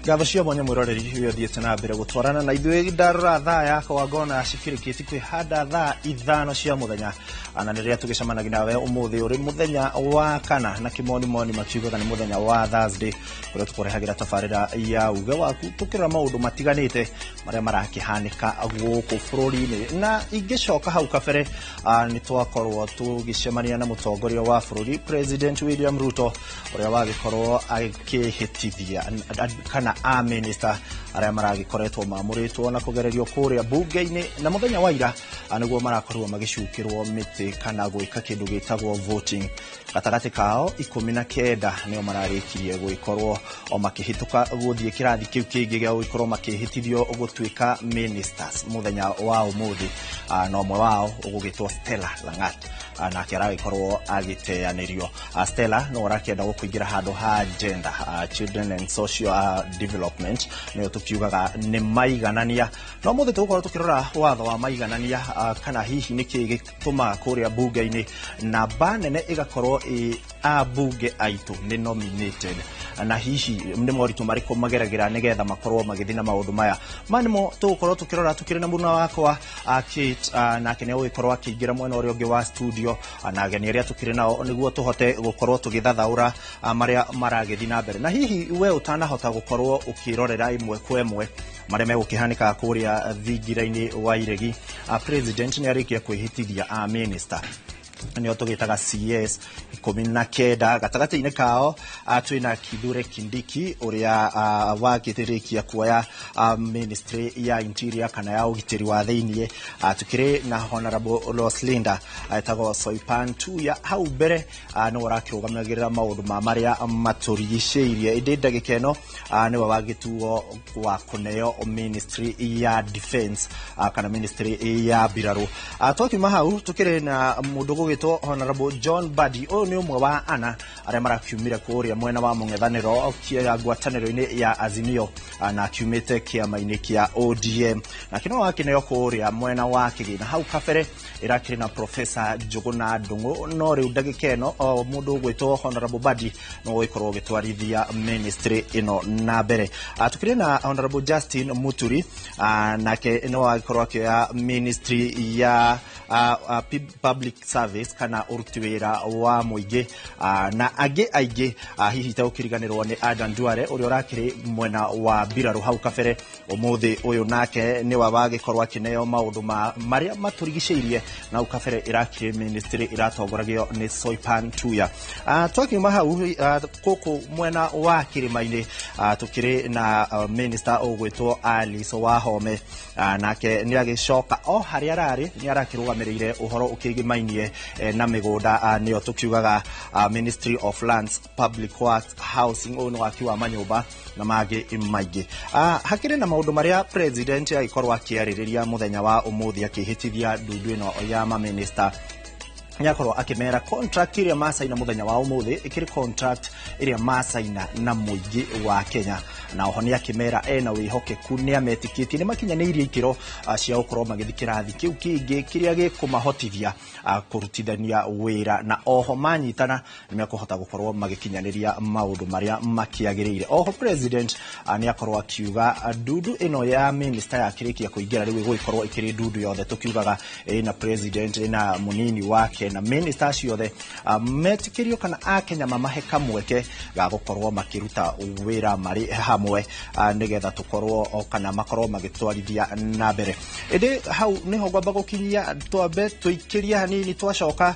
Ngatho cia mwanya mwiroreri ũrĩa ũthiĩte na mbere gũtwarana na ithuĩ. Ndarora thaa yakwa ngona cikĩrĩkĩtie kwĩhanda thaa 5 cia mũthenya, na nĩ rĩrĩa tũgĩcemanagia nawe ũmũthĩ ũrĩ mũthenya wa kana, na kĩmonimoni makiugaga nĩ mũthenya wa Thursday, ũrĩa tũkũrehagĩra tabarĩra ya uge waku, tũkĩrora maũndũ matiganĩte marĩa marakĩhanĩka gũkũ bũrũri-inĩ. Na ingĩcoka hau kabere, nĩ twakorwo tũgĩcemania na mũtongoria wa bũrũri, President William Ruto, ũrĩa wagĩkorwo akĩhĩtithia kana a minister arĩa maragĩkoretwo mamũrĩtwo na kũgererio kũrĩa bunge-inĩ, na mũthenya wa ira nĩguo marakorirwo magĩcukĩrwo mĩtĩ kana gwĩka kĩndũ gĩtagwo voting. Gatagatĩ kao 19 nĩo mararĩkirie gũgĩkorwo o makĩhĩtũka gũthiĩ kĩrathi kĩu kĩngĩ gĩa gũgĩkorwo makĩhĩtithio gũtuĩka ministers mũthenya wa ũmũthĩ, na ũmwe wao ũgũgĩtwo Stella Langat, nake aragĩkorwo agĩteanĩrio. Stella no arakĩenda gũkũingĩra handũ ha gender, children and social development, nĩyo tũkiugaga nĩ maiganania. No mũthĩ tũgũkorwo tũkĩrora watho wa maiganania, kana hihi nĩkĩ gĩtũmaga kũrĩa bunge-inĩ namba nene ĩgakorwo ĩ ambunge aitũ nĩ nominated, na hihi nĩ moritũ marĩkũ mageragĩra nĩgetha makorwo magĩthiĩ na maũndũ maya ma nĩmo tũgũkorwo tũkĩrora tũkĩrĩ na mũruna wakwa Kate, nake nĩ agũgĩkorwo akĩingĩra mwena ũrĩa ũngĩ wa studio, na ageni arĩa tũkĩrĩ nao nĩguo tũhote gũkorwo tũgĩthathaũra marĩa maragĩthiĩ na mbere. Na hihi we ũtanahota gũkorwo ũkĩrorera ĩmwe kwa ĩmwe marĩa megũkĩhanĩka kũrĩa thingira-inĩ wa iregi, President nĩ arĩkia kwĩhĩtithia a minister, nĩo tũgĩtaga CS 19. Gatagatĩ-inĩ kao twĩna Kithure Kindiki, ũrĩa wagĩrĩkia kuoya ministry ya interior kana ya ũgitĩri wa thĩiniĩ. Tukĩrĩ na Honorable Roslinda etagwo Soipan Tuya, hau mbere nĩwe ũrakĩrũgamagĩrĩra maũndũ ma marĩa matũrigicĩirie, ĩndĩ ndagĩka ĩno nĩwe wagĩtuo wa kũneo ministry ya defense, kana ministry ya mbirarũ. Twakiuma hau, tukĩrĩ na mũndũ gũgĩtwo Honorable John Mbadi. Ũyũ nĩ ũmwe wa ana arĩa marakiumire kũrĩa mwena wa mũng'ethanĩro ngwatanĩro-inĩ ya Azimio, na akiumĩte kĩama-inĩ kĩa ODM, nake no wakĩneo kũrĩa mwena wa kĩgĩna. Hau kabere ĩrakĩrĩ na Professor Njũgũna Ndung'u, no rĩu ndagĩka ĩno mũndũ ũgwĩtwo Honorable Mbadi no gũgĩkorwo ũgĩtwarithia ministry ĩno na mbere. Tukĩrĩ na Honorable Justin Muturi, nake no agĩkorwo akĩoya ministry ya public service kana ũruti wĩra wa mũingĩ, na angĩ aingĩ, hihi tegũkĩriganĩrwo nĩ Adan Duale, ũrĩa ũrakĩrĩ mwena wa mbirarũ hau kabere. Ũmũthĩ ũyũ nake nĩwe wagĩkorwo akĩneo maũndũ ma marĩa matũrigicĩirie, na hau kabere ĩrakĩrĩ ministry ĩratongoragio nĩ Soipan Tuya. Twakiuma hau, gũkũ mwena wa kĩrĩma-inĩ, tũkĩrĩ na minister ũgwĩtwo Alice Wahome, nake nĩ agĩcoka o harĩa ararĩ, nĩ arakĩrũgamĩrĩire ũhoro ũkĩgĩmainie na mĩgũnda, nĩyo tũkiugaga Ministry of Lands, Public Works, Housing. Ũyũ nĩ waki wa manyũmba na mangĩ maingĩ. Hakĩrĩ na maũndũ marĩa president agĩkorwo akĩarĩrĩria mũthenya wa ũmũthĩ akĩhĩtithia ndundu ĩno ya maminista. Nĩakorwo akĩmera contract ĩrĩa macaina mũthenya wa ũmũthĩ ĩkĩrĩ contract ĩrĩa macaina na mũingĩ wa Kenya, na oho nĩ akĩmera ena wĩhokeku, nĩ ametĩkĩtie nĩ makinyanĩirie ikĩro cia gũkorwo magĩthiĩ kĩrathi kĩu kĩngĩ kĩrĩa gĩkũmahotithia kũrutithania wĩra, na oho manyitana nĩ mekũhota gũkorwo magĩkinyanĩria maũndũ marĩa makĩagĩrĩire. Oho president nĩ akorwo akiuga ndundu ĩno ya minister yakĩrĩkia kũingĩra rĩu ĩgũgĩkorwo ĩkĩrĩ ndundu yothe tũkiugaga ĩna president, ĩna mũnini wake na minister ciothe, metĩkĩrio kana akenya mamahe kamweke ga gũkorwo makĩruta wĩra marĩ hamwe, nĩgetha tũkorwo kana makorwo magĩtwarithia na mbere. Ĩndĩ hau nĩho ngwamba gũkinyia, twambe tũikĩrie hanini, twacoka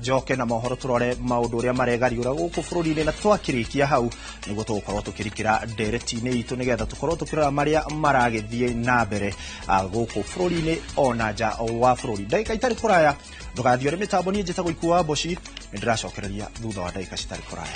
njoke na mohoro tũrore maũndũ ũrĩa maregariũra gũkũ bũrũri-inĩ, na twakĩrĩkia hau nĩguo tũgũkorwo tũkĩrikĩra ndereti-inĩ itũ nĩgetha tũkorwo tũkĩrora marĩa maragĩthiĩ na mbere gũkũ bũrũri-inĩ ona nja wa bũrũri. Ndagĩka itarĩ kũraya, ndũgathiĩ ũrĩ mĩtambo. Niĩ njĩtagwo Ikua Mboci, nĩ ndĩracokereria thutha wa ndagĩka citarĩ kũraya.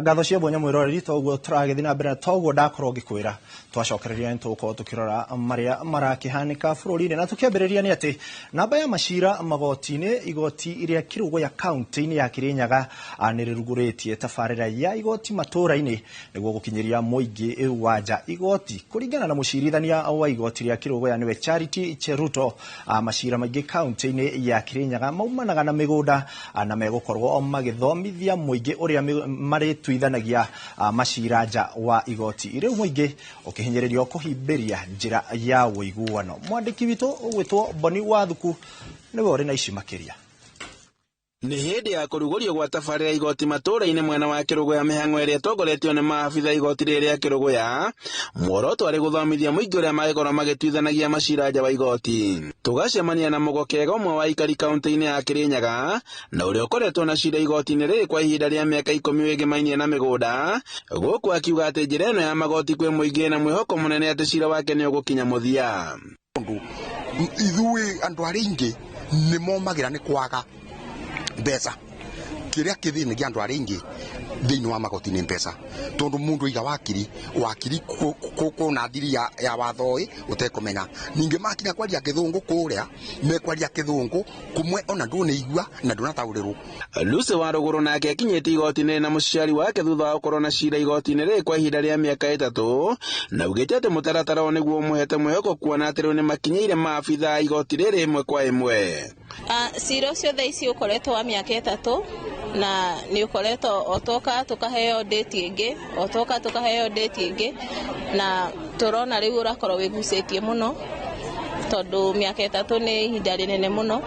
Ngatho cia mwanya mwiroreri, toguo tũragĩthiĩ na mbere na toguo ndakorwo ngĩkwĩra twacokereria nĩ tũgũkorwo tũkĩrora marĩa marakĩhanĩka bũrũri-inĩ. Na tũkĩambĩrĩria nĩ atĩ namba ya macira magoti-inĩ, igoti rĩa Kĩrũgũya kaunti-inĩ ya Kĩrĩnyaga nĩ rĩrugũrĩtie tabarĩra ya igoti matũũra-inĩ nĩguo gũkinyĩria mũingĩ wa nja igoti. Kũringana na mũcirithania wa igoti rĩa Kĩrũgũya nĩwe Charity Cheruto, macira maingĩ kaunti-inĩ ya Kĩrĩnyaga maumanaga na mĩgũnda, na megũkorwo magĩthomithia mũingĩ ũrĩa marĩtuithanagia macira nja wa igoti. Rĩu mũingĩ ũkĩhinyĩrĩrio kũhimbĩria njĩra ya ũiguano. Mwandĩki witũ ũgwĩtwo Boni Wathuku nĩwe ũrĩ na ici makĩria. Nĩ hĩndĩ ya kũrugũrio gwa tabarĩra igoti matũũra-inĩ mwena wa Kĩrũgũya, mĩhang'o ĩrĩa ĩtongoretio nĩ maabitha igoti rĩrĩ rĩa Kĩrũgũya, muoroto arĩ gũthomithia mũingĩ ũrĩa mangĩkorwo magĩtuithanagia macira nja wa igoti. Tũgacemania na Mũgokega, ũmwe wa aikari kaunti-inĩ ya Kĩrĩnyaga na ũrĩa ũkoretwo na cira igoti-inĩ rĩrĩ kwa ihinda rĩa mĩaka 10 wĩgĩmainie na mĩgũnda, gũkũ akiuga atĩ njĩra ĩno ya magoti kwĩ mũingĩ na mwĩhoko mũnene atĩ cira wake nĩ ũgũkinya mũthia. Ithuĩ andũ arĩa aingĩ nĩ momagĩra nĩ kwaga mbeca. Kĩrĩa kĩthĩnĩ kĩa andũ arĩa aingĩ thĩinĩ wa magoti nĩ mbeca, tondũ mũndũ aiga wakiri wakiri kũna thiri ya watho ĩ ũtekũmenya. Ningĩ makinya kwaria kĩthũngũ kũrĩa mekwaria kĩthũngũ kũmwe ona ndũnĩigua na ndũnataũrĩrwo. Lucy wa Rũgũrũ nake akinyĩte igoti-inĩ na mũciari wake thutha wa gũkorwo na cira igoti-inĩ rĩrĩ kwa ihinda rĩa mĩaka 3, na augĩte atĩ mũtaratara ũyũ nĩguo ũmũhete mwĩhoko kuona atĩ rĩu nĩ makinyĩire maabitha a igoti rĩrĩ ĩmwe kwa ĩmwe. Cira ũcio thaa ici ũkoretwo wa mĩaka 3 na nĩ ũkoretwo otoka tũkaheo date ĩngĩ, otoka tũkaheo date ĩngĩ, na tũrona rĩu ũrakorwo wĩgucĩtie mũno tondũ mĩaka 3 nĩ ihinda rĩnene mũno.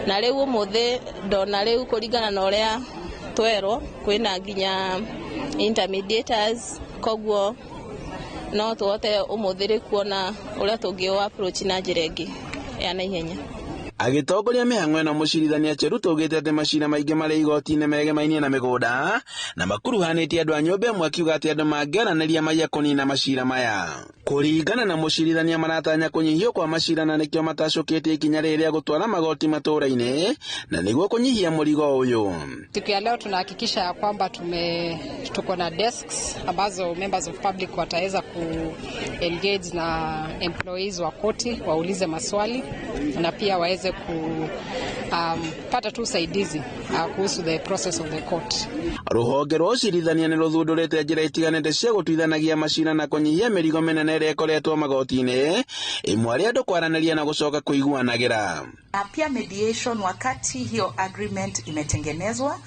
Na rĩu ũmũthĩ ndona rĩu kũringana na ũrĩa twerwo kwĩna nginya intermediators, koguo no tũhote ũmũthĩ rĩ kuona ũrĩa tũngĩ approach na njĩra ĩngĩ ya naihenya. Agĩtongoria mĩhang'o ĩno, mũcirithania Cheruto augĩte atĩ macira maingĩ marĩ igoti-inĩ megemainie na mĩgũnda na makuruhanĩtie andũ a nyũmba ĩmwe, akiuga atĩ andũ mangĩaranĩria maiya kũnina macira maya. Kũringana na mũcirithania, maratanya kũnyihio kwa macira na nĩkĩo matacũkĩtie ikinya rĩrĩ rĩa gũtwara magoti matũũra-inĩ na nĩguo kũnyihia mũrigo ũyũ. Siku ya leo tunahakikisha ya kwamba tuko na desks ambazo members of public wataweza ku engage na employees wa koti, waulize maswali na pia waweze kupata tu usaidizi kuhusu the process of the court. Rũhonge rwa ũcirithania nĩ rũthundũrĩte njĩra itiganĩte cia gũtuithanagia macira na kũnyihia mĩrigo mĩnene ĩrĩa ĩkoretwo magoti-inĩ, ĩmwe arĩ andũ kwaranĩria na gũcoka kũiguanagĩra. Na pia mediation, wakati hiyo agreement imetengenezwa,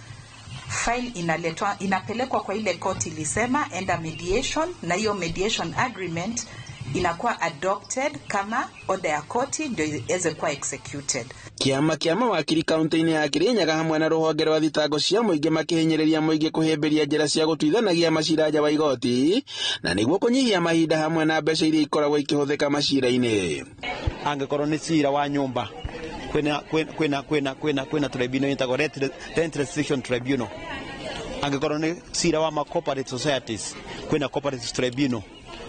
file inaletwa, inapelekwa kwa ile court ilisema enda mediation, na hiyo mediation agreement inakuwa adopted kama order ya koti ndio iweze kuwa executed. Kĩama kĩa mawakiri kaunti-inĩ ya Kĩrĩnyaga hamwe na rũhonge rwa thitango cia mũingĩ makĩhinyĩrĩria mũingĩ kũhĩmbĩria njĩra cia gũtuithanagia macira nja wa igoti na nĩguo kũnyihia mahinda hamwe na mbeca iria ikoragwo ikĩhũthĩka macira-inĩ. Angĩkorwo nĩ cira wa nyũmba, kwĩna kwĩna kwĩna kwĩna kwĩna tribunal ĩtagwo Rent Restriction Tribunal. Angĩkorwo nĩ cira wa ma corporate societies, kwĩna corporate tribunal.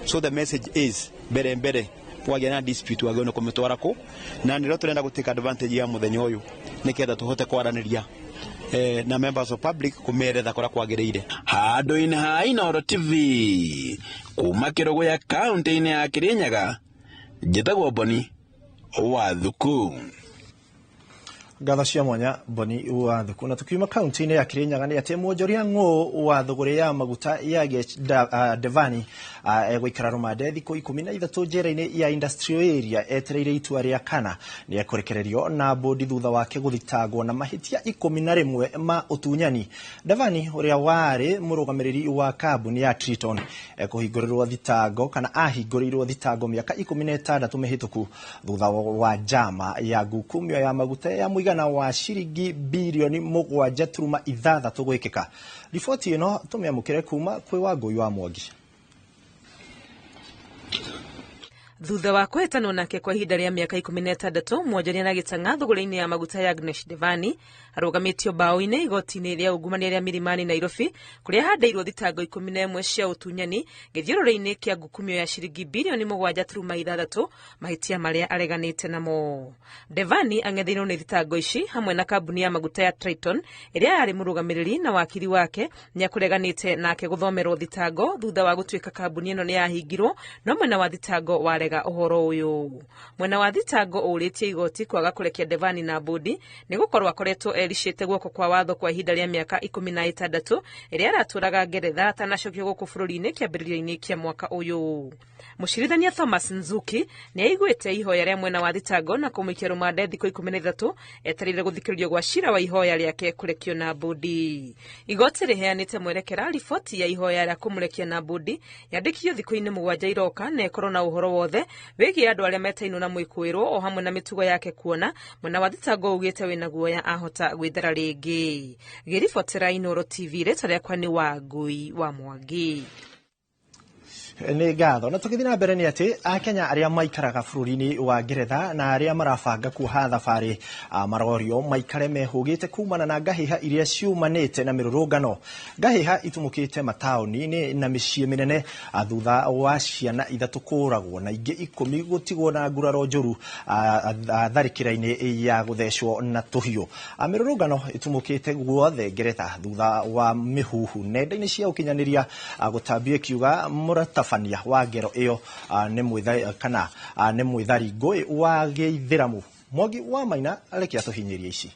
So the message is, mbere mbere wagĩa na dispute wagĩrĩirwo nĩ kũmĩtwara kũ, na nĩrĩo tũrenda gũ take advantage ya mũthenya ũyũ nĩgetha tũhote kwaranĩria na members of public kũmeretha kũrĩa kwagĩrĩire. Handũ-inĩ ha Inooro TV kuma Kĩrũgũya kaunti-inĩ ya Kĩrĩnyaga, njĩtagwo Boni Wathuku. Ngatho cia mwanya Boni Wathuku. Na tukiuma kaunti-inĩ ya Kĩrĩnyaga nĩ atĩ mwonjoria ng'ũ wa thũgũrĩ ya maguta ya Devani egũikara rũmande thikũ 13 njera-inĩ ya Industrial Area etereire itua rĩa kana nĩ ekũrekererio na bũndi thutha wake gũthitangwo na mahĩtia 11 ma ũtunyani. Devani ũrĩa warĩ mũrũgamĩrĩri wa kambuni ya Triton ekũhingũrĩrwo thitango kana ahingũrĩirwo thitango mĩaka 16 mĩhĩtũku thutha wa njama ya ngukumio ya maguta ya mũigana wa ciringi birioni 7.6 gwĩkĩka. Riboti ĩno tũmĩamũkĩre kuma kwĩ Wangũi wa Mwangi. Thutha wa kũhĩtanwo nake kwa ihinda rĩa mĩaka 16, mwonjoria na gĩtang'a thũgũrĩ-inĩ ya maguta ya Agnes Devani arũgamĩtio mbaũ-inĩ igoti-inĩ rĩa ungumania rĩa Milimani Nairobi, kũrĩa ahandĩirwo thitango 11 cia ũtunyani gĩthiũrũrĩ-inĩ kĩa ngukumio ya ciringi bilioni 7.6, mahĩtia marĩa areganĩte namo. Devani ang'etheirwo nĩ thitango ici hamwe na kambuni ya maguta ya Triton ĩrĩa yarĩ mũrũgamĩrĩri, na wakiri wake nĩakũreganĩte nake gũthomerwo thitango thutha wa gũtuĩka kambuni ĩno nĩyahingirwo, no mwena wa thitango warega ũhoro ũyũ. Mwena wa thitango ũrĩtie igoti kwaga kũrekia Devani na mbũndi nĩ gũkorwo akoretwo ericĩte guoko kwa watho kwa ihinda rĩa mĩaka 16 ĩrĩa aratũraga Ngeretha atanacokio gũkũ bũrũri-inĩ kĩambĩrĩria-inĩ kĩa mwaka ũyũ. Mũcirithania Thomas Nzuki nĩ aiguĩte ihoya rĩa mwena wa thitango na kũmũikia rũmande thikũ 13 etereire gũthikĩrĩrio gwa cira wa ihoya rĩake kũrekio na mbũndi. Igoti rĩheanĩte mwerekera riboti ya ihoya rĩa kũmũrekia na mbũndi yandĩkithio thikũ-inĩ 7 iroka na ĩkorwo na ũhoro wothe wĩgiĩ andũ arĩa metainwo na mwĩkũĩrwo o hamwe na mĩtugo yake, kuona mwena wa thitango ugĩte wĩna guoya ahota gwĩthara rĩngĩ. Ngĩribotera Inooro TV, rĩtwa rĩakwa nĩ Wangui wa Mwangi. Nĩ ngatho. Na tũgĩthiĩ na mbere nĩ atĩ Akenya arĩa maikaraga bũrũri-inĩ wa Ngeretha na arĩa marabanga kuoha thabarĩ marorio maikare mehũgĩte kumana na ngahĩha iria ciumanĩte na mĩrũrũngano. Ngahĩha itumũkĩte mataũni-inĩ na mĩciĩ mĩnene thutha wa ciana 3 kũũragwo na ingĩ 10 gũtigwo na nguraro njũru tharĩkĩra-inĩ ya gũthecwo na tũhiũ. Mĩrũrũngano ĩtumũkĩte guothe Ngeretha thutha wa mĩhuhu nenda-inĩ cia ũkinyanĩria gũtambio ĩkiuga mũratabania wa ngero ĩyo nĩ mwĩthari ngũĩ wa gĩithĩramu. Mwangi wa Maina reke atũhinyĩrie ici.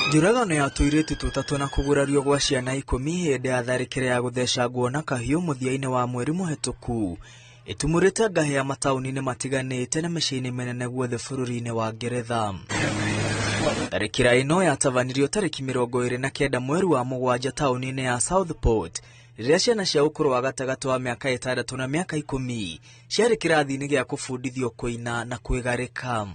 Njũragano ya tũirĩtu tũtatũ na kũgurario gwa ciana 10 hĩndĩ ya tharĩkĩra ya gũthecangwo na kahiũ mũthia-inĩ wa mweri mũhetũku ĩtumũrĩte ngahĩha mataũni-inĩ matiganĩte na mĩciĩ-inĩ mĩnene guothe bũrũri-inĩ wa Ngeretha. Tharĩkĩra ĩno yatabanirio tarĩki 29 mweri wa 7 taũni-inĩ ya Southport rĩrĩa ciana cia ũkũrũ wa gatagatĩ wa mĩaka 6 na mĩaka 10 ciarĩ kĩrathi-inĩ gĩa kũbundithio kũina na kwĩgarĩka.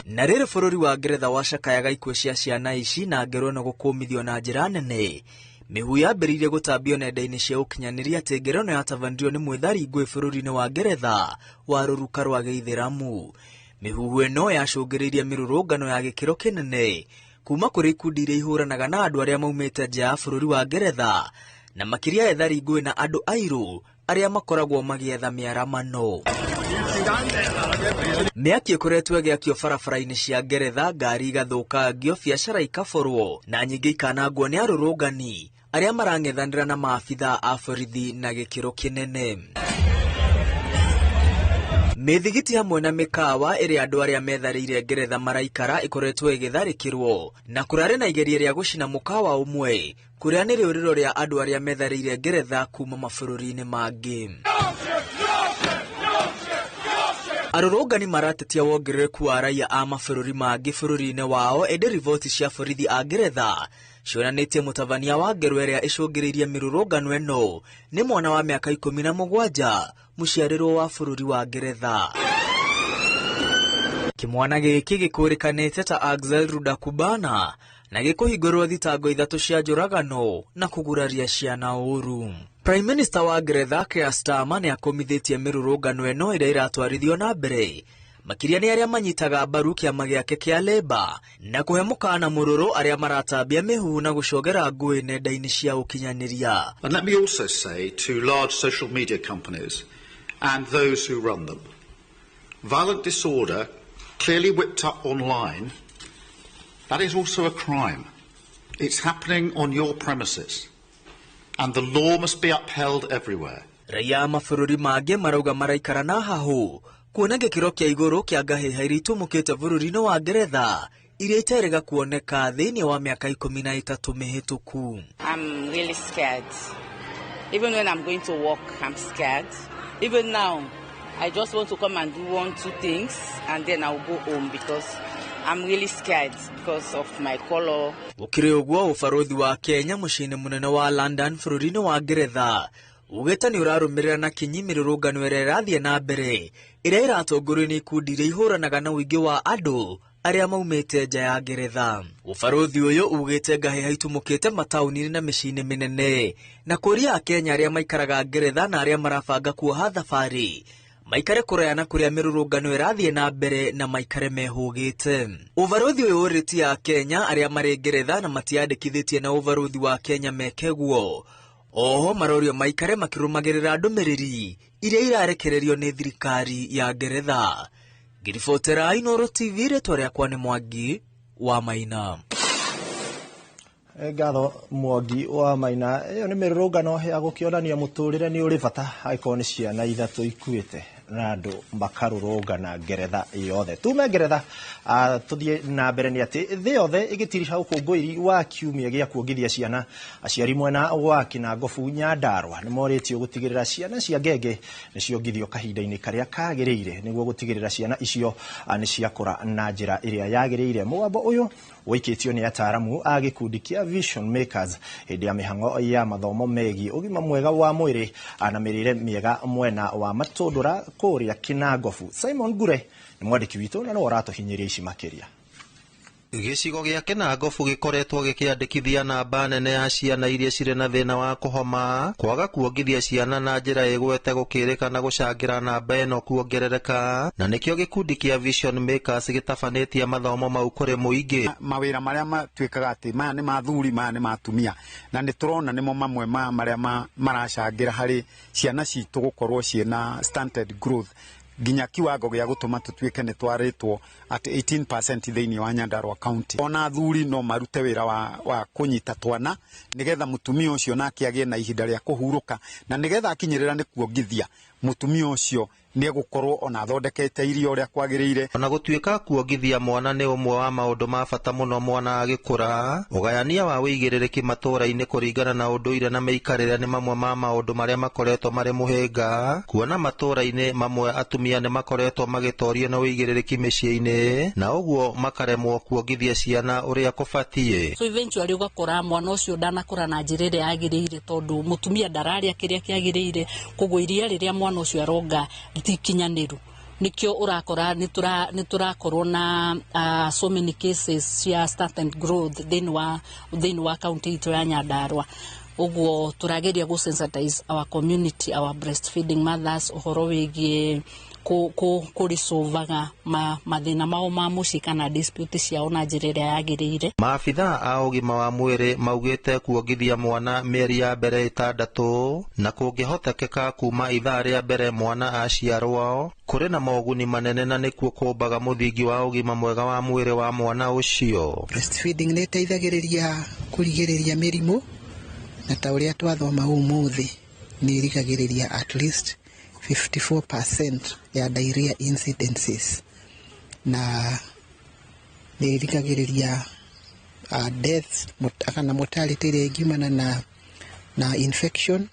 Na rĩrĩ bũrũri wa Ngeretha wacakayaga ikuũ cia ciana ici na ngero ĩno gũkũmithio na njĩra nene, mĩhuhu yambĩrĩirie gũtambio nenda-inĩ cia ũkinyanĩria atĩ ngero ĩno yatabanirio nĩ mwĩthari ngũĩ bũrũri-inĩ wa Ngeretha wa rũruka rwa gĩithĩramu. Mĩhuhu ĩno yacũngĩrĩirie mĩrũrũngano ya gĩkĩro kĩnene kuma kũrĩ ikundi iria ihũranaga na andũ arĩa maumĩte nja ya bũrũri wa Ngeretha, na makĩria ethari ngũĩ na andũ airũ arĩa makoragwo magĩetha mĩaramano. Mĩaki ĩkoretwo ĩgĩakio barabara-inĩ cia Ngeretha, ngari igathũkangio, biacara ikaborwo na nyingĩ ikanangwo nĩ arũrũngani arĩa marang'ethanĩra na maabitha a borithi na gĩkĩro kĩnene. Mĩthigiti hamwe na mĩkawa ĩrĩa andũ arĩa metharĩire Ngeretha maraikara ĩkoretwo ĩgĩtharĩkĩrwo, na kũrarĩ na igeria rĩa gũcina mũkawa ũmwe kũrĩa nĩ rĩũrĩro rĩa andũ arĩa metharĩire Ngeretha kuma mabũrũri-inĩ mangĩ. Arũrũngani maratetia wongerereku wa raia a mabũrũri mangĩ bũrũri-inĩ wao, ĩndĩ riboti cia borithi a Ngeretha cionanĩtie mũtabania wa ngero ĩrĩa ĩcũngĩrĩirie mĩrũrũngano ĩno nĩ mwana wa mĩaka 17 mũciarĩrwo wa bũrũri wa Ngeretha. Kĩmwana gĩkĩ gĩkũrĩkanĩte ta Axel Rudakubana na gĩkũhingũrĩrwo thitango 3 cia njũragano na kũguraria ciana ũru. Prime Minister wa Ngeretha Keir Starmer nĩ akũmithĩtie mĩrũrũngano ĩno ĩrĩa ĩratwarithio na mbere makĩria nĩ arĩa manyitaga mbaru kĩama gĩake kĩa Labour na kũhe mũkana mũrũrũ arĩa maratambia mĩhuhu na gũcogera ngũĩ nenda-inĩ cia ũkinyanĩria. And let me also say to large social media companies and those who run them, violent disorder clearly whipped up online, that is also a crime. It's happening on your premises, and the law must be upheld everywhere. Raia a mabũrũri mangĩ marauga maraikara na hahũ kuona gĩkĩro kĩa igũrũ kĩa ngahĩha iria itumũkĩte bũrũri-inĩ wa Ngeretha iria iterĩga kuoneka thĩinĩ wa mĩaka 13 mĩhĩtũku. I'm really scared. Even when I'm going to work, I'm scared. Even now, I just want to come and do 1, 2 things and then I'll go home because I'm really scared because of my color. Gũkĩrĩ ũguo, ũbarũthi wa Kenya mũciĩ-inĩ mũnene wa London bũrũri-inĩ wa Ngeretha ugĩte nĩ ũrarũmĩrĩra na kinyi mĩrũrũngano ĩrĩa ĩrathiĩ na mbere ĩrĩa ĩratongorio nĩ ikundi iria ihũranaga na ũingĩ wa andũ Arĩa maumĩte nja ya Ngeretha. Ũbarũthi ũyũ ugĩte ngahĩha itumũkĩte mataũni-inĩ na mĩciĩ-inĩ mĩnene na kũria Akenya arĩa maikaraga Ngeretha na arĩa marabanga kuoha thabarĩ maikare kũraya na kũrĩa mĩrũrũngano ĩrathiĩ na mbere na maikare mehũgĩte. Ũbarũthi ũyũ ũrĩtie Akenya arĩa marĩ Ngeretha na matiandĩkithĩtie na ũbarũthi wa Kenya meke guo. Oho marorio maikare makĩrũmagĩrĩra ndũmĩrĩri iria irarekererio nĩ thirikari ya Ngeretha. Ngĩribotera Inooro TV, rĩtwa rĩakwa nĩ Mwangi wa Maina. Ngatho Mwangi wa Maina. Ĩyo nĩ mĩrũrũngano ya gũkĩonania mũtũrĩre nĩ ũrĩ bata angĩkorwo nĩ ciana ithatũ ikuĩte na andũ makarũrũngana Ngeretha yothe. Tume Ngeretha tũthiĩ na mbere nĩ atĩ thĩ yothe ĩgĩtiriha ũkũngũĩri wa kiumia gĩa kuongithia ciana, aciari mwena wa Kinangobu Nyandarua nĩ morĩtio gũtigĩrĩra ciana cia ngenge nĩ ciongithio kahinda-inĩ karĩa kagĩrĩire nĩguo gũtigĩrĩra ciana icio nĩ ciakũra na njĩra ĩrĩa yagĩrĩire. Mũgambo ũyũ wĩkĩtio nĩ ataaramu a gĩkundi kĩa Vision Makers hĩndĩ ya mĩhang'o ya mathomo megiĩ ũgima mwega wa mwĩrĩ na mĩrĩre mĩega mwena wa Matũndũra kũrĩa Kinangobu. Simon Ngure nĩ mwandĩki witũ na nĩwe ũratũhinyĩria ici makĩria. Gĩcigo gĩa Kinangobu gĩkoretwo gĩkĩandĩkithia namba nene ya ciana iria cirĩ na thĩna wa kũhoma, kwaga kuongithia ciana na njĩra ĩgwete gũkĩrĩkana gũcangĩra namba ĩno kuongerereka, na nĩkĩo gĩkundi kĩa Vision Makers gĩtabanĩtie mathomo mau kũrĩ mũingĩ. Mawĩra marĩa matuĩkaga atĩ maya nĩ ma athuri, maya nĩ ma atumia, na nĩ tũrona nĩmo mamwe ma marĩa maracangĩra harĩ ciana citũ gũkorwo ciĩna stunted growth nginya kiwango gĩa gũtũma tũtuĩke nĩ twarĩtwo at 18% thĩinĩ wa Nyandarua County. Ona athuri no marute wĩra wa kũnyita twana nĩgetha mũtumia ũcio nake agĩe na ihinda rĩa kũhurũka, na nĩgetha akinyĩrĩra nĩ kuongithia mũtumia ũcio nĩ egũkorwo ona athondekete irio ũrĩa kwagĩrĩire. Ona gũtuĩka kuongithia mwana nĩ ũmwe wa maũndũ ma bata mũno mwana agĩkũra, ũgayania wa wĩigĩrĩrĩki matũũra-inĩ kũringana na ũndũire na mĩikarĩre nĩ mamwe ma maũndũ marĩa makoretwo marĩ mũhĩnga, kuona matũũra-inĩ mamwe atumia nĩ makoretwo magĩtorio na wĩigĩrĩrĩki mĩciĩ-inĩ na ũguo makaremwo kuongithia ciana ũrĩa kũbatiĩ. So eventually ũgakora mwana ũcio ndanakũra na njĩra ĩrĩa yagĩrĩire tondũ mũtumia ndararĩa kĩrĩa kĩagĩrĩire, koguo iria rĩrĩa mwana ũcio aronga rĩtikinyanĩru. Nikio urakora nĩ tũrakorwo na so many cases cia stunted growth thĩinĩ wa county itũ ya Nyandarua. Ũguo tũrageria gũ sensitize our community, our breastfeeding mothers ũhoro wĩgiĩ kũricovaga mathĩna mao ma mũciĩ kana dispute ciao na njĩra ĩrĩa yagĩrĩire. Maabithaa a ũgima wa mwĩrĩ maugĩte kuongithia mwana mĩeri ya mbere 6 na kũngĩhotekeka kuma ithaa rĩa mbere mwana aciarwo kũrĩ na moguni manene na nĩkuo kũmbaga mũthingi wa ũgima mwega wa mwĩrĩ wa mwana ũcio. Breastfeeding nĩ ĩteithagĩrĩria kũrigĩrĩria mĩrimũ, na ta ũrĩa twathoma ũmũthĩ nĩ ĩrigagĩrĩria at least 54% ya diarrhea incidences, na nĩ ĩrigagĩrĩria death kana mortality ĩrĩa ĩngiumana na infection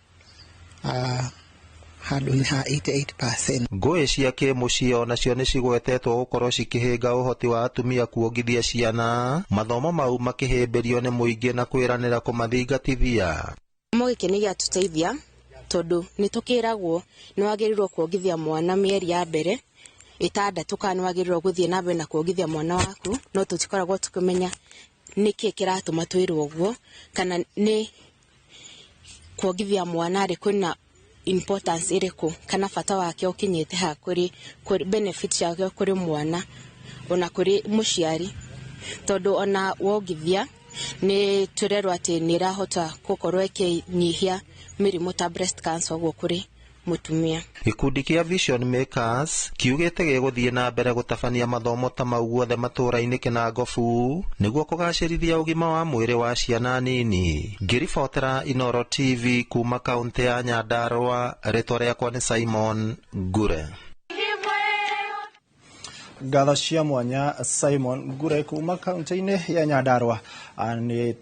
handũ ha 88%. Ngũĩ cia kĩmũciĩ onacio nĩ cigwetetwo gũkorwo cikĩhĩnga ũhoti wa atumia kuongithia ciana, mathomo mau makĩhĩmbĩrio nĩ mũingĩ na kwĩranĩra kũmathingatithia. Gĩthomo gĩkĩ nĩ gĩatũteithia tondũ nĩ tũkĩragwo nĩ wagĩrĩirwo kuongithia mwana mĩeri ya mbere 6 kana nĩ wagĩrĩirwo gũthiĩ na mbere na kuongithia mwana waku, no tũtikoragwo tũkĩmenya nĩkĩ kĩratũma twĩrwo ũguo kana nĩ kuongithia mwana rĩ kwĩna importance ĩrĩkũ kana bata wake ũkinyĩte ha kũrĩ benefit yake kũrĩ mwana ona kũrĩ mũciari, tondũ ona wongithia nĩ tũrerwo atĩ nĩ ĩrahota gũkorwo ĩkĩnyihia mĩrimũ ta breast cancer ũguo kũrĩ mũtumia. Gĩkundi kĩa Vision Makers kiugĩte gĩgũthiĩ na mbere gũtabania mathomo ta mau guothe matũũra-inĩ Kinangobu nĩguo kũgacĩrithia ũgima wa mwĩrĩ wa ciana nini. Ngĩribotera Inooro TV kuma kaũntĩ ya Nyandarua, rĩtwa rĩakwa nĩ Simon Ngure. Ngatho cia mwanya Simon Ngure kuma kaunti-inĩ ya Nyandarua. Nĩ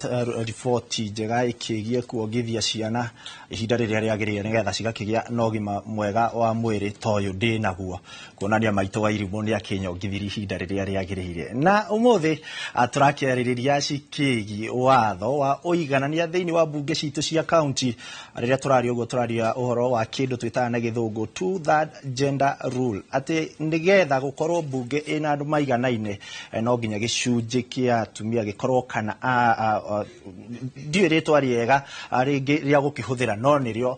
riboti njega ĩkĩgiĩ kuongithia ciana ihinda rĩrĩa rĩagĩrĩire nĩgetha cigakĩgĩa na ũgima mwega wa mwĩrĩ ta ũyũ ndĩ naguo, kuonania maitũ wa irimũ nĩ akĩnyongithirie ihinda rĩrĩa rĩagĩrĩire. Na ũmũthĩ tũrakĩarĩrĩria cikĩgiĩ watho wa ũiganania thĩinĩ wa mbunge citũ cia kaunti. Rĩrĩa tũraria ũguo tũraria ũhoro wa kĩndũ twĩtaga na gĩthũngũ two-third gender rule, atĩ nĩgetha gũkorwo mbunge Mbunge ĩna andũ maiganaine, no nginya gĩcunjĩ kĩa atumia gĩkorwo kana ndiũĩ rĩtwa rĩega rĩngĩ rĩa gũkĩhũthĩra, no nĩrĩo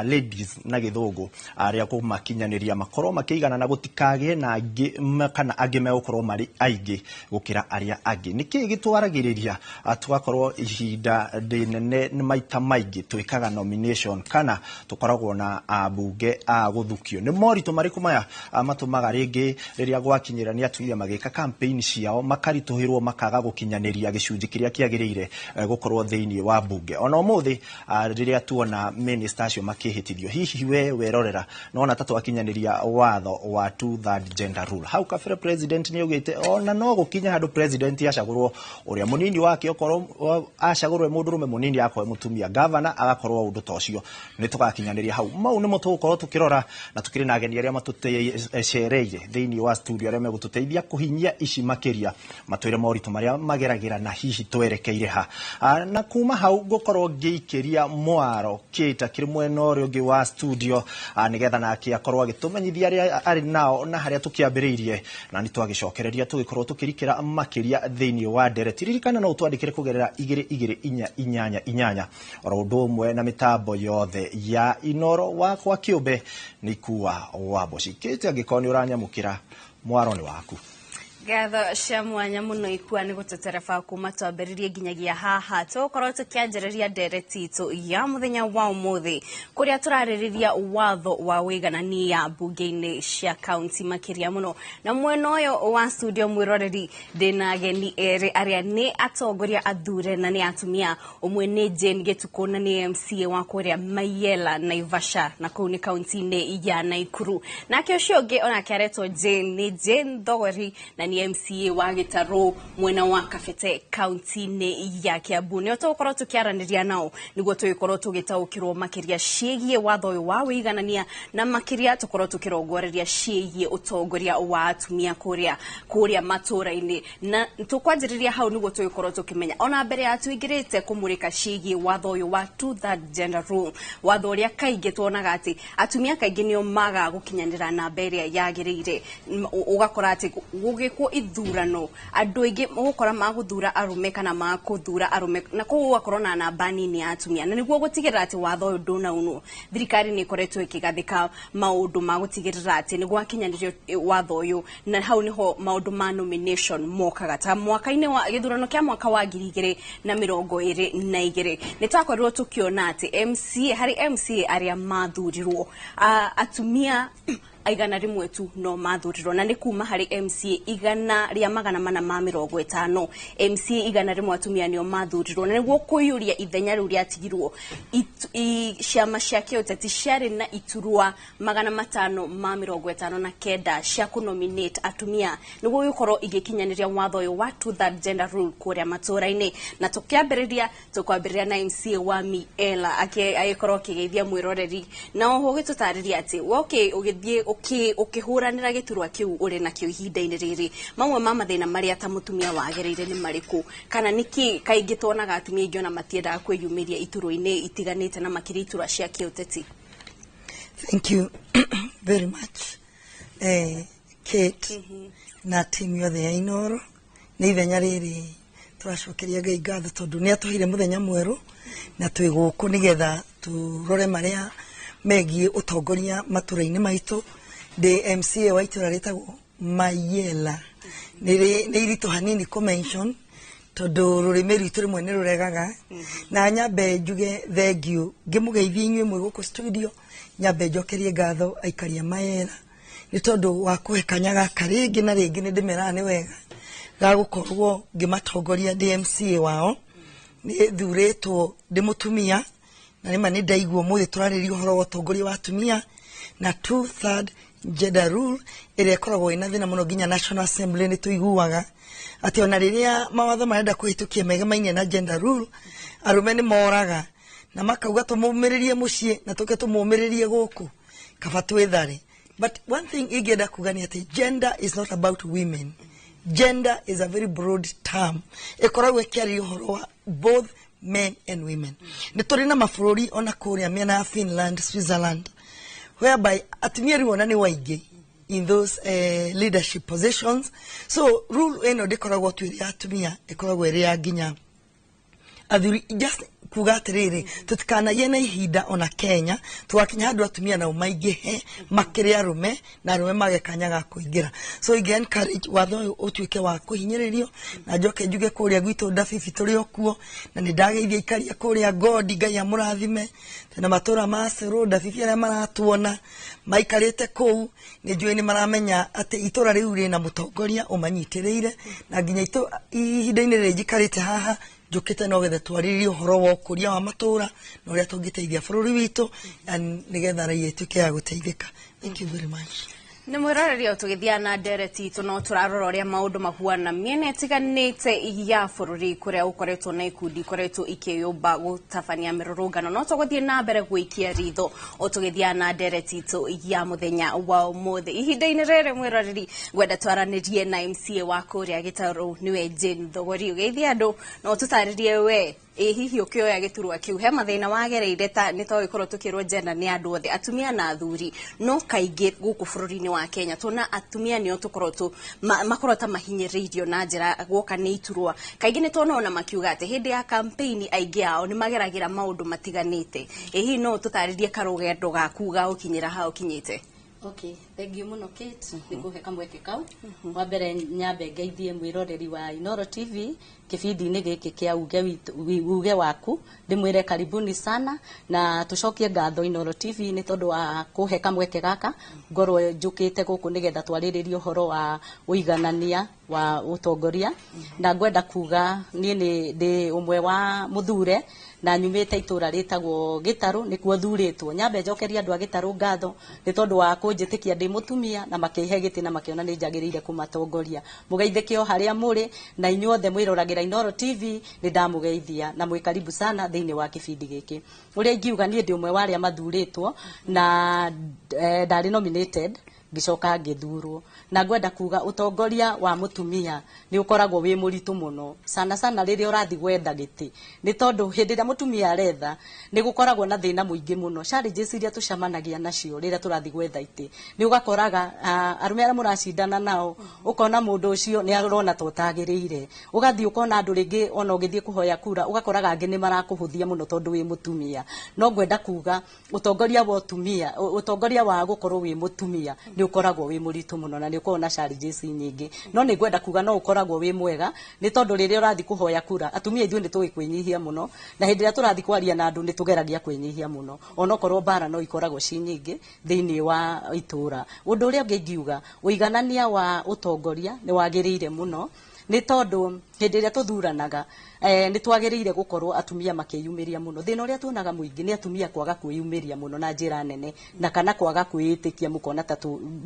ladies na gĩthũngũ, rĩa kũmakinyanĩria makorwo makĩigana na gũtikagĩe na angĩ kana angĩ megũkorwo marĩ aingĩ gũkĩra arĩa angĩ. Nĩkĩĩ gĩtwaragĩrĩria tũgakorwo ihinda rĩnene nĩ maita maingĩ twĩkaga nomination kana tũkoragwo na ambunge a gũthukio? Nĩ moritũ marĩkũ maya matũmaga rĩngĩ rĩrĩa gwakinyĩra nĩ atumia magĩka campaign ciao makaritũhĩrwo makaga gũkinyanĩria gĩcunjĩ kĩrĩa kĩagĩrĩire gũkorwo thĩinĩ wa mbunge? Ona ũmũthĩ rĩrĩa tuona minister acio makĩhĩtithio, hihi we werorera nona ta twakinyanĩria watho wa two-third gender rule? Hau kabere president nĩ augĩte ona no gũkinya handũ president acagũrwo ũrĩa mũnini wake, okorwo acagũrwo mũndũrũme, mũnini akorwo mũtumia, governor agakorwo ũndũ ta ũcio. Nĩ tũgakinyanĩria hau? Mau nĩmo tũgũkorwo tũkĩrora, na tũkĩrĩ na ageni arĩa matũcereire thĩinĩ wa studio arĩa megũtũteithia kũhinyia ici makĩria, matwĩre moritũ marĩa mageragĩra na hihi twerekeire ha. Na kuma hau ngũkorwo ngĩikĩria mwaro kĩta kĩrĩ mwena ũrĩa ũngĩ wa studio, nĩgetha nake akorwo agĩtũmenyithia arĩa arĩ nao na harĩa tũkĩambĩrĩirie, na nĩ twagĩcokereria tũgĩkorwo tũkĩrikĩra makĩria thĩinĩ wa ndereti. Ririkana no ũtwandĩkĩre kũgerera 22488 oro ũndũ ũmwe na mĩtambo yothe ya Inoro. Wakwa kĩũmbe nĩ Ikua wa Mboci. Kĩte, angĩkorwo nĩ ũranyamũkĩra, mwaro nĩ waku. Ngatho cia mwanya muno, Ikua, nĩ gũtũtereba kuma twambĩrĩrie nginyagia haha. Tũgũkorwo tũkĩanjĩrĩria ndereti itũ ya mũthenya wa ũmũthĩ kũrĩa tũrarĩrĩria watho wa wĩiganania mbunge-inĩ cia kaunti makĩria mũno. Na mwena ũyũ wa studio, mwĩroreri, ndĩna ageni erĩ arĩa nĩ atongoria athure na nĩ atumia. Ũmwe nĩ Jane Gĩtukũ na nĩ MCA wa kũrĩa Mayela, Naivasha, na kũu nĩ kaunti-inĩ ya Naikuru. Nake ũcio ũngĩ onake aretwo Jane, nĩ Jane Thogori na nĩ MCA wa Gĩtarũ mwena wa Kabete kaunti-inĩ ya Kiambu. Nĩo tũgũkorwo tũkĩaranĩria nao nĩguo tũgĩkorwo tũgĩtaũkĩrwo makĩria ciĩgiĩ watho ũyũ wa wĩiganania, na makĩria tũkorwo tũkĩrongoreria ciĩgiĩ ũtongoria wa atumia kũrĩa matũũra-inĩ. Na tũkwanjĩrĩria hau nĩguo tũgĩkorwo tũkĩmenya, ona mbere ya tũingĩrĩte kũmũrĩka ciĩgiĩ watho ũyũ wa two third gender rule, watho ũrĩa kaingĩ tuonaga atĩ atumia kaingĩ nĩo magaga gũkinyanĩra namba ĩrĩa yagĩrĩire. Ũgakora atĩ gũgĩkwo ithurano andũ aingĩ ũgũkora magũthura arũme kana makũthura arũme, na koguo gũgakorwo na namba nini ya atumia. Na nĩguo gũtigĩrĩra atĩ watho ũyũ ndũnaunwo, thirikari nĩ ĩkoretwo ĩkĩgathĩka maũndũ ma gũtigĩrĩra atĩ nĩ gwakinyanĩrio watho ũyũ, na hau nĩho maũndũ ma nomination mokaga. Ta mwaka-inĩ wa gĩthurano kĩa mwaka wa 2022 nĩ twakorirwo tũkĩona atĩ MCA, harĩ MCA arĩa mathurirwo, atumia 101 tu no mathurirwo, na nĩ kuma harĩ MCA 450, MCA 101 atumia nĩo mathurirwo. Na nĩguo kũiyũria ithenya rĩu rĩatigirwo, ciama cia kĩũteti ciarĩ na iturwa 559 cia kũnominate atumia nĩguo gũkorwo igĩkinyanĩria watho ũyũ wa two third gender rule kũrĩa matũũra-inĩ. Na tũkĩambĩrĩria, tũkwambĩrĩria na MCA wa Miela agĩkorwo akĩgeithia mwĩroreri, na oho ũgĩtũtarĩria atĩ we ũgĩthiĩ ũkĩhũranĩra gĩturwa kĩu ũrĩ nakĩo ihinda-inĩ rĩrĩ, mamwe ma mathĩna marĩa ta mũtumia wagĩrĩire nĩ marĩkũ, kana nĩkĩ kaingĩ tuonaga atumia aingĩ ona matiendaga kwĩyumĩria iturwa-inĩ itiganĩte na makĩria iturwa cia kĩũteti? Thank you very much, Kate, na timu yothe ya Inoro. Nĩ ithenya rĩrĩ tũracokeria Ngai ngatho tondũ nĩ atũheire mũthenya mwerũ na twĩ gũkũ nĩgetha tũrore marĩa megiĩ ũtongoria matũra-inĩ maitũ. Ndĩ MCA wa itũra rĩtagwo Mayela. Nĩ iritũ hanini kũ mention tondũ rũrĩmĩ rwitũ rĩmwe nĩ rũregaga. Na nyambe njuge thengiũ ngĩmũgeithia inyuĩ mwĩ gũkũ studio, nyambe njokerie ngatho aikari a Mayela nĩ tondũ wa kũhe kanya gaka rĩngĩ na rĩngĩ. Nĩ ndĩmeraga nĩ wega ga gũkorwo ngĩmatongoria ndĩ MCA wao. Nĩ thurĩtwo ndĩ mũtumia, na nĩma nĩ ndaigua ũmũthĩ tũrarĩria ũhoro wa ũtongoria wa atumia na two third gender rule ĩrĩa ĩkoragwo ĩna thĩna mũno. Nginya National Assembly nĩ tũiguaga atĩ ona rĩrĩa mawatho marenda kũhĩtũkia megemainie na gender rule, arũme nĩ moraga na makauga tũmũmĩrĩrie mũciĩ na tũke tũmũmĩrĩrie gũkũ, kaba twĩthare. But one thing ingĩenda kuga nĩ atĩ gender is not about women. Gender is a very broad term, ĩkoragwo ĩkĩarĩria ũhoro wa both men and women. Nĩ tũrĩ na mabũrũri ona kũrĩa mĩena ya Finland, Switzerland, whereby atumia rĩu ona nĩ waingĩ. in those leadership positions. So rule ĩno ndĩkoragwo tu ĩrĩ ya atumia, ĩkoragwo ĩrĩ ya nginya athuri. Just kuga atiriri, tutikanagie na ihinda ona Kenya twakinya handu atumia nao maingĩhe makĩrĩ arũme na arũme mage kanya ga kũingĩra. So ingĩ encourage watho ũyũ ũtuĩke wa kũhinyĩrĩrio. Na njoke njuge kũrĩa gwitũ Ndabibi tũrĩ o kuo, na nĩ ndageithia ikaria kũrĩa Ngodi, Ngai amũrathime, na matũra ma Cero Ndabibi arĩa maratuona maikarĩte kũu, nĩ njũĩ nĩ maramenya atĩ itũra rĩu rĩna mũtongoria ũmanyitĩrĩire. Na nginya ihinda-inĩ rĩrĩ njikarĩte haha njũkĩte no getha twarĩrĩrie ũhoro wa ũkũria wa matũra na ũrĩa tũngĩteithia bũrũri witũ na nĩgetha raia ĩtuĩke ya gũteithĩka. Thank you very much. Nĩ mwĩroreri, tũgĩthiaga na ndereti itũ no tũrarora ũrĩa maũndũ mahuana mĩena ĩtiganĩte ya bũrũri, kũrĩa gũkoretwo na ikundi ikoretwo ikĩyũmba gũtabania mĩrũrũngano. No tũgũthiĩ na mbere gũikia ritho o tũgĩthiaga na ndereti itũ ya mũthenya wa ũmũthĩ. Ihinda-inĩ rĩrĩ, mwĩroreri, ngwenda twaranĩrie na MCA wa kũrĩa Gĩtarũ, nĩwe Jane Thogori. Ũgeithie andũ no tũtarĩrie we ĩ hihi ũkĩoya gĩturwa kĩu he mathĩna wagereire, ta nĩ togĩkorwo tũkĩrwo gender nĩ andũ othe, atumia na athuri, no kaingĩ gũkũ bũrũri-inĩ wa Kenya tuona atumia nĩo tũkorwo makorwo ta mahinyĩrĩirio na njĩra guoka nĩ iturwa. Kaingĩ nĩ tuona ona makiuga atĩ hĩndĩ ya campaign aingĩ ao nĩ mageragĩra maũndũ matiganĩte. Ĩ hihi no tũtarĩrie karũgendo gaku ga gũkinyĩra hau ũkinyĩte? Okay, thank you mũno, Kate, nĩ kũhe kamweke kau. Wa mbere nyambe ngeithie mwĩroreri wa Inoro TV kĩbindi-inĩ gĩkĩ kĩa Uge Waku, ndĩmwĩre karibuni sana, na tũcokie ngatho Inoro TV nĩ tondũ wa kũhe kamweke gaka ngorwo njũkĩte gũkũ nĩgetha twarĩrĩrie ũhoro wa ũiganania wa ũtongoria. Na ngwenda kuga niĩ nĩ ndĩ ũmwe wa mũthure na nyumĩte itũra rĩtagwo Gĩtarũ, nĩkuo thurĩtwo. Nyambe njokerie andũ a Gĩtarũ ngatho nĩ tondũ wa kũnjĩtĩkia ndĩ mũtumia na makĩhe gĩtĩ na makĩona nĩ njagĩrĩire kũmatongoria. Mũgeithĩke o harĩa mũrĩ, na inyuothe mwĩroragĩra Inoro TV nĩ ndamũgeithia na mwĩ karibu sana thĩinĩ wa kĩbindi gĩkĩ. Ũrĩa ingiuga, niĩ ndĩ ũmwe wa arĩa mathurĩtwo na ndarĩ nominated, ngĩcoka ngĩthurwo. Na ngwenda kuga ũtongoria wa mũtumia nĩ ũkoragwo wĩ mũritũ mũno, sana sana rĩrĩa ũrathiĩ gwetha gĩtĩ, nĩ tondũ hĩndĩ ĩrĩa mũtumia aretha nĩ gũkoragwo na thĩna mũingĩ mũno. Challenges iria tũcemanagia nacio rĩrĩa tũrathiĩ gwetha itĩ, nĩ ũgakoraga arũme arĩa mũracindana nao, ũkona mũndũ ũcio nĩ arona ta ũtagĩrĩire. Ũgathiĩ ũkona andũ rĩngĩ ona ũgĩthiĩ kũhoya kura, ũgakoraga angĩ nĩ marakũhũthia mũno tondũ wĩ mũtumia. No ngwenda kuga ũtongoria wa ũtumia, ũtongoria wa gũkorwo wĩ mũtumia nĩ ũkoragwo wĩ mũritũ mũno na nĩ ũkoragwo na challenges nyingĩ. No nĩ ngwenda kuga no ũkoragwo wĩ mwega, nĩ tondũ rĩrĩa ũrathiĩ kũhoya kura, atumia ithuĩ nĩ tũĩ kwĩnyihia mũno, na hĩndĩ ĩrĩa tũrathiĩ kwaria na andũ nĩ tũgeragia kwĩnyihia mũno, onokorwo mbara no ikoragwo ci nyingĩ thĩinĩ wa itũra. Ũndũ ũrĩa ũngĩ ingiuga, ũiganania wa ũtongoria nĩ wagĩrĩire mũno, nĩ tondũ hĩndĩ ĩrĩa tũthuranaga nĩ twagĩrĩire gũkorwo atumia makĩyumĩria mũno. Thĩna ũrĩa tuonaga mũingĩ nĩ atumia kwaga kwĩyumĩria mũno na njĩra nene, na kana kwaga kwĩĩtĩkia, mũkona ta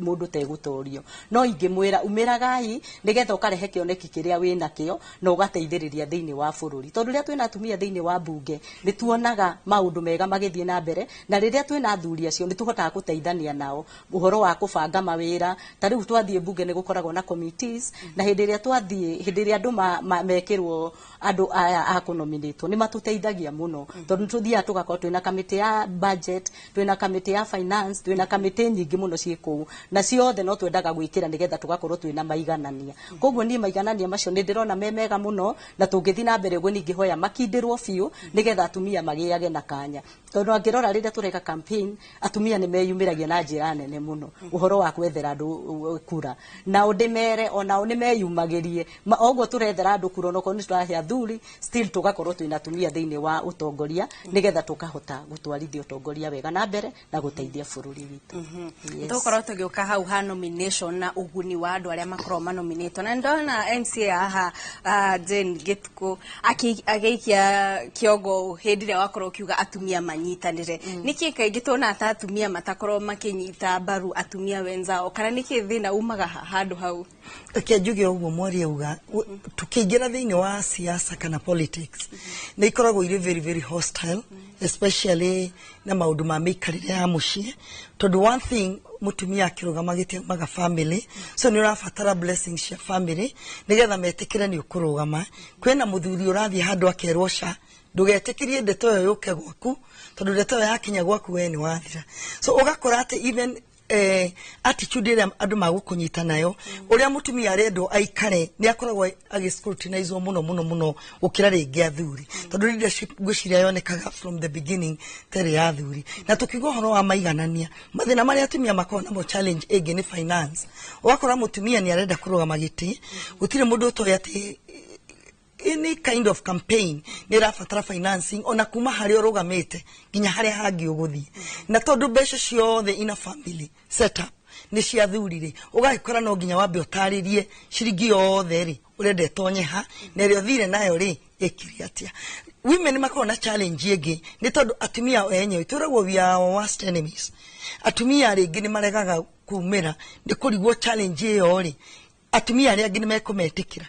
mũndũ tegũtorio. No ingĩmwĩra umĩragai nĩgetha ũkarehe kĩoneki kĩrĩa wĩnakĩo na ũgateithĩrĩria thĩinĩ wa bũrũri, tondũ rĩrĩa twĩna atumia thĩinĩ wa mbunge nĩ tuonaga maũndũ mega magĩthiĩ na mbere, na rĩrĩa twĩna athuri acio nĩ tũhotaga gũteithania nao ũhoro wa kũbanga mawĩra. Ta rĩu twathiĩ mbunge nĩ gũkoragwo na committees, na hĩndĩ ĩrĩa twathiĩ, hĩndĩ ĩrĩa andũ mekĩrwo andũ aya a kũnominĩtwo, nĩ matũteithagia mũno, tondũ nĩ tũthiaga tũgakorwo twĩna kamĩtĩ ya budget, twĩna kamĩtĩ ya finance, twĩna kamĩtĩ nyingĩ mũno ciĩ kũu, na ciothe no twendaga gwĩkĩra nĩgetha tũgakorwo twĩna maiganania. Koguo niĩ maiganania macio nĩ ndĩrona me mega mũno, na tũngĩthiĩ na mbere ũguo ningĩhoya makindĩrwo biũ nĩgetha atumia magĩage na kanya, tondũ angĩrora rĩrĩa tũreka campaign, atumia nĩ meyumĩragia na njĩra nene mũno ũhoro wa gwethera andũ kura. Nao ndĩmere onao nĩ meyumagĩrie oguo tũrethera andũ kura, onokorwo nĩ tũrahe athuri, still tũgakorwo twĩna atumia thĩinĩ wa ũtongoria nĩgetha tũkahota gũtwarithia ũtongoria wega na mbere na gũteithia bũrũri witũ. Yes. Tũgũkorwo tũgĩũka hau ha nomination na ũguni wa andũ arĩa makorwo manominĩtwo, na ndona MCA haha Jane Gĩtukũ agĩikia kĩongo hĩndĩ ĩrĩa wakorwo ũkiuga atumia manyitanĩre. Nĩkĩ kaingĩ tuonaga ta atumia matakorwo makĩnyita mbaru atumia wenzao, kana nĩkĩ thĩna umaga handũ hau? Reke njuge ũguo mwaria auga, tukĩingĩra thĩinĩ wa siasa kana politics nĩ ikoragwo irĩ very very hostile, especially na maũndũ ma mĩikarĩre ya mũciĩ, tondũ one thing, mũtumia akĩrũgama gĩtĩ aumaga family, so nĩ ũrabatara blessings cia family nĩgetha metĩkĩre nĩ ũkũrũgama. Kwĩna mũthuri ũrathiĩ handũ akerwo, "Ca, ndũgetĩkĩrie ndeto ĩyo yũke gwaku, tondũ ndeto ĩyo yakinya gwaku we nĩ wathira." So ũgakora atĩ even Attitude ĩrĩa andũ magũkũnyita nayo, ũrĩa mũtumia arendwo aikare, nĩ akoragwo agĩscrutinizwo mũno mũno mũno gũkĩra rĩngĩ athuri, tondũ leadership ngwĩciria yonekaga from the beginning terĩ ya athuri. Na tũkiuga ũhoro wa maiganania, mathĩna marĩa atumia makoragwo namo, challenge ĩngĩ nĩ finance. Ũgakora mũtumia nĩ arenda kũrũgama gĩtĩ, gũtirĩ mũndũ ũtoĩ atĩ any kind of campaign nĩ ĩrabatara financing, ona kuma harĩa ũrũgamĩte nginya harĩa hangĩ ũgũthiĩ. Na tondũ mbeca ciothe ina family setup nĩ cia thuri rĩ, ũgagĩkora no nginya wambe ũtarĩrie ciringi yothe rĩ ũrenda ĩtonye ha, na ĩrĩa ũthire nayo rĩ ĩkire atĩa. Women makoragwo na challenge ĩngĩ nĩ tondũ atumia enyewe twĩragwo we are our worst enemies. Atumia rĩngĩ nĩ maregaga kumĩra nĩ kũrigwo challenge ĩyo rĩ, atumia arĩa angĩ nĩ mekũmetĩkĩra.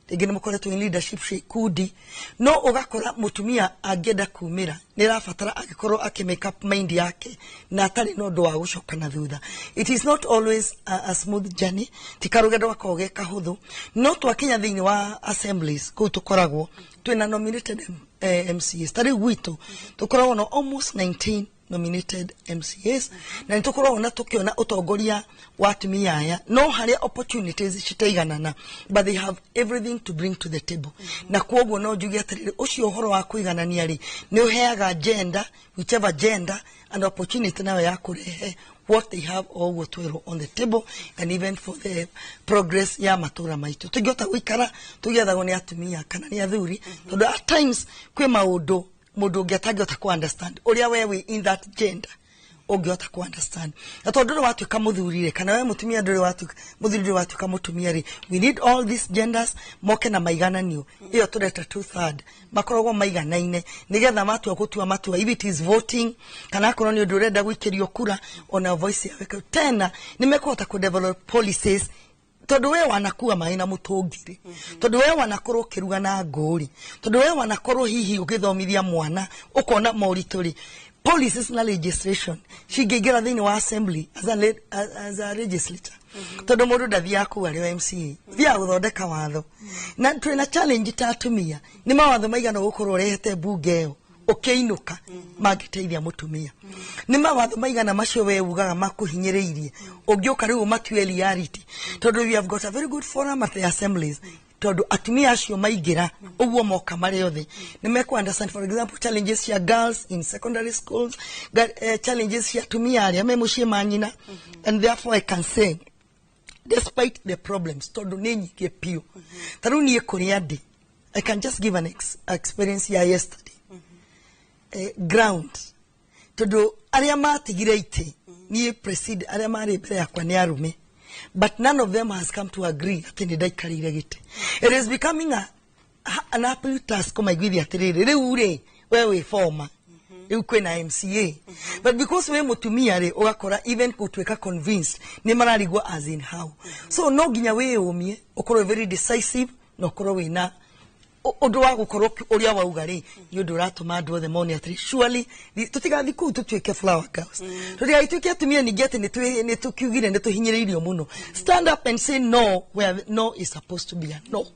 Rĩngĩ nĩ mũkoretwo in leadership cia ikundi, no ũgakora mũtumia angĩenda kumĩra nĩ ĩrabatara agĩkorwo akĩ make up mind yake na atarĩ na ũndũ wa gũcoka na thutha. It is not always a smooth journey, ti karũgendo gakoragwo ge kahũthũ. No twakinya thĩinĩ wa assemblies kũu tũkoragwo twĩna nominated MCAs, ta rĩu gwitũ tũkoragwo na almost 19 nominated MCAs, na nĩ tũkoragwo na tũkĩona ũtongoria wa atumia aya, no harĩa opportunities citaiganana, but they have everything to bring to the table. Na kwoguo no njuge atĩrĩrĩ, ũcio ũhoro wa kũiganania rĩ, nĩ ũheaga gender, whichever gender, an opportunity nayo ya kũrehe what they have o ũguo twerwo on the table, and even for the progress ya matũra maitũ. Tũngĩhota gũikara tũgĩathagwo nĩ atumia kana nĩ athuri, tondũ at times kwĩ maũndũ mũndũ ũngĩ atangĩhota ku understand ũrĩa we wĩ in that gender ũngĩhota ku understand. Na tondũ ndũrĩ watuĩka mũthuri rĩ, kana we mũtumia ndũrĩ watuĩka mũthuri, ndũrĩ watuĩka mũtumia rĩ, we need all these genders moke na maigananio ĩyo tũreta two third, makoragwo maiganaine, nĩgetha matua gũtua matua, if it is voting kana akorwo nĩ ũndũ ũrenda gũikĩrio kura, ona voice yawe tena nĩ mekũhota ku develop policies, tondũ we wanakua maĩ na mũtũngi rĩ, tondũ we wanakorwo ũkĩruga na ngũ rĩ, tondũ we wanakorwo hihi ũgĩthomithia mwana ũkona moritũ rĩ, policies na legislation cingĩingĩra thĩinĩ wa assembly as a legislator, tondũ mũndũ ndathiaga kũu arĩ o MCA, thiaga gũthondeka watho. Na twĩna challenge ta atumia, nĩ mawatho maigana gũkorwo ũrehete mbunge ĩyo ũkĩinũka mangĩteithia mũtumia? Nĩ mawatho maigana macio we ugaga makũhinyĩrĩirie ũngĩũka rĩu ũmatue reality? Tondũ we have got a very good forum at the assemblies, tondũ atumia acio maingĩra ũguo moka marĩ othe nĩ mekũ understand, for example, challenges cia girls in secondary schools, challenges cia atumia arĩa me mũciĩ ma nyina. And therefore I can say, despite the problems, tondũ nĩ nyingĩ biũ, ta rĩu niĩ kũrĩa ndĩ, I can just give an experience ya yesterday, ground, tondũ arĩa matigire itĩ niĩ precede, arĩa marĩ mbere yakwa nĩ arũme, but none of them has come to agree atĩ nĩ ndaikarĩire gĩtĩ. It is becoming an uphill task kũmaiguithia atĩrĩrĩ, rĩu rĩ we wĩ former, rĩu kwĩna MCA, but because wĩ mũtumia rĩ, ũgakora even gũtuĩka convinced nĩ mararigwo as in how. So no nginya wĩyũmie, ũkorwo very decisive na ũkorwo wĩna ũndũ wa gũkorwo ũrĩa wauga rĩ, nĩ ũndũ ũratũma andũ othe mone atĩrĩ, surely tũtigathiĩ kũu tũtuĩke flower girls, tũtigagĩtuĩke atumia ningĩ atĩ nĩ tũkiugire nĩ tũhinyĩrĩirio mũno. Stand up and say no where no is supposed to be a no.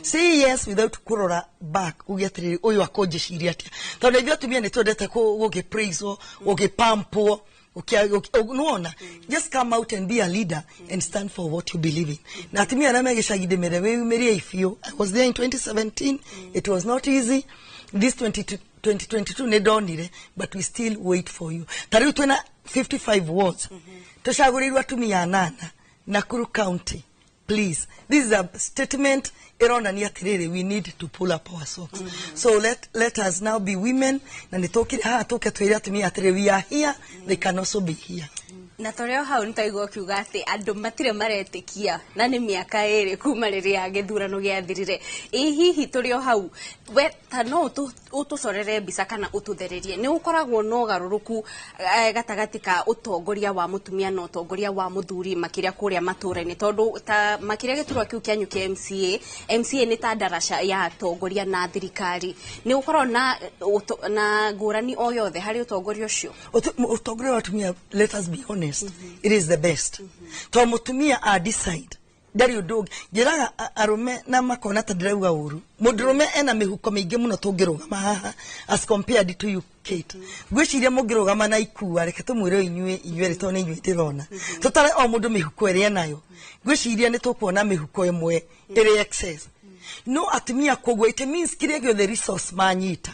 Say yes without kũrora back uge atĩrĩrĩ, ũyũ akũnjĩciria atĩa, tondũ ithuĩ atumia nĩ twendete gũgĩpraiswo, gũgĩpampwo. Nĩwona, just come out and be a leader and stand for what you believe in. Na atumia arĩa me gĩcagi, ndĩmere wĩyumĩriei biũ. I was there in 2017. It was not easy. This 22 2022 nĩ ndonire, but we still wait for you. Ta rĩu twĩna 55 wards, tũcagũrĩirwo atumia anana Nakuru County. Please, this is a statement ĩronania atĩrĩrĩ, we need to pull up our socks. So let us now be women, na nĩ tũkire haha tũke twĩre atumia atĩrĩ, we are here, they can also be here. Na tũrĩ o hau, nĩtwaigua ũkiuga atĩ andũ matirĩ maretĩkia na nĩ mĩaka 2 kuma rĩrĩa gĩthurano gĩathirire. Ĩ hihi tũrĩ o hau, we ta no ũtũcorere mbica kana ũtũthererie, nĩ ũkoragwo na ũgarũrũku gatagatĩ ka ũtongoria wa mũtumia na ũtongoria wa mũthuri, makĩria kũrĩa matũra-inĩ, tondũ ta makĩria gĩturwa kĩu kĩanyu kĩa MCA, MCA nĩ ta ndaraca ya atongoria na thirikari, nĩ ũkoragwo na ngũrani o yothe harĩ ũtongoria ũcio? Ũtongoria wa atumia, let us be honest, it is the best, tondũ mũtumia a decide Ndarĩ ũndũ ũngĩ njĩraga arũme na makona ta ndĩrauga ũru. Mũndũrũme ena mĩhuko mĩingĩ mũno tũngĩrũgama haha as compared to you, Kate. Ngwĩciria mũngĩrũgama na ikua, reke tũmwĩre inyuĩ inyuerĩ, tondũ nĩ inyuĩ ndĩrona, tũtare o mũndũ mĩhuko ĩrĩa enayo, ngwĩciria nĩ tũkuona mĩhuko ĩmwe ĩrĩ excess. No atumia, koguo it means kĩrĩa gĩothe resource manyita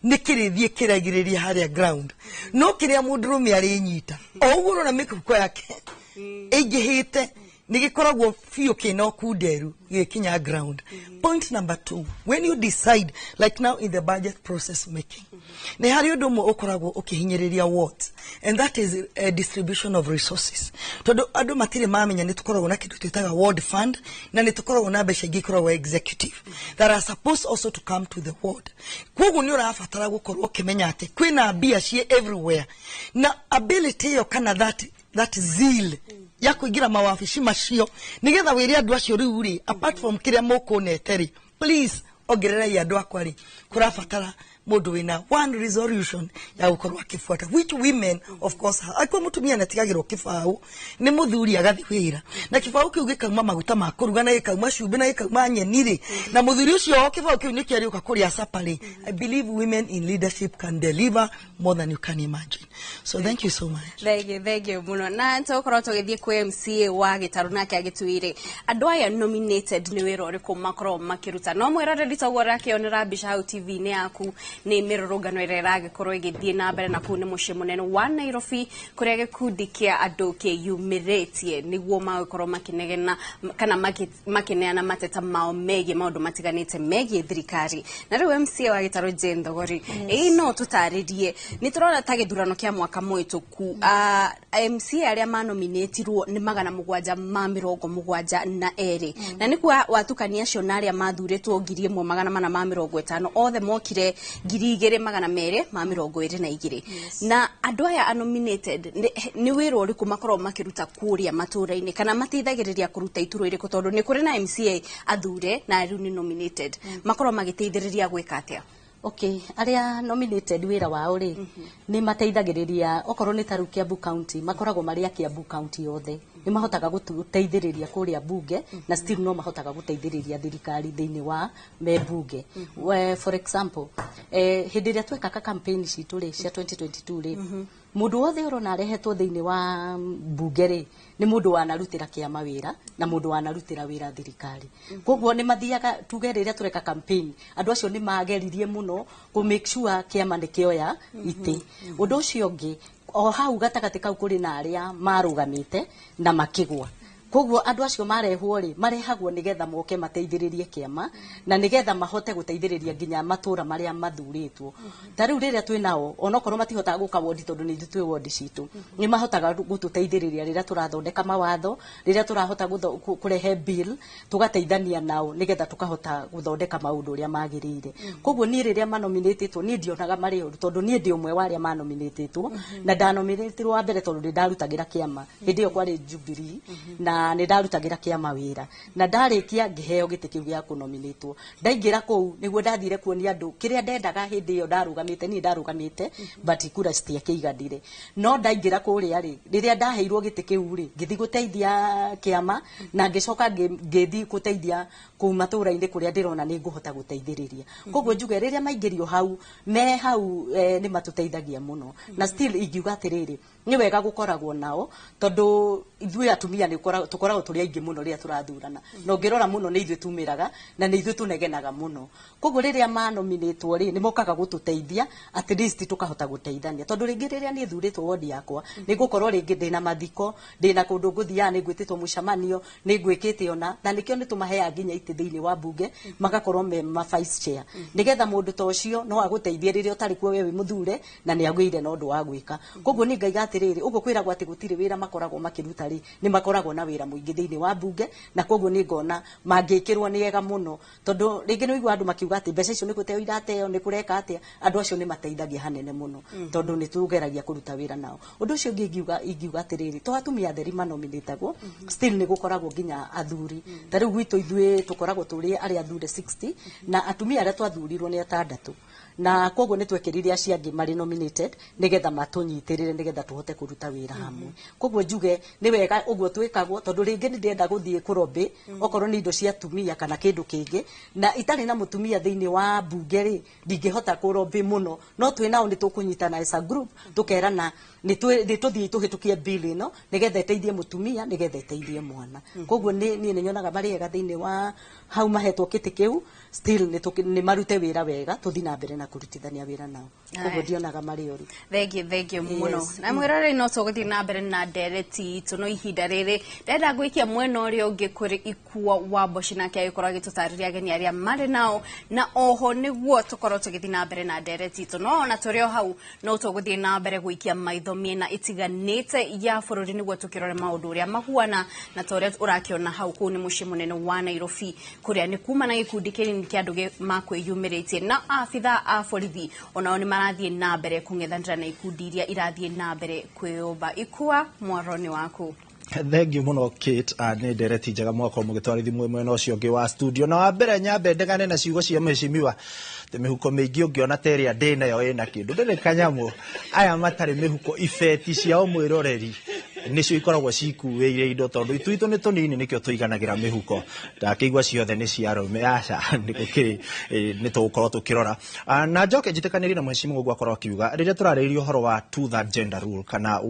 nĩ kĩrĩthiĩ kĩragirĩria harĩa ground, no kĩrĩa mũndũrũme arĩnyita o ũguo ũrona mĩhuko yake ĩingĩhĩte nĩ gĩkoragwo biũ kĩna ũkunderu gĩgĩkinya ground. Point number two, when you decide, like now in the budget process making, nĩ harĩ ũndũ ũmwe ũkoragwo ũkĩhinyĩrĩria wards, and that is distribution of resources, tondũ andũ matirĩ mamenya nĩ tũkoragwo na kĩndũ twĩtaga ward fund, na nĩ tũkoragwo na mbeca ingĩ ikoragwo executive that are supposed also to come to the ward. Koguo nĩ ũrabatara gũkorwo ũkĩmenya atĩ kwĩna mbia ciĩ everywhere, na ability ĩyo kana that zeal ya kũingĩra mawabici macio nĩgetha wĩre andũ acio rĩu rĩ, apart from kĩrĩa mũkũnete rĩ, please ongererai andũ akwa rĩ, kũrabatara mũndũ wĩna one resolution ya gũkorwo akĩbuata, which women of course have. Angĩkorwo mũtumia nĩatigagĩrwo kĩbaũ nĩ mũthuri agathiĩ wĩra na kĩbaũ kĩu gĩkauma maguta ma kũruga na gĩkauma cumbĩ na gĩkauma nyeni rĩ, na mũthuri ũcio o kĩbaũ kĩu nĩkĩo arĩũka kũrĩa supper rĩ, I believe women in leadership can deliver more than you can imagine. So thank you so much. Thank you, thank you muno. Na tũgũkorwo tũgĩthiĩ kwĩ MCA wa Gĩtarũ, nake agĩtwĩre andũ aya nominated nĩ wĩra ũrĩkũ makorwo makĩruta. No mwĩroreri, toguo ũrakĩonera mbica hau TV-inĩ yaku, nĩ mĩrũrũngano ĩrĩa ĩragĩkorwo ĩgĩthiĩ na mbere na kũu nĩ mũciĩ mũnene wa Nairobi, kũrĩa gĩkundi kĩa andũ kĩyumĩrĩtie nĩguo magĩkorwo makĩnegena kana makĩneana mateta mao megiĩ maũndũ matiganĩte megiĩ thirikari. Na rĩu MCA wa Gĩtarũ Jane Thogori, ĩĩ, no tũtarĩrie, nĩ tũrona ta gĩthurano kĩa mwaka mũhĩtũku, MCA arĩa manominĩtirwo nĩ 772, na nĩkuo watukania acio na arĩa mathurĩtwo 1450, othe mokire 2222. Na andũ aya nominated nĩ wĩra ũrĩkũ makoragwo makĩruta kũrĩa matũũra-inĩ, kana mateithagĩrĩria kũruta iturwa irĩkũ? Tondũ nĩ kũrĩ na MCA athure na rĩu nĩ nominated, makoragwo magĩteithĩrĩria gwĩka atĩa? Okay, arĩa nominated, wĩra wao rĩ, nĩ mateithagĩrĩria. Okorwo nĩ ta rĩu Kiambu County, makoragwo marĩ a Kiambu County yothe, nĩ mahotaga gũteithĩrĩria kũrĩa bunge, na still no mahotaga gũteithĩrĩria thirikari thĩinĩ wa me bunge. For example, hĩndĩ ĩrĩa twekaga campaign citũ rĩ cia 2022 rĩ, mũndũ wothe ũrona arehetwo thĩinĩ wa mbunge rĩ, nĩ mũndũ wanarutĩra kĩama wĩra na mũndũ wanarutĩra wĩra thirikari. Koguo nĩ mathiaga, tuge rĩrĩa tũreka campaign, andũ acio nĩ mageririe mũno kũ make sure kĩama nĩ kĩoya itĩ. Ũndũ ũcio ũngĩ, o hau gatagatĩ kau kũrĩ na arĩa marũgamĩte na makĩgwa. Koguo andũ acio marehwo rĩ, marehagwo nĩgetha moke mateithĩrĩrie kĩama na nĩgetha mahote gũteithĩrĩria nginya matũra marĩa mathurĩtwo. Ta rĩu rĩrĩa twĩ nao, onokorwo matihotaga gũka wondi tondũ nĩ ithuĩ twĩ wondi citũ, nĩ mahotaga gũtũteithĩrĩria rĩrĩa tũrathondeka mawatho, rĩrĩa tũrahota kũrehe bill, tũgateithania nao nĩgetha tũkahota gũthondeka maũndũ ũrĩa magĩrĩire. Koguo niĩ rĩrĩa manominĩtĩtwo, niĩ ndionaga marĩ ũru, tondũ niĩ ndĩ ũmwe wa arĩa manominĩtĩtwo, na ndanominĩtirwo wa mbere tondũ nĩ ndarutagĩra kĩama hĩndĩ ĩyo kwarĩ Jubilee, na nĩ ndarutagĩra kĩama wĩra, na ndarĩkia ngĩheo gĩtĩ kĩu gĩa kũnominĩtwo. Ndaingĩra kũu nĩguo ndathire kuonia andũ kĩrĩa ndendaga. Hĩndĩ ĩyo ndarũgamĩte, niĩ ndarũgamĩte, but kura citiakĩiganire. No ndaingĩra kũrĩa rĩ, rĩrĩa ndaheirwo gĩtĩ kĩu rĩ, ngĩthiĩ gũteithia kĩama na ngĩcoka ngĩthiĩ gũteithia kũu matũũra-inĩ kũrĩa ndĩrona nĩ ngũhota gũteithĩrĩria. Koguo njuge rĩrĩa maingĩrio hau me hau, nĩ matũteithagia mũno. Na still ingiuga atĩrĩrĩ, nĩ wega gũkoragwo nao, tondũ ithuĩ atumia nĩ tũkoragwo tũrĩ aingĩ mũno rĩrĩa tũrathurana, na ũngĩrora mũno nĩ ithuĩ tumĩraga na nĩ ithuĩ tũnegenaga mũno. Koguo rĩrĩa manominĩtwo rĩ, nĩ mokaga gũtũteithia, at least tũkahota gũteithania, tondũ rĩngĩ rĩrĩa niĩ thurĩtwo wodi yakwa, nĩ ngũkorwo rĩngĩ ndĩna mathiko, ndĩna kũndũ ngũthiaga, nĩ ngwĩtĩtwo mũcemanio, nĩ ngwĩkĩte ona na nĩkĩo nĩ tũmaheaga nginya itĩ thĩinĩ wa mbunge, magakorwo me ma vice chair, nĩgetha mũndũ ta ũcio no agũteithie rĩrĩa ũtarĩ kuo we wĩ mũthure na nĩ agĩire na ũndũ wa gwĩka. Koguo niĩ ngaiga atĩrĩrĩ, ũguo kwĩragwo atĩ gũtirĩ wĩra makoragwo makĩruta rĩ, nĩ makoragwo na wĩra mũingĩ thĩinĩ wa mbunge, na koguo nĩ ngona mangĩkĩrwo nĩ ega mũno, tondũ rĩngĩ nĩ ũigua andũ makiuga atĩ mbeca icio nĩ gũteo irateo, nĩ kũreka atĩa. Andũ acio nĩ mateithagia hanene mũno, tondũ nĩ tũgeragia kũruta wĩra nao. Ũndũ ũcio ũngĩ ingiuga atĩrĩrĩ, to atumia atheri manominĩtagwo, still nĩ gũkoragwo nginya athuri. Ta rĩu gwitũ ithuĩ tũkoragwo tũrĩ arĩa athure 60, na atumia arĩa twathurirwo nĩ atandatũ, na koguo nĩ twekĩrire acio angĩ marĩ nominated nĩgetha matũnyitĩrĩre, nĩgetha tũhote kũruta wĩra hamwe. Koguo njuge nĩ wega. Wega ũguo twĩkagwo, tondũ rĩngĩ nĩ ndĩrenda gũthiĩ kũrobĩ okorwo nĩ indo cia atumia kana kĩndũ kĩngĩ, na itarĩ na mũtumia thĩinĩ wa mbunge rĩ, ndingĩhota kũrobĩ mũno. No twĩ nao nĩ tũkũnyitana as a group, tũkerana nĩ tũthiĩ tũhĩtũkie bill ĩno nĩgetha ĩteithie mũtumia, nĩgetha ĩteithie mwana. Koguo niĩ nĩ nyonaga marĩ ega thĩinĩ wa hau mahetwo kĩtĩ kĩu, still nĩ marute wĩra wega, tũthiĩ na mbere na kũrutithania wĩra nao. Koguo ndionaga marĩ oru. Thank you, thank you mũno. Na mwĩroreri, no tũgũthiĩ na mbere na ndereti itũ, no ihinda rĩrĩ ndĩrenda gwĩkia mwena ũrĩa ũngĩ kũrĩ Ikua wa Mboci, nake agĩkorwo agĩtũtarĩria ageni arĩa marĩ nao, na oho nĩguo tũkorwo tũgĩthiĩ na mbere na ndereti itũ. No ona tũrĩ o hau, no tũgũthiĩ na mbere gũikia maitho mĩena ĩtiganĩte ya bũrũri nĩguo tũkĩrore maũndũ ũrĩa mahuana. Na ta ũrĩa ũrakĩona hau, kũu nĩ mũciĩ mũnene wa Nairobi, kũrĩa nĩ kuma na gĩkundi kĩnini kĩa andũ makwĩyumĩrĩtie, na abitha a borithi onao nĩ marathiĩ na mbere kũng'ethanĩra na ikundi iria irathiĩ na mbere kwĩyũmba. Ikua, mwaro nĩ waku. Thank you mũno, Kate. Nĩ ndereti njega mwakorwo mũgĩtwarithia mwĩ mwena ũcio ũngĩ wa studio. Na wa mbere nyambe ndegane na ciugo cia mheshimiwa atĩ mĩhuko mĩingĩ ũngĩona ta ĩrĩa ndĩ nayo ĩna kĩndũ, ndĩrĩ kanyamũ. Aya matarĩ mĩhuko, ibeti ciao mwĩroreri nĩcio ikoragwo cikuĩire indo, tondũ itũ nĩ tũnini, nĩkĩo tũiganagĩra mĩhuko. Ndakĩigua ciothe nĩ cia arũme, aca, nĩ gũkĩrĩ nĩ tũgũkorwo tũkĩrora. Na njoke njĩtĩkanĩrie na mheshimiwa ũguo akorwo akiuga rĩrĩa tũrarĩrĩria ũhoro wa two third gender rule kana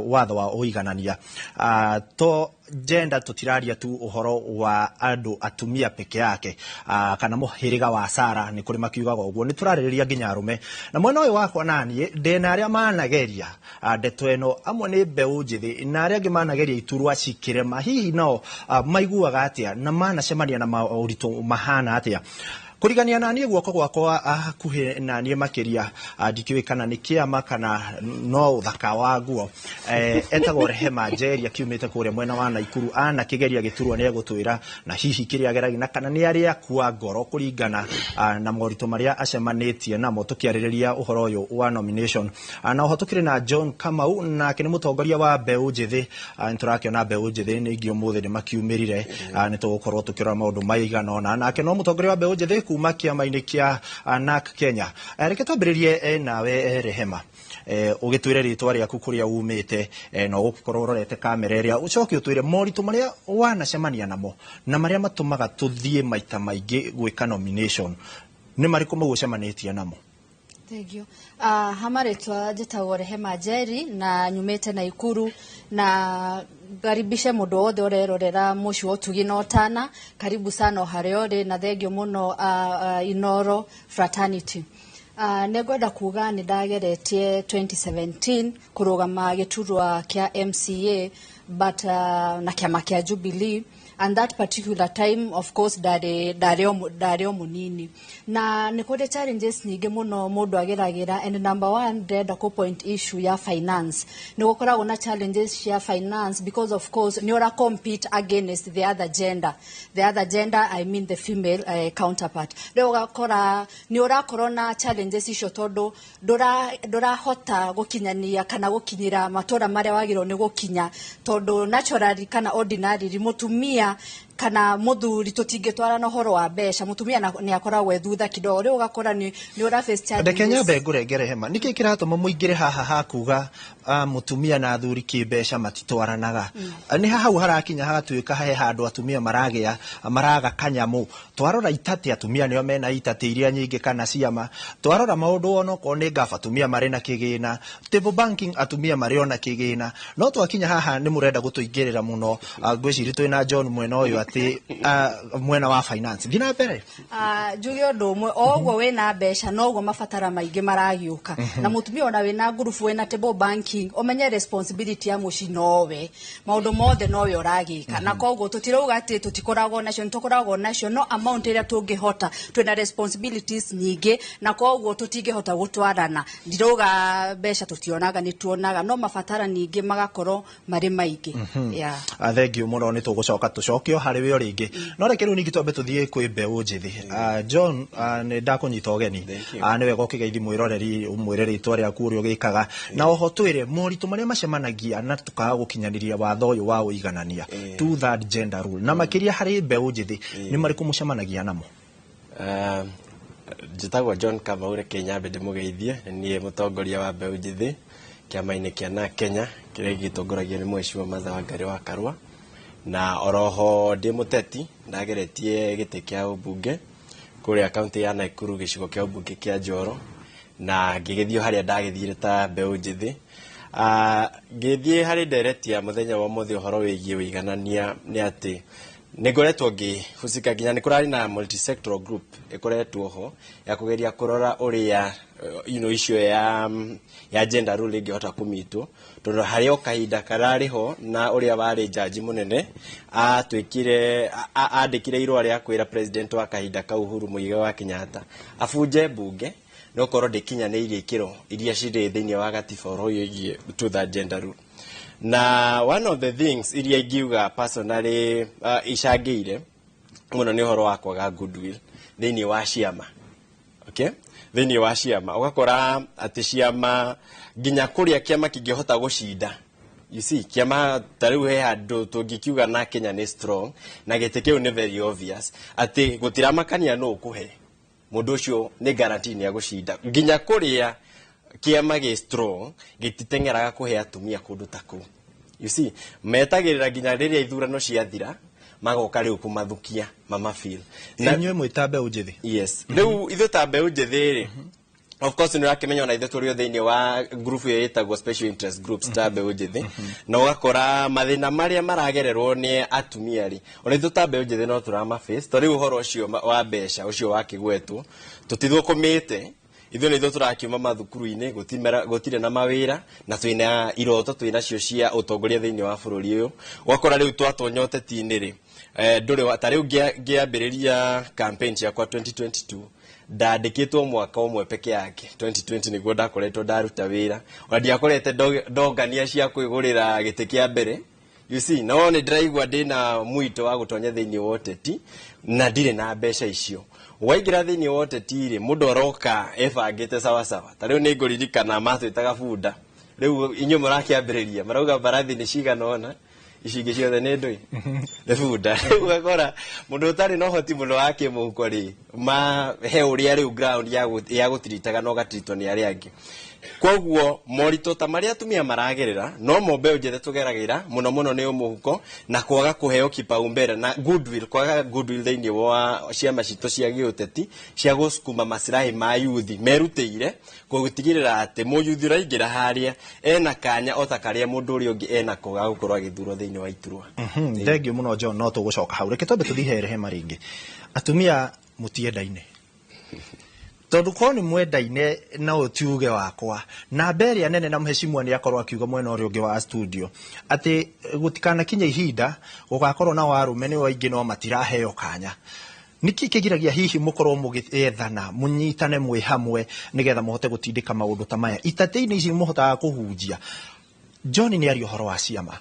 watho wa ũiganania to gender, tutiraria tu ũhoro wa andũ atumia peke yake kana mũhĩrĩga wa Sara, nĩ kũrĩ makiugaga ũguo, nĩ tũrarĩrĩria nginya arũme. Na mwena ũyũ wakwa naniĩ ndĩna arĩa manageria ndeto ĩno, amwe nĩ mbeũ njĩthĩ na arĩa angĩ manageria iturwa cikĩrema. Hihi nao maiguaga atĩa na manacemania na maũritũ mahana atĩa? Kũrigania na niĩ guoko gwakwa hakuhĩ na niĩ makĩria, ndikĩũĩ kana nĩ kĩama kana no ũthaka wa nguo, etagwo Rehema Njeri, akiumĩte kũrĩa mwena wa Naikuru. Anakĩgeria gĩturwa, nĩ egũtwĩra na hihi kĩrĩa ageragia na kana nĩ arĩa akua ngoro kũringana na moritũ marĩa acemanĩtie namo tũkĩarĩrĩria ũhoro ũyũ wa nomination. Na oho tũkĩrĩ na John Kamau, nake nĩ mũtongoria wa mbeũ njĩthĩ. Nĩ tũrakĩona mbeũ njĩthĩ nĩ ingĩ ũmũthĩ nĩ makiumĩrire. Nĩ tũgũkorwo tũkĩrora maũndũ maigana ũna, nake no mũtongoria wa mbeũ njĩthĩ kuma kĩama-inĩ kĩa NARC Kenya. Reke twambĩrĩrie nawe Rehema, ũgĩtwĩre rĩtwa rĩaku, kũrĩa umĩte, na ũgũgĩkorwo ũrorete kamera ĩrĩa, ũcoke ũtwĩre moritũ marĩa wanacemania namo na marĩa matũmaga tũthiĩ maita maingĩ gwĩka nomination nĩ marĩkũ mau ũcemanĩtie namo. Thank you. Hama rĩtwa njĩtagwo Rehema Njeri na nyumĩte Naikuru, na ngaribishe mũndũ wothe ũrerorera mũciĩ wa ũtugi na ũtana. Karibu sana o harĩa ũrĩ, na thengio mũno Inoro Fraternity. Nĩ ngwenda kuga nĩ ndageretie 2017 kũrũgama gĩturwa kĩa MCA, but na kĩama kĩa Jubilee, and that particular time, of course, ndarĩ o mũnini, na nĩ kũrĩ challenges nyingĩ mũno mũndũ ageragĩra. And number one, ndĩrenda kũ point issue ya finance. Nĩ gũkoragwo na challenges cia finance because, of course, nĩ ũra compete against the other gender, the other gender, I mean the female counterpart. Rĩu ũgakora nĩ ũrakorwo na challenges icio tondũ ndũrahota gũkinyania kana gũkinyĩra matũra marĩa wagĩrĩirwo nĩ gũkinya, tondũ naturally kana ordinarily mũtumia kana mũthuri tũtingĩtwarana ũhoro wa mbeca. Mũtumia nĩ akoragwo e thutha kidogo. Rĩu ũgakora nĩ ũra face Reke challenges. Nyambe ngũrengere, Hema. Nĩkĩ kĩratũma mũingĩre haha hakuga mũtumia na athuri kĩmbeca matitwaranaga? Nĩ hau harakinya hagatuĩka he handũ atumia maragĩa maraga kanyamũ. Twarora itatĩ, atumia nĩo mena itatĩ iria nyingĩ kana ciama. Twarora maũndũ onokorwo nĩ ngaba, atumia marĩ na kĩgĩna. Table banking, atumia marĩ ona kĩgĩna. No twakinya haha nĩ mũrenda gũtũingĩrĩra mũno. Ngwĩciria twĩna John mwena ũyũ atĩ mwena wa finance. Thiĩ na mbere. Njuge ũndũ ũmwe, o ũguo wĩna mbeca noguo mabatara maingĩ maragĩũka. Na mũtumia ona wĩna ngurubu, wĩna table banking, ũmenye responsibility ya mũciĩ nowe, maũndũ mothe nowe ũragĩka. Na koguo tũtirauga atĩ tũtikoragwo nacio, nĩ tũkoragwo nacio, no amount ĩrĩa tũngĩhota, twĩna responsibilities nyingĩ, na koguo tũtingĩhota gũtwarana. Ndirauga mbeca tũtionaga, nĩ tuonaga, no mabatara ningĩ magakorwo marĩ maingĩ. Yeah. Thank you mũno. Nĩ tũgũcoka tũcokio harĩ we o rĩngĩ, no reke rĩu ningĩ twambe tũthiĩ kwĩ mbeũ njĩthĩ. John, nĩ ndakũnyita ũgeni. Nĩ wega ũkĩgeithi mwĩroreri, ũmwĩre rĩtwa rĩaku, ũrĩa ũgĩkaga, na oho twĩre moritũ marĩa macemanagia na tũkaga gũkinyanĩria watho ũyũ wa ũiganania, two third gender rule, na makĩria harĩ mbeũ njĩthĩ, nĩ marĩkũ mũcemanagia namo? Njĩtagwo John Kamau. Reke nyambe ndĩmũgeithie. Nĩ niĩ mũtongoria wa mbeũ njĩthĩ Kĩama-inĩ kĩa na Kenya kĩrĩa gĩgĩtongoragio nĩ Mheshimiwa Martha Wangari wa Karua, na oroho ndĩ mũteti, ndageretie gĩtĩ kĩa ũmbunge kũrĩa kaunti ya Nakuru, gĩcigo kĩa ũmbunge kĩa Njoro, na ngĩgĩthiĩ harĩa ndagĩthire ta mbeũ njĩthĩ. Ngĩthiĩ harĩ ndereti ya mũthenya wa ũmũthĩ, ũhoro wĩgiĩ ũiganania, nĩ atĩ nĩ ngoretwo ngĩhusika nginya nĩ kũrarĩ na multisectoral group ĩkoretwo ho ya kũgeria kũrora ũrĩa issue ya gender rule ĩngĩhota kũmitwo, tondũ harĩ o kahinda kararĩ ho na ũrĩa warĩ jaji mũnene atuĩkire andĩkire irũa rĩa kwĩra president wa kahinda kau, Uhuru Muigai wa Kenyatta, abunje mbunge no korwo ndĩkinyanĩirie ikĩro iria cirĩ thĩinĩ wa gatiba ũhoro wĩgiĩ to the gender rule. Na one of the things iria ingiuga personally icangĩire mũno nĩ ũhoro wa kwaga goodwill thĩinĩ wa ciama, okay? Thĩinĩ wa ciama ũgakora atĩ ciama nginya kũrĩa kĩama kĩngĩhota gũcinda, you see, kĩama ta rĩu he handũ tũngĩkiuga na Kenya nĩ strong na gĩtĩ kĩu nĩ very obvious atĩ gũtiramakania nũ ũkũhe mũndũ ũcio, nĩ guarantee nĩ agũcinda. Nginya kũrĩa kĩama gĩ strong gĩtiteng'eraga kũhe atumia kũndũ ta kũu. You see, metagĩrĩra nginya rĩrĩa ithurano ciathira, magoka rĩu kũmathukia mamafeel. Inyuĩ mwĩ ta mbeũ njĩthĩ? Yes, rĩu ithuĩ ta mbeũ njĩthĩ rĩ, of course nĩ ũrakĩmenya ona ithuĩ tũrĩ o thĩinĩ wa group ĩyo ĩtagwo special interest groups ta mbeũ njĩthĩ, na ũgakora mathĩna marĩa maragererwo nĩ atumia rĩ, ona ithuĩ ta mbeũ njĩthĩ no tũrama face. To rĩu ũhoro ũcio wa mbeca ũcio wakĩgwetwo, tũtithũkũmĩte ithuĩ, nĩ ithuĩ tũrakiuma mathukuru-inĩ, gũtirĩ na mawĩra, na twĩna iroto twĩnacio cia ũtongoria thĩinĩ wa bũrũri ũyũ. Ũgakora rĩu twatonya ũteti-inĩ rĩ, ndũrĩ ta rĩu ngĩambĩrĩria campaign ciakwa 2022, ndandĩkĩtwo mwaka ũmwe peke yake, 2020 nĩguo ndakoretwo ndaruta wĩra, ona ndiakorete ndongania cia kwĩgũrĩra gĩtĩ kĩa mbere, you see. No nĩ ndĩraigua ndĩna mwito wa gũtonya thĩinĩ wa ũteti na ndirĩ na mbeca icio. Waingĩra thĩinĩ wa ũteti rĩ, mũndũ aroka ebangĩte sawasawa. Ta rĩu nĩ ngũririkana matwĩtaga bunda, rĩu inyuĩ mũrakĩambĩrĩria, marauga mbarathi nĩ cigana ũna, ici ingĩ ciothe nĩ ndũi, nĩ bunda. Rĩu ũgakora mũndũ ũtarĩ na ũhoti mũno wa kĩmũhuko rĩ, ma he ũrĩa rĩu ground ya gũtiritaga na ũgatiritwo nĩ arĩa angĩ. Koguo moritũ ta marĩa atumia maragerera no mo mbeũ njĩthĩ tũgeragĩra mũno mũno, nĩ mũhuko na kwaga kũheo kipaumbele na goodwill, kwaga goodwill thĩinĩ wa ciama citũ cia gĩũteti cia gũcukuma maslahi ma yuthi merutĩire gũtigĩrĩra atĩ mũyuthi ũraingĩra harĩa ena kanya o ta karĩa mũndũ ũrĩa ũngĩ enako ga gũkorwo agĩthurwo thĩinĩ wa iturwa. Thengiũ mũno John, no tũgũcoka hau. Reke twambe tũthiĩ he Rehema rĩngĩ. Atumia mũtiendaine, tondũ korwo nĩ mwendaine no ũtiuge wakwa namba ĩrĩa nene, na mheshimiwa nĩ akorwo akiuga mwena ũrĩa ũngĩ wa studio atĩ gũtikanakinye ihinda gũgakorwo na warũme nĩo aingĩ no matiraheo kanya. Nĩkĩ kĩgiragia hihi mũkorwo mũgĩethana, mũnyitane mwĩ hamwe, nĩgetha mũhote gũtindĩka maũndũ ta maya itatĩ-inĩ ici mũhotaga kũhunjia? John nĩ aria ũhoro wa ciama.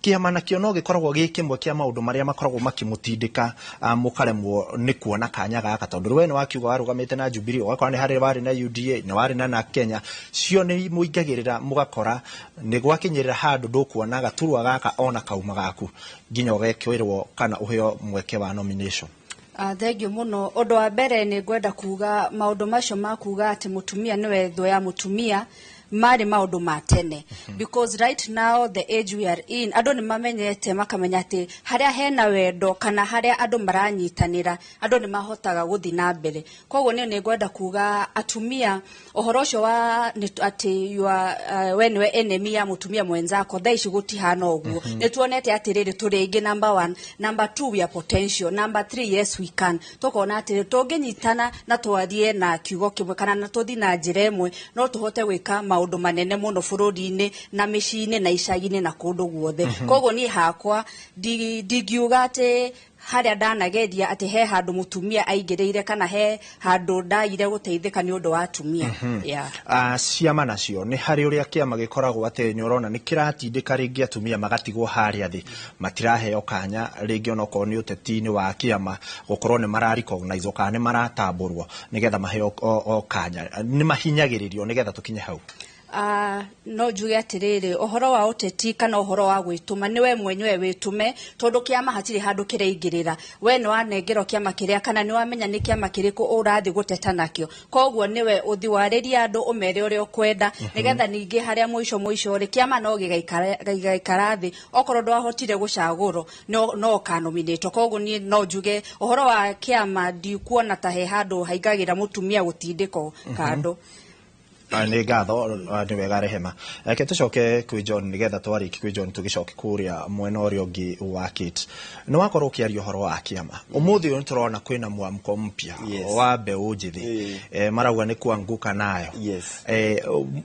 Kĩama nakĩo no gĩkoragwo gĩ kĩmwe kĩa maũndũ marĩa makoragwo makĩmũtindĩka mũkaremwo nĩ kuona kanya gaka, tondũ we nĩ wakiuga warũgamĩte na Jubilee, ũgakora nĩ harĩ warĩ na UDA, nĩ warĩ na na Kenya, cio nĩ mũingagĩrĩra, mũgakora nĩ gwakinyĩrĩra handũ ndũkuona gaturwa gaka ona kauma gaku nginya ũgekĩrwo kana ũheo mweke wa nomination. Thengiũ mũno. Ũndũ wa mbere nĩ ngwenda kuga maũndũ macio ma kuga atĩ mũtumia nĩwe thũ ya mũtumia marĩ maũndũ ma tene, because right now, the age we are in, andũ nĩ mamenyete, makamenya atĩ harĩa hena wendo kana harĩa andũ maranyitanĩra, andũ nĩ mahotaga gũthiĩ na mbere. Koguo niĩ nĩ ngwenda kuga atumia, ũhoro ũcio wa atĩ you are, we nĩwe enemy ya mũtumia mwenzako, thaa ici gũtihana ũguo. Nĩ tuonete atĩrĩrĩ, tũrĩ aingĩ, number one. Number two, we are potential. Number three, yes we can. Tũkona atĩrĩ, tũngĩnyitana na twarie na kiugo kĩmwe kana na tũthiĩ na njĩra ĩmwe, no tũhote gwĩka maũndũ manene mũno bũrũri-inĩ na mĩciĩ-inĩ na icagi-inĩ na kũndũ guothe. Koguo niĩ hakwa ndingiuga atĩ harĩa ndanageria atĩ he handũ mũtumia aingĩrĩire kana he handũ ndagire gũteithĩka nĩ ũndũ wa atumia. Yeah. Ciama nacio nĩ harĩ ũrĩa kĩama gĩkoragwo atĩ nĩ ũrona nĩ kĩratindĩka rĩngĩ atumia magatigwo harĩa thĩ, matiraheo kanya rĩngĩ onokorwo nĩ ũteti-inĩ wa kĩama, gũkorwo nĩ mara-recognize kana nĩ maratambũrwo nĩgetha maheo o kanya, nĩ mahinyagĩrĩrio nĩgetha tũkinye hau? No njuge atiriri, uhoro wa uteti kana uhoro wa gwituma ni we mwenyewe witume, tondu kiama hatiri handu kireingirira. We ni wanengerwo kiama kiria kana ni wamenya ni kiama kiriku urathi guteta nakio, koguo niwe uthi wariria andu umere uria ukwenda, nigetha ningi haria mwisho mwisho ri kiama no gigaikara thi okorwo ndwahotire gucagurwo no ukanominatwo. Koguo ni no njuge uhoro wa kiama ndikuona ta he handu haingagira mutumia gutindiko kando. Nä ngatho, nä wega Rehema. Reke tũcoke kwĩ John nĩgetha twarĩki kwĩ John tũgĩcoke kũrĩa mwena ũrĩa ũngĩ wa Kate. Nĩ wakorwo ũkĩaria ũhoro wa kĩama. Ũmũthĩ ũyũ nĩtũrona kwĩna mwamko mpya wa mbeũ njĩthĩ, marauga nĩ kuanguka nayo.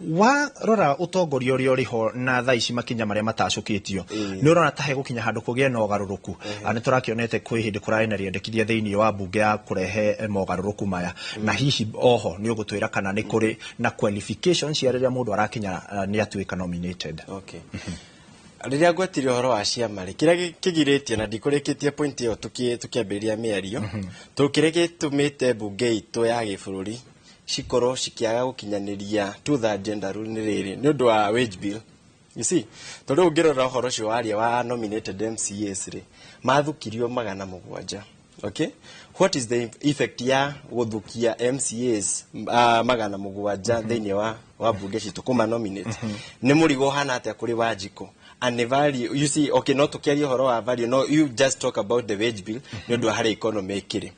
Warora ũtongoria ũrĩa ũrĩho na thaa ici makinya marĩa matacũkĩtio, nĩ ũrona ta hegũkinya handũ kũgĩe na ũgarũrũku? Nĩ tũrakĩonete kwĩ hĩndĩ kũrarĩ na rĩendekithia thĩinĩ wa mbunge ya kũrehe mogarũrũku maya, na hihi oho nĩ ũgũtwĩra kana nĩ kũrĩ na qualification cia rĩrĩa mũndũ arakinya nĩ atuĩka nominated? Okay. Rĩrĩa ngwetire ũhoro wa ciama rĩ, kĩrĩa kĩgirĩtie na ndikũrĩkĩtie point ĩyo tũkĩambĩrĩria mĩario, tondũ kĩrĩa gĩtũmĩte mbunge itũ ya gĩbũrũri cikorwo cikĩaga gũkinyanĩria two third gender rule nĩ rĩrĩ, nĩ ũndũ wa wage bill. You see, tondũ ũngĩrora ũhoro ũcio waria wa nominated MCAs rĩ, mathukirio 700. Okay? What is the effect ya gũthukia MCAs 700 thĩinĩ wa bunge citũ kũma nominate? Nĩ mũrigo ũhana atĩa kũrĩ Wanjikũ? And the value, you see, okay, no tũkĩaria ũhoro wa value, no you just talk about the wage bill nĩ ũndũ wa harĩa economy ĩkĩrĩ.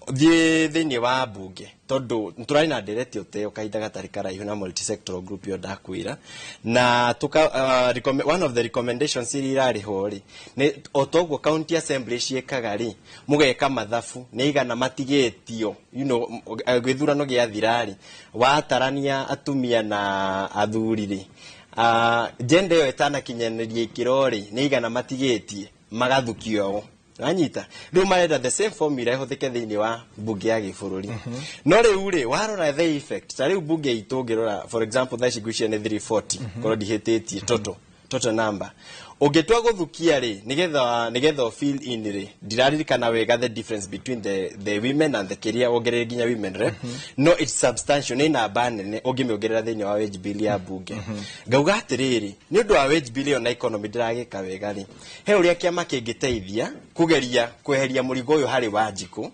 Thiĩ thĩinĩ wa bunge, tondũ tũrarĩ na ndereti ũteo kahinda gatarĩ karaihu na multi-sectoral group ĩyo ndakwĩra, na tuka one of the recommendations iria irarĩ ho rĩ, nĩ o toguo county assembly ciĩkaga rĩ, mũgeka mathabu nĩ igana matigĩtio, gĩthurano gĩathira rĩ, watarania atumia na athuri rĩ, gender ĩyo ĩtanakinyanĩria ikĩro rĩ, nĩ igana matigĩtie magathukio o. Wanyita rĩu marenda the same formula ĩhũthĩke thĩinĩ wa mbunge ya gĩbũrũri. No rĩu rĩ, warora the effect, ta rĩu mbunge itũ ũngĩrora for example thaa ici ngwĩciria nĩ 340, korwo ndihĩtĩtie total number, ũngĩtua gũthukia rĩ, nĩgetha fill in rĩ, ndiraririkana wega the difference between the women and the kĩrĩa wongerere nginya women rep, no it's substantial, nĩ namba nene ũngĩmĩongerera thĩinĩ wa wage bill ya mbunge. Ngauga atĩrĩrĩ, nĩ ũndũ wa wage bill ĩyo na economy ndĩragĩka wega rĩ, he ũrĩa kĩama kĩngĩteithia kũgeria kweheria mũrigo ũyũ harĩ Wanjikũ,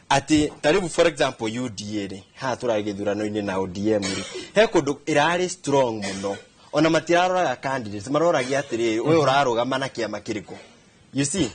atĩ ta rĩu for example UDA rĩ, haha tũrarĩ gĩthurano-inĩ na ODM rĩ, he kũndũ ĩrarĩ strong mũno, ona matiraroraga candidates, maroragia atĩrĩrĩ, we ũrarũgama na kĩama kĩrĩkũ? You see,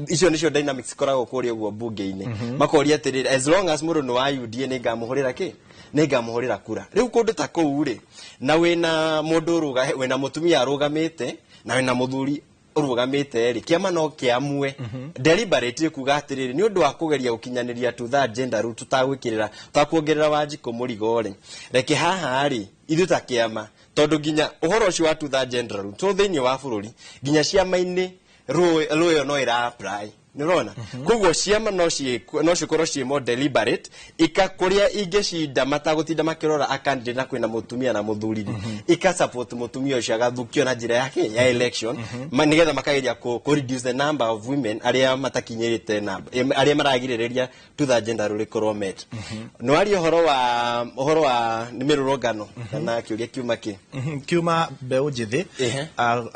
icio nicio dynamics ikoragwo kũrĩa ũguo mbunge-inĩ. Makoria atĩrĩrĩ, as long as mũndũ nĩ wa UDA nĩ ngamũhũrĩra kĩ, nĩ ngamũhũrĩra kura. Rĩu kũndũ ta kũu rĩ, na wĩna mũndũ wĩna mũtumia arũgamĩte na wĩna mũthuri ũrũgamĩte rĩ, kĩama no kĩamue deliberately kuga atĩrĩrĩ, nĩ ũndũ wa kũgeria gũkinyanĩria two third gender rule, tũtagwĩkĩrĩra tũtakuongerera Wanjikũ mũrigo rĩ, reke haha rĩ ithuĩ ta kĩama, tondũ nginya ũhoro ũcio wa two third gender rule to thĩinĩ wa bũrũri, nginya ciama-inĩ rũĩ no ĩra apply, nĩ ũrona? Koguo ciama no cikorwo ciĩ more deliberate ika kũrĩa ingĩcinda matagũtinda makĩrora a candidate na kwĩna mũtumia na mũthuri rĩ, ika support mũtumia ũcio agathukio na njĩra yake ya election, nĩgetha makageria kũ reduce the number of women arĩa matakinyĩrĩte namba arĩa maragirĩrĩria two third gender rule ĩkorwo met. Nĩ waria ũhoro wa nĩ mĩrũrũngano kana kĩũria kiuma kĩ? Kiuma mbeũ njĩthĩ,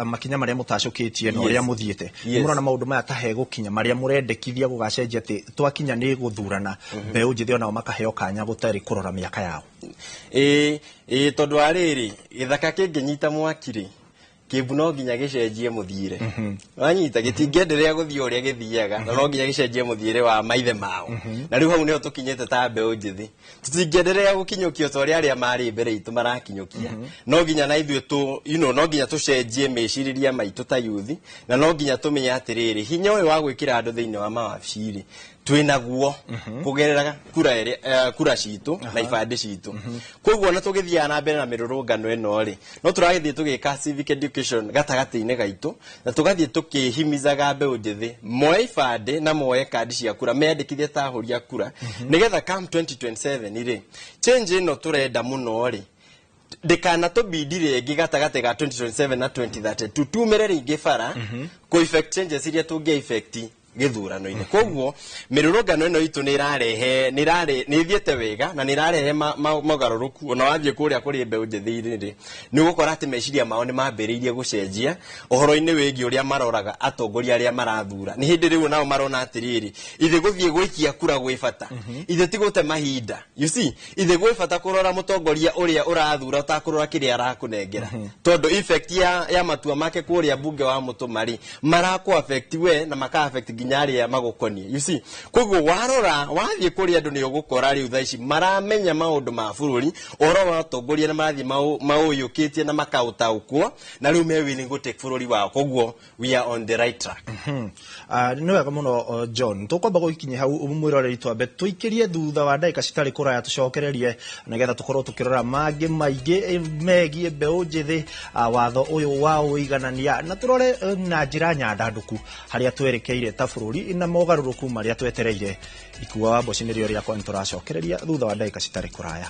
makinya marĩa mũtacũkĩtie na ũrĩa mũthiĩte, mũrona maũndũ maya ta hegũkinya marĩa mũrendekithia gũgacenjia atĩ twakinya nĩ gũthurana mbeũ njĩthĩ onao makaheo kanya gũtarĩ kũrora mĩaka yao? Ĩĩ, tondũ wa rĩrĩ, gĩthaka kĩngĩnyita mwaki rĩ, kĩmbu no nginya gĩcenjie mũthiĩre. Wanyita, gĩtingĩenderea gũthiĩ ũrĩa gĩthiaga, na no nginya gĩcenjie mũthiĩre wa maithe mao. Na rĩu hau nĩho tũkinyĩte ta mbeũ njĩthĩ, tũtingĩenderea gũkinyũkio ta ũrĩa arĩa marĩ mbere itũ marakinyũkia. No nginya na ithuĩ no nginya tũcenjie mecirĩria maitũ ta youth, na no nginya tũmenye atĩrĩrĩ, hinya ũyũ wa gwĩkĩra andũ thĩinĩ wa mawabici rĩ, twĩnaguo kũgerera kura citũ na ibandĩ citũ. Koguo ona tũgĩthiaga na mbere na mĩrũrũngano ĩno rĩ, no tũragĩthiĩ tũgĩka civic education gatagatĩ-inĩ gaitũ, na tũgathiĩ tũkĩhimizaga mbeũ njĩthĩ moe ibandĩ na moe kandi cia kura, meyandĩkithie ta ahũri a kura, nĩgetha come 2027 rĩ, change ĩno tũrenda mũno rĩ, ndĩkana tũbindi rĩngĩ gatagatĩ ga 2027 na 2032, tumĩre rĩngĩ bara kũ effect changes iria tũngĩ effect Gĩthurano-inĩ. Koguo mĩrũrũngano ĩno itũ nĩ ĩrarehe, nĩ ĩthiĩte wega na nĩ ĩrarehe mogarũrũku. Ona wathiĩ kũrĩa kũrĩ mbeũ njĩthĩ rĩ, nĩ ũgũkora atĩ meciria mao nĩ mambĩrĩirie gũcenjia ũhoro-inĩ wĩgiĩ ũrĩa maroraga atongoria arĩa marathura. Nĩ hĩndĩ rĩu nao marona atĩrĩrĩ, ithe gũthiĩ gũikia kura gwĩ bata, ithe ti gũte mahinda, you see, ithe gwĩ bata kũrora mũtongoria ũrĩa ũrathura ũtakũrora kĩrĩa arakũnengera, tondũ effect ya matua make kũrĩa mbunge wa mũtũma rĩ, marakũ affect we na maka affect nginya arĩa magũkoniĩ, you see. Koguo warora wathiĩ kũrĩ andũ, nĩ ũgũkora rĩu thaa ici maramenya maũndũ ma bũrũri, ũhoro wa ũtongoria, na marathiĩ maũyũkĩtie na makaũtaũkwo, na rĩu me willing gũ take bũrũri wao. Koguo we are on the right track. Nĩ wega mũno. John, tũkwamba gũkinyia hau, mwĩroreri, twambe tũikĩrie thutha wa ndagĩka citarĩ kũraya, tũcokererie nĩgetha tũkorwo tũkĩrora mangĩ maingĩ megiĩ mbeũ njĩthĩ, watho ũyũ wa ũiganania, na tũrore na njĩra nyandandũku harĩa twerekeire ta bũrũri na mogarũrũku marĩa twetereire. Ikua wa mboci nĩrĩo rĩakwa, nĩ tũracokereria thutha wa ndagĩka citarĩ kũraya.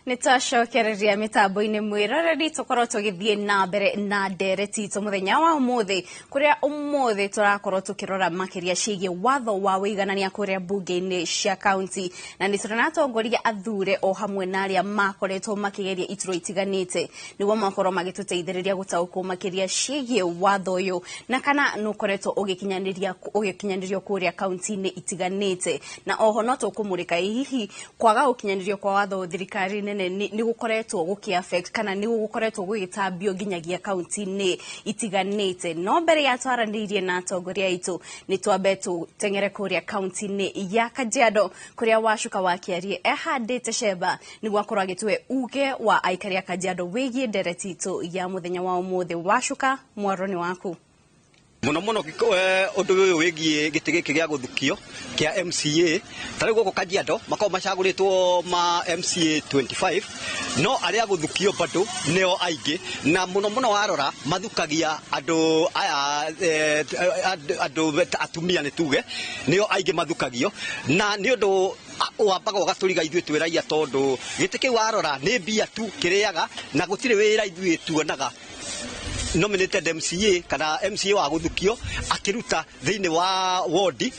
Nĩ twacokereria mĩtambo-inĩ, mwĩroreri, tũkorwo tũgĩthiĩ na mbere na ndereti itũ mũthenya wa ũmũthĩ, kũrĩa ũmũthĩ tũrakorwo tũkĩrora makĩria ciĩgiĩ watho wa ũiganania kũrĩa mbunge-inĩ cia kaunti, na nĩ tũrĩ na atongoria athure o hamwe na arĩa makoretwo makĩgeria iturwa itiganĩte nĩguo makorwo magĩtũteithĩrĩria gũtaũkwo makĩria ciĩgiĩ watho ũyũ na kana nĩ ũkoretwo ũgĩkinyanĩrio kũrĩa kaunti-inĩ itiganĩte. Na oho no tũkũmũrĩka hihi kwaga gũkinyanĩrio kwa watho thirikari nene nĩ gũkoretwo gũkĩ affect kana nĩ gũkoretwo gũgĩtambio nginyagia kaunti-inĩ itiganĩte. No mbere ya twaranĩirie na atongoria aitũ, nĩ twambe tũteng'ere kũrĩa kaunti-inĩ ya Kajiado, kũrĩa Wacuka wa Kĩarie ehandĩte cemba nĩguo akorwo agĩtũhe uge wa aikari a Kajiado wĩgiĩ ndereti itũ ya mũthenya wa ũmũthĩ. Wacuka, mwaro nĩ waku. Muno muno ũndũ ũyũ wĩgiĩ gĩtĩ gĩkĩ gĩa gũthukio kĩa MCA, ta rĩu gũkũ Kajiado makoragwo macagũrĩtwo ma MCA 25, no arĩa gũthukio bado nĩo aingĩ, na mũno mũno warora mathukagia andũ aya andũ atumia, nĩ tuge nĩo aingĩ mathukagio, na nĩ ũndũ wambaga ũgatũriga ithuĩ twĩ raia, tondũ gĩtĩ kĩu warora nĩ mbia tu kĩrĩaga na gũtirĩ wĩra ithuĩ tuonaga nominated MCA kana MCA wa gũthukio akĩruta thĩinĩ wa wodi.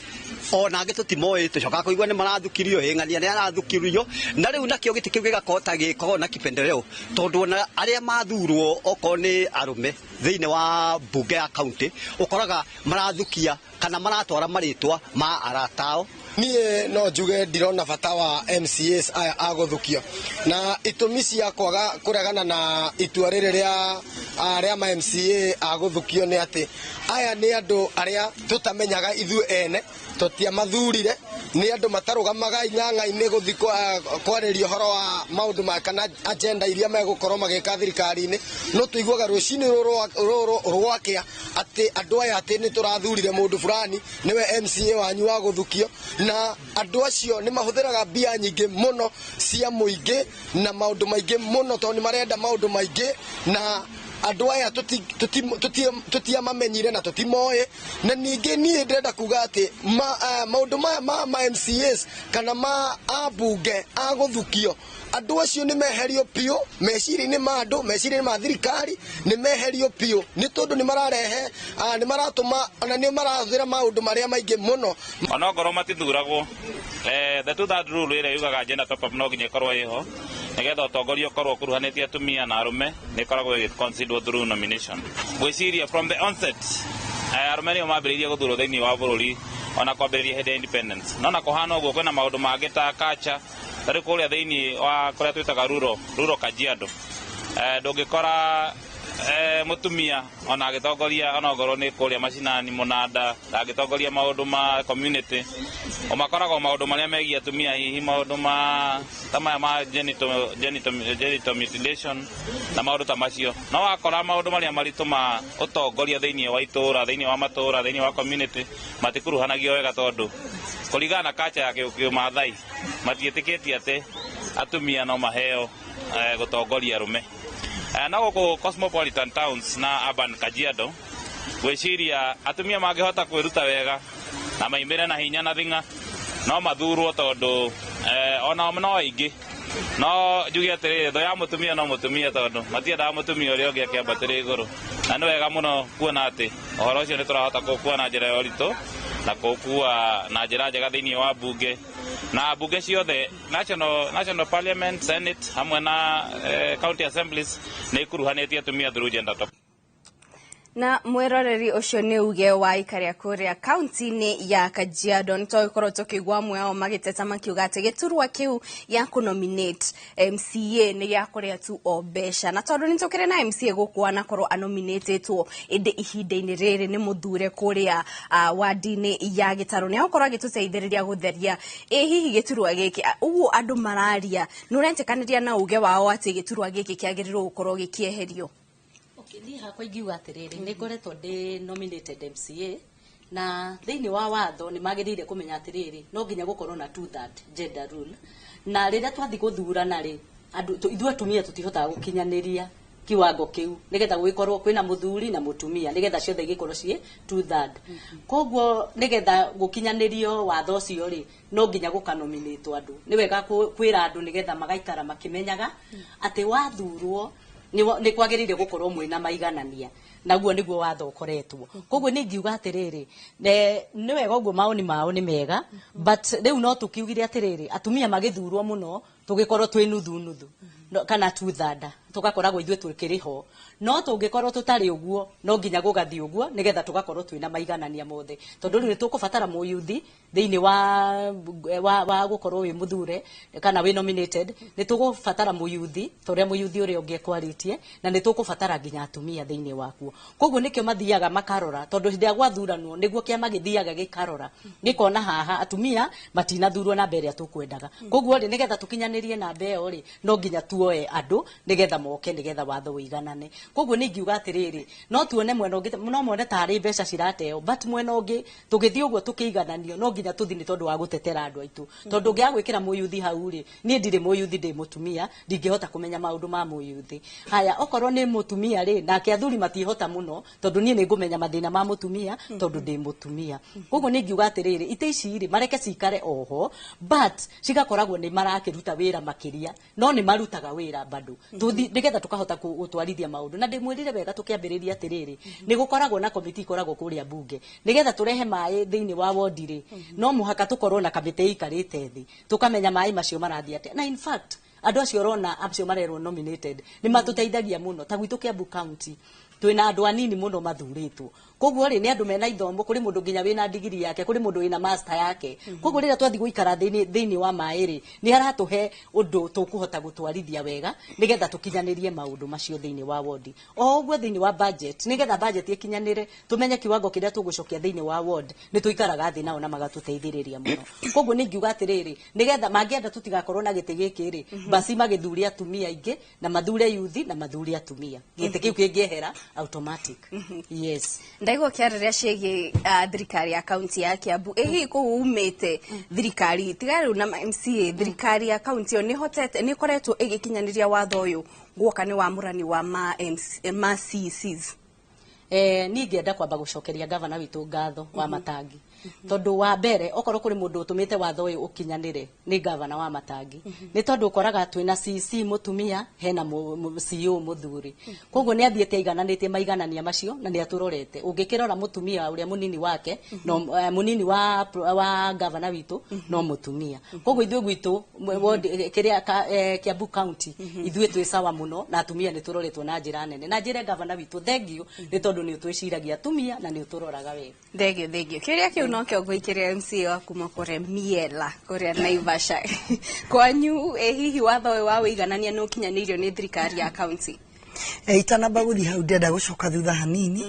Ona angĩ tũtimoĩ, tũcokaga kũigua nĩ marathukirio, ĩ ng'ania nĩ arathukirio. Na rĩu nakĩo gĩtĩ kĩu gĩgakorwo ta gĩkoragwo na kipendeleo, tondũ ona arĩa mathurwo okorwo nĩ arũme thĩinĩ wa mbunge ya kaunti, ũkoraga marathukia kana maratwara marĩtwa ma aratao. Niĩ no njuge ndirona bata wa MCAs aya a gũthukio, na itũmi cia kwaga kũregana na itua rĩrĩ rĩa ma MCA a gũthukio nĩ atĩ aya nĩ andũ arĩa tũtamenyaga ithuĩ ene, tũtiamathurire, nĩ andũ matarũgamaga ing'ang'a-inĩ gũthiĩ kwarĩria ũhoro wa maũndũ ma kana agenda iria megũkorwo magĩka thirikari-inĩ. No tũiguaga rũcinĩ rũrũ rwakĩa atĩ andũ aya atĩ nĩ tũrathurire mũndũ fulani nĩwe MCA wanyu wa gũthukio, na andũ acio nĩ mahũthĩraga mbia nyingĩ mũno cia mũingĩ na maũndũ maingĩ mũno, tondũ nĩ marenda maũndũ maingĩ, na andũ aya tũtiamamenyire na tũtimoĩ. Na ningĩ niĩ ndĩrenda kuga atĩ maũndũ maya ma MCAs kana ma ambunge a gũthukio, andũ acio nĩ meherio biũ meciria-inĩ ma andũ, meciria-inĩ ma thirikari, nĩ meherio biũ, nĩ tondũ nĩ mararehe, nĩ maratũma ona nĩ marahũthĩra maũndũ marĩa maingĩ mũno. Onokorwo matithuragwo, the two third rule ĩrĩa yugaga gender top up no nginya ĩkorwo ĩho nĩgetha ũtongoria ũkorwo ũkuruhanĩtie atumia na arũme, nĩ ĩkoragwo ĩgĩ through nomination. Ngwĩciria from the onset, arũme nĩo mambĩrĩirie gũthurwo thĩinĩ wa bũrũri ona kwambĩrĩria hĩndĩ ya independence. No na kũhana ũguo, kwĩna maũndũ mangĩ ta culture. Ta rĩu kũrĩa thĩinĩ wa kũrĩa twĩtaga rural Kajiado, ndũngĩkora mũtumia ona agĩtongoria, ona ongorwo nĩ kũrĩa macinani mũnanda, agĩtongoria maũndũ ma community. Ũmakoragwo maũndũ marĩa megiĩ atumia, hihi maũndũ ma ta maya ma genital mutilation na maũndũ ta macio. No wakora maũndũ marĩa maritũ ma ũtongoria thĩinĩ wa itũũra, thĩinĩ wa matũũra, thĩinĩ wa community, matikuruhanagio wega, tondũ kũringana na culture ya kĩũmathai matiĩtĩkĩtie atĩ atumia no maheo gũtongoria arũme. No gũkũ cosmopolitan towns na urban Kajiado, ngwĩciria atumia mangĩhota kwĩruta wega na maimĩre na hinya na thing'a, no mathurwo, tondũ onao no aingĩ. No njuge atĩrĩrĩ, thũ ya mũtumia no mũtumia, tondũ matiendaga mũtumia ũrĩa ũngĩ akĩambatĩra igũrũ. Na nĩ wega mũno kuona atĩ ũhoro ũcio nĩ tũrahota kũũkua na njĩra ya ũritũ na kũũkua na njĩra njega thĩinĩ wa bunge na bunge ciothe, national parliament, senate hamwe na county assemblies nĩ ikuruhanĩtie atumia through gender top. Na mwiroreri, ũcio nĩ uge wa ikaria kũrĩa kaunti-inĩ ya Kajiado. Nĩ tũgĩkorwo tũkĩigua amwe ao magĩteta makiuga atĩ gĩturwa kĩu gĩa kũnominate MCA nĩ gĩa kũrĩa tu o mbeca, na tondũ nĩ tũkĩrĩ na MCA gũkũ anakorwo anominatĩtwo ĩndĩ ihinda-inĩ rĩrĩ nĩ mũthure kũrĩa wadi-inĩ ya Gĩtarũ, nĩ agũkorwo agĩtũteithĩrĩria gũtheria ĩ hihi gĩturwa gĩkĩ ũguo andũ mararia. Nĩ ũretĩkanĩria na uge wao atĩ gĩturwa gĩkĩ kĩagĩrĩirwo gũkorwo gĩkĩeherio? Okay, niĩ hakwa ingiuga atĩrĩrĩ, nĩ ngoretwo ndĩ nominated MCA, na thĩinĩ wa watho nĩ magĩrĩire kũmenya atĩrĩrĩ, no nginya gũkorwo na two third gender rule. Na rĩrĩa twathiĩ gũthurana rĩ, andũ ithuĩ atumia tũtihotaga gũkinyanĩria kiwango kĩu nĩgetha gũgĩkorwo kwĩna mũthuri na mũtumia, nĩgetha ciothe igĩkorwo ciĩ two third. Koguo nĩgetha gũkinyanĩrio watho ũcio rĩ, no nginya gũkanominĩtwo andũ. Nĩ wega kwĩra andũ nĩgetha magaikara makĩmenyaga atĩ wathurwo nĩ kwagĩrĩire gũkorwo mwĩna maiganania, naguo nĩguo watho ũkoretwo. Koguo nĩ ingiuga atĩrĩrĩ, nĩ wega ũguo, maoni mao nĩ mega, but rĩu no tũkiugire atĩrĩrĩ, atumia magĩthurwo mũno tũgĩkorwo twĩ nuthu nuthu kana two third, tũgakoragwo ithuĩ tũkĩrĩ ho. No tũngĩkorwo tũtarĩ ũguo, no nginya gũgathiĩ ũguo nĩgetha tũgakorwo twĩna maiganania mothe, tondũ rĩu nĩ tũkũbatara mũyuthi thĩinĩ wa gũkorwo wĩ mũthure kana wĩ nominated. Nĩ tũgũbatara mũyuthi ta ũrĩa mũyuthi ũrĩa ũngĩ ekwarĩtie, na nĩ tũkũbatara nginya atumia thĩinĩ wakuo. Koguo nĩkĩo mathiaga makarora, tondũ hĩndĩ ĩrĩa gwathuranwo nĩguo kĩama gĩthiaga gĩkarora gĩkona haha atumia matinathurwo namba ĩrĩa tũkwendaga. Koguo rĩ, nĩgetha tũkinyanĩrie namba ĩyo rĩ, no nginya tuoe andũ nĩgetha moke, nĩgetha watho ũiganane. Koguo nĩ ingiuga atĩrĩrĩ, no tuone mwena ũngĩ no mone tarĩ mbeca cirateo, but mwena ũngĩ tũgĩthiĩ ũguo tũkĩigananio no nginya tũthiĩ nĩ tondũ wa gũtetera andũ aitũ, tondũ ũngĩaga gwĩkĩra mũyuthi hau rĩ, niĩ ndirĩ mũyuthi, ndĩ mũtumia, ndingĩhota kũmenya maũndũ ma mũyuthi. Haya, okorwo nĩ mũtumia rĩ, nake athuri matihota mũno, tondũ niĩ nĩ ngũmenya mathĩna ma mũtumia tondũ ndĩ mũtumia. Koguo nĩ ingiuga atĩrĩrĩ, itĩ ici rĩ, mareke cikare oho, but cigakoragwo nĩ marakĩruta wĩra makĩria, no nĩ marutaga wĩra bado. Tũthi nĩgetha tũkahota gũtwarithia maũndũ. Na ndĩmwĩrire wega tũkĩambĩrĩria atĩrĩrĩ, nĩ gũkoragwo na komiti ikoragwo kũrĩa bunge nĩgetha tũrehe maĩ thĩinĩ wa wodi rĩ, no mũhaka tũkorwo na kamĩtĩ ĩikarĩte thĩ tũkamenya maĩ macio marathiĩ atĩa. Na in fact andũ acio ũrona acio marerwo nominated nĩ matũteithagia mũno. Ta gwitũ Kiambu County twĩna andũ anini mũno mathurĩtwo, koguo rĩ, nĩ andũ mena ithomo. Kũrĩ mũndũ nginya wĩna digiri yake, kũrĩ mũndũ wĩna master yake. Koguo rĩrĩa twathiĩ gũikara thĩinĩ wa maĩ rĩ, nĩ aratũhe ũndũ tũkũhota gũtwarithia wega nĩgetha tũkinyanĩrie maũndũ macio thĩinĩ wa wodi. O ũguo thĩinĩ wa budget, nĩgetha budget ĩkinyanĩre, tũmenye kiwango kĩrĩa tũgũcokia thĩinĩ wa ward, nĩ tũikaraga thĩ nao na magatũteithĩrĩria mũno. Koguo nĩ ingiuga atĩrĩrĩ, nĩgetha mangĩenda tũtigakorwo na gĩtĩ gĩkĩ rĩ, basi magĩthure atumia aingĩ na mathure yuthi na mathure atumia, gĩtĩ kĩu kĩngĩehera automatic, yes. Ndaigua ũkĩarĩria ciĩgiĩ thirikari ya kaunti ya Kiambu. Ĩ hihi kũu umĩte thirikari tiga rĩu na MCA, thirikari ya kaunti ĩyo nĩ ĩhotete, nĩ ĩkoretwo ĩgĩkinyanĩria watho ũyũ guoka nĩ wamũrani wa ma MC, ma CECs? Niĩ ingĩenda kwamba gũcokeria gavana witũ ngatho wa Matangi, tondũ wa mbere okorwo kũrĩ mũndũ ũtũmĩte watho ũyũ ũkinyanĩre nĩ gavana wa Matangi, nĩ tondũ ũkoraga twĩna CC mũtumia, hena CEO mũthuri. Koguo nĩ athiĩte aigananĩtie maiganania macio na nĩ atũrorete. Ũngĩkĩrora mũtumia ũrĩa mũnini wake no mũnini wa gavana witũ no mũtumia. Koguo ithuĩ gwitũ kĩrĩa Kiambu County ithuĩ twĩ sawa mũno na atumia nĩ tũroretwo na njĩra nene. Na njĩre gavana witũ thank you, nĩ tondũ nĩ ũtwĩciragia atumia na nĩ ũtũroraga wega. Thengio, thengio. Kĩũria kĩu nokĩo ngũikĩria MCA wa kuma kũrĩa Miela, kũrĩa Naivasha kwanyu. Ĩ hihi watho ũyũ wa ũiganania nĩ ũkinyanĩirio nĩ thirikari ya kaunti? Itanamba gũthiĩ hau, ndĩrenda gũcoka thutha hanini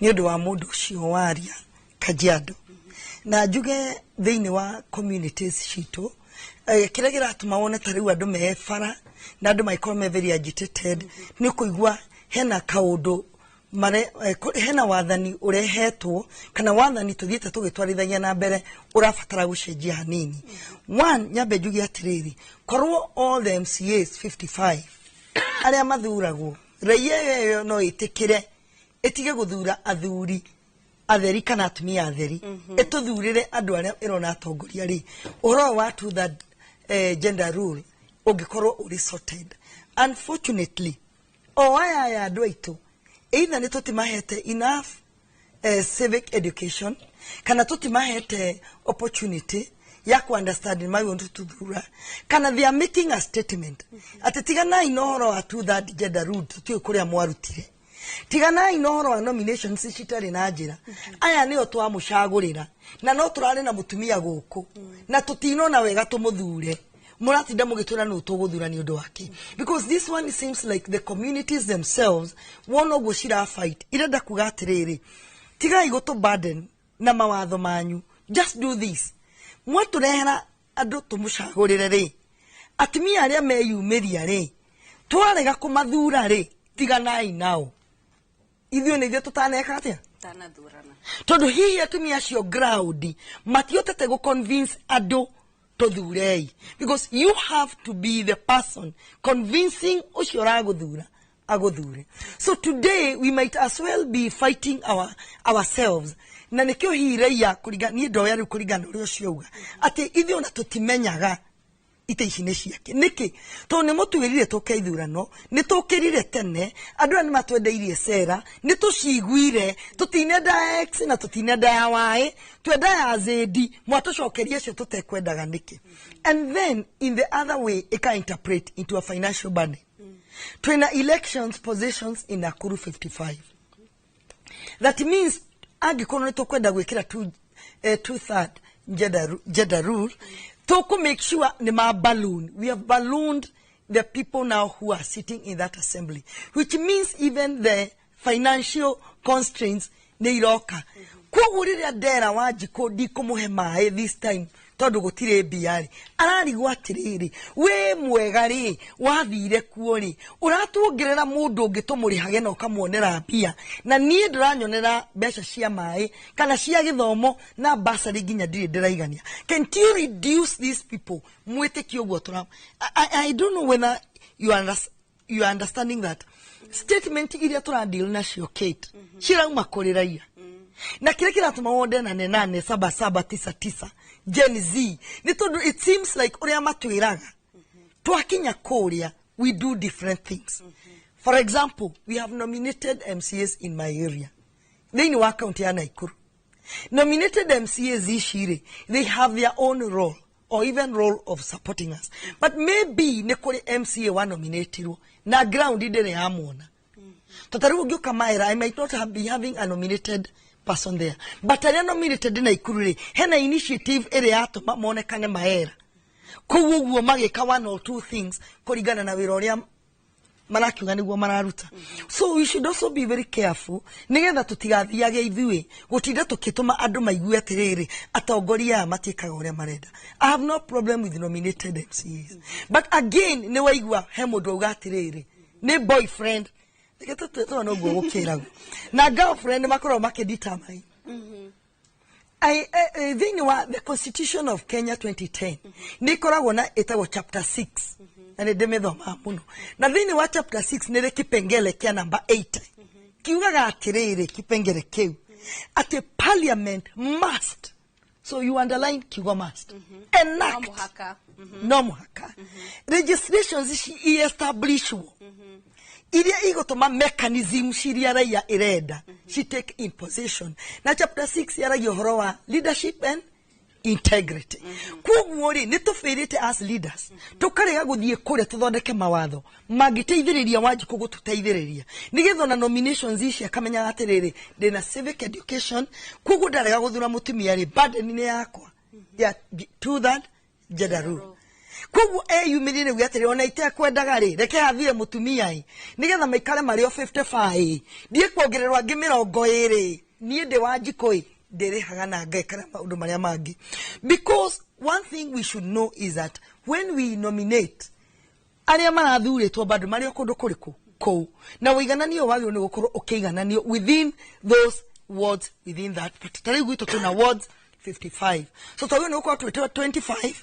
nĩ ũndũ wa mũndũ ũcio waria Kajiado, na njuge thĩinĩ wa communities citũ, kĩrĩa kĩratũma wone ta rĩu andũ me bara na andũ magĩkorwo me very agitated nĩ kũigua hena kaũndũ mare, hena wathani ũrehetwo kana wathani tũthiĩte tũgĩtwarithagia na mbere ũrabatara gũcenjia hanini. One, nyambe njuge atĩrĩrĩ, korwo all the MCAs 55 arĩa mathuragwo, raia ĩyo no ĩtĩkĩre ĩtige gũthura athuri atheri kana atumia atheri, ĩtũthurĩre andũ arĩa ĩrona atongoria rĩ, ũhoro ũyũ wa two third gender rule ũngĩkorwo ũrĩ sorted. Unfortunately, o aya aya andũ aitũ Either nĩ tũtimahete enough civic education, kana tũtimahete opportunity ya ku understand magĩrĩirwo nĩ tũthura, kana they are making a statement atĩ tiganai na ũhoro wa two third gender rule, tũtiũĩ kũrĩa mwarutire, tiganai na ũhoro wa nominations citarĩ na njĩra, aya nĩo twamũcagũrĩra na no tũrarĩ na mũtumia gũkũ na tũtinona wega tũmũthure, mũratinda mũgĩtwĩra nũ tũgũthura nĩ ũndũ wake? Because this one seems like the communities themselves, wona ũguo cira fight, irenda kuga atĩrĩrĩ, tigai gũtũ burden na mawatho manyu, just do this, mwatũrehera andũ tũmũcagũrĩre rĩ, atumia arĩa meyumĩria rĩ, twarega kũmathura rĩ, tiganai nao, ithuĩ nĩ ithuĩ tũtaneka atĩa? Tanathurana. Tondũ hihi atumia acio ground matiotete gũ convince andũ tũthurei, because you have to be the person convincing ũcio ũragũthura agũthure. So today we might as well be fighting ourselves, na nĩkĩo hihi raia kũringa niĩ ndoya rĩu kũringana na ũrĩa ũcio auga atĩ ithuĩ ona tũtimenyaga ite ici nĩ ciake nĩkĩ, tondũ nĩ mũtwĩrire tũke ithurano, nĩ tũkĩrire tene, andũ aya nĩ matwendeirie cera, nĩ tũciguire, tũtinenda X na tũtinenda ya Y, twenda ya Z, mwatũcokeria acio tũtekwendaga nĩkĩ? And then in the other way ĩka interpret into a financial burden. Twĩna elections positions in Nakuru 55. That means angĩkorwo nĩ tũkwenda gwĩkĩra two third gender rule, tũkũ make sure nĩ ma balloon, we have ballooned the people now who are sitting in that assembly, which means even the financial constraints nĩ iroka. Koguo rĩrĩa ndera Wanjikũ ndikũmũhe maĩ this time tondũ gũtirĩ mbia rĩ, ararigwo atĩrĩrĩ, wĩ mwega rĩ, wathire kuo rĩ, ũratuongerera mũndũ ũngĩ tũmũrĩhage na ũkamuonera mbia, na niĩ ndũranyonera mbeca cia maĩ kana cia gĩthomo na basarĩ nginya ndirĩ ndĩraigania. Can't you reduce these people? Mwĩtĩkie ũguo tũra I don't know whether you are understanding that statement iria tũradeal nacio, Kate, cirauma kũrĩ raia, na kĩrĩa kĩratũma wonde 8 8 7 7 9 9 Gen Z nĩ tondũ it seems like ũrĩa matwĩraga twakinya kũrĩa we do different things. For example, we have nominated MCAs in my area, thĩinĩ wa county ya Nakuru. Nominated MCAs ici rĩ, they have their own role or even role of supporting us, but maybe nĩ kũrĩ MCA wa nominatirwo na ground ndĩrĩ yamuona. Tondũ rĩu ũngĩũka Maera, I might not be having a nominated person there, but arĩa nominated Nakuru rĩ, hena initiative ĩrĩa yatũma monekane Maera kũu ũguo, magĩka one or two things kũringana na wĩra ũrĩa marakiuga nĩguo mararuta. So we should also be very careful nĩgetha tũtigathiage ithuĩ gũtinda tũkĩtũma andũ maigue atĩrĩrĩ, atongoria aya matiĩkaga ũrĩa marenda. I have no problem with nominated MCAs, but again nĩ waigua he mũndũ auga atĩrĩrĩ, nĩ boyfriend, reke tũtue noguo gũkĩragwo, na girlfriend makoragwo makĩdetermine. Thĩinĩ wa the Constitution of Kenya 2010 nĩ ĩkoragwo na ĩtagwo chapter 6, na nĩ ndĩmĩthomaga mũno, na thĩinĩ wa chapter 6 nĩ rĩ kipengele kĩa namba 8 kiugaga atĩrĩrĩ, kipengele kĩu atĩ parliament must, so you underline kiugo must, enact, No mũhaka. No mũhaka legislations ici i-establishwo iria igũtũma mechanism ciria raia ĩrenda ci take in position. Na chapter 6 yaragia ũhoro wa leadership and integrity. Koguo rĩ, nĩ tũbĩrĩte as leaders tũkarega gũthiĩ kũrĩa tũthondeke mawatho mangĩteithĩrĩria Wanjikũ gũtũteithĩrĩria, nĩgetha ona nominations ici akamenyaga atĩrĩrĩ, ndĩna civic education, koguo ndarega gũthura mũtumia rĩ, burden nĩ yakwa ya two third gender rule. Koguo eyumĩrie rĩu atĩrĩ, ona itekwendaga rĩ, reke hathire mũtumia ĩ, nĩgetha maikare marĩ o 55, ndiĩ kuongererwo angĩ 20, niĩ ndĩ Wanjikũ ĩ, ndĩrĩhaga na ngekara maũndũ marĩa mangĩ. Because one thing we should know is that when we nominate, arĩa marathurĩtwo bado marĩ o kũndũ kũrĩkũ kũu, na ũigananio wagĩrĩirwo nĩ gũkorwo ũkĩigananio within those wards, within that party. Ta rĩu gwitũ twĩna wards 55, so twagĩrĩirwo nĩ gũkorwo twĩtwo 25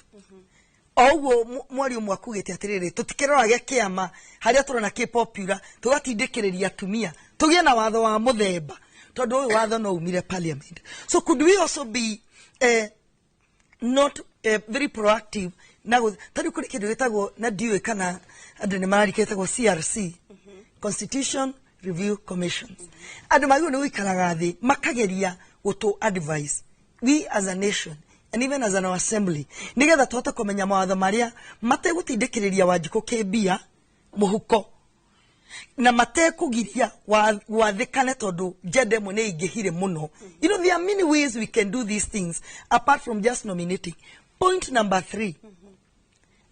o ũguo. Mwario ũmwe akugĩte atĩrĩrĩ, tũtikĩrorage kĩama harĩa tũrona kĩ popular tũgatindĩkĩrĩria atumia, tũgĩe na watho wa mũthemba, tondũ ũyũ watho no umire parliament. So could we also be not very proactive na ta rĩu kũrĩ kĩndũ gĩtagwo, na ndiũĩ kana andũ nĩ mararika, gĩtagwo CRC, Constitution Review Commissions. Andũ magĩrĩirwo nĩ gũikaraga thĩ makageria gũtũ advise we as a nation and even as an assembly, nĩgetha tũhote kũmenya mawatho marĩa mategũtindĩkĩrĩria Wanjikũ kĩmbia mũhuko na matekũgiria wathĩkane, tondũ gender ĩmwe nĩ ingĩhire mũno. There are many ways we can do these things apart from just nominating. Point number three,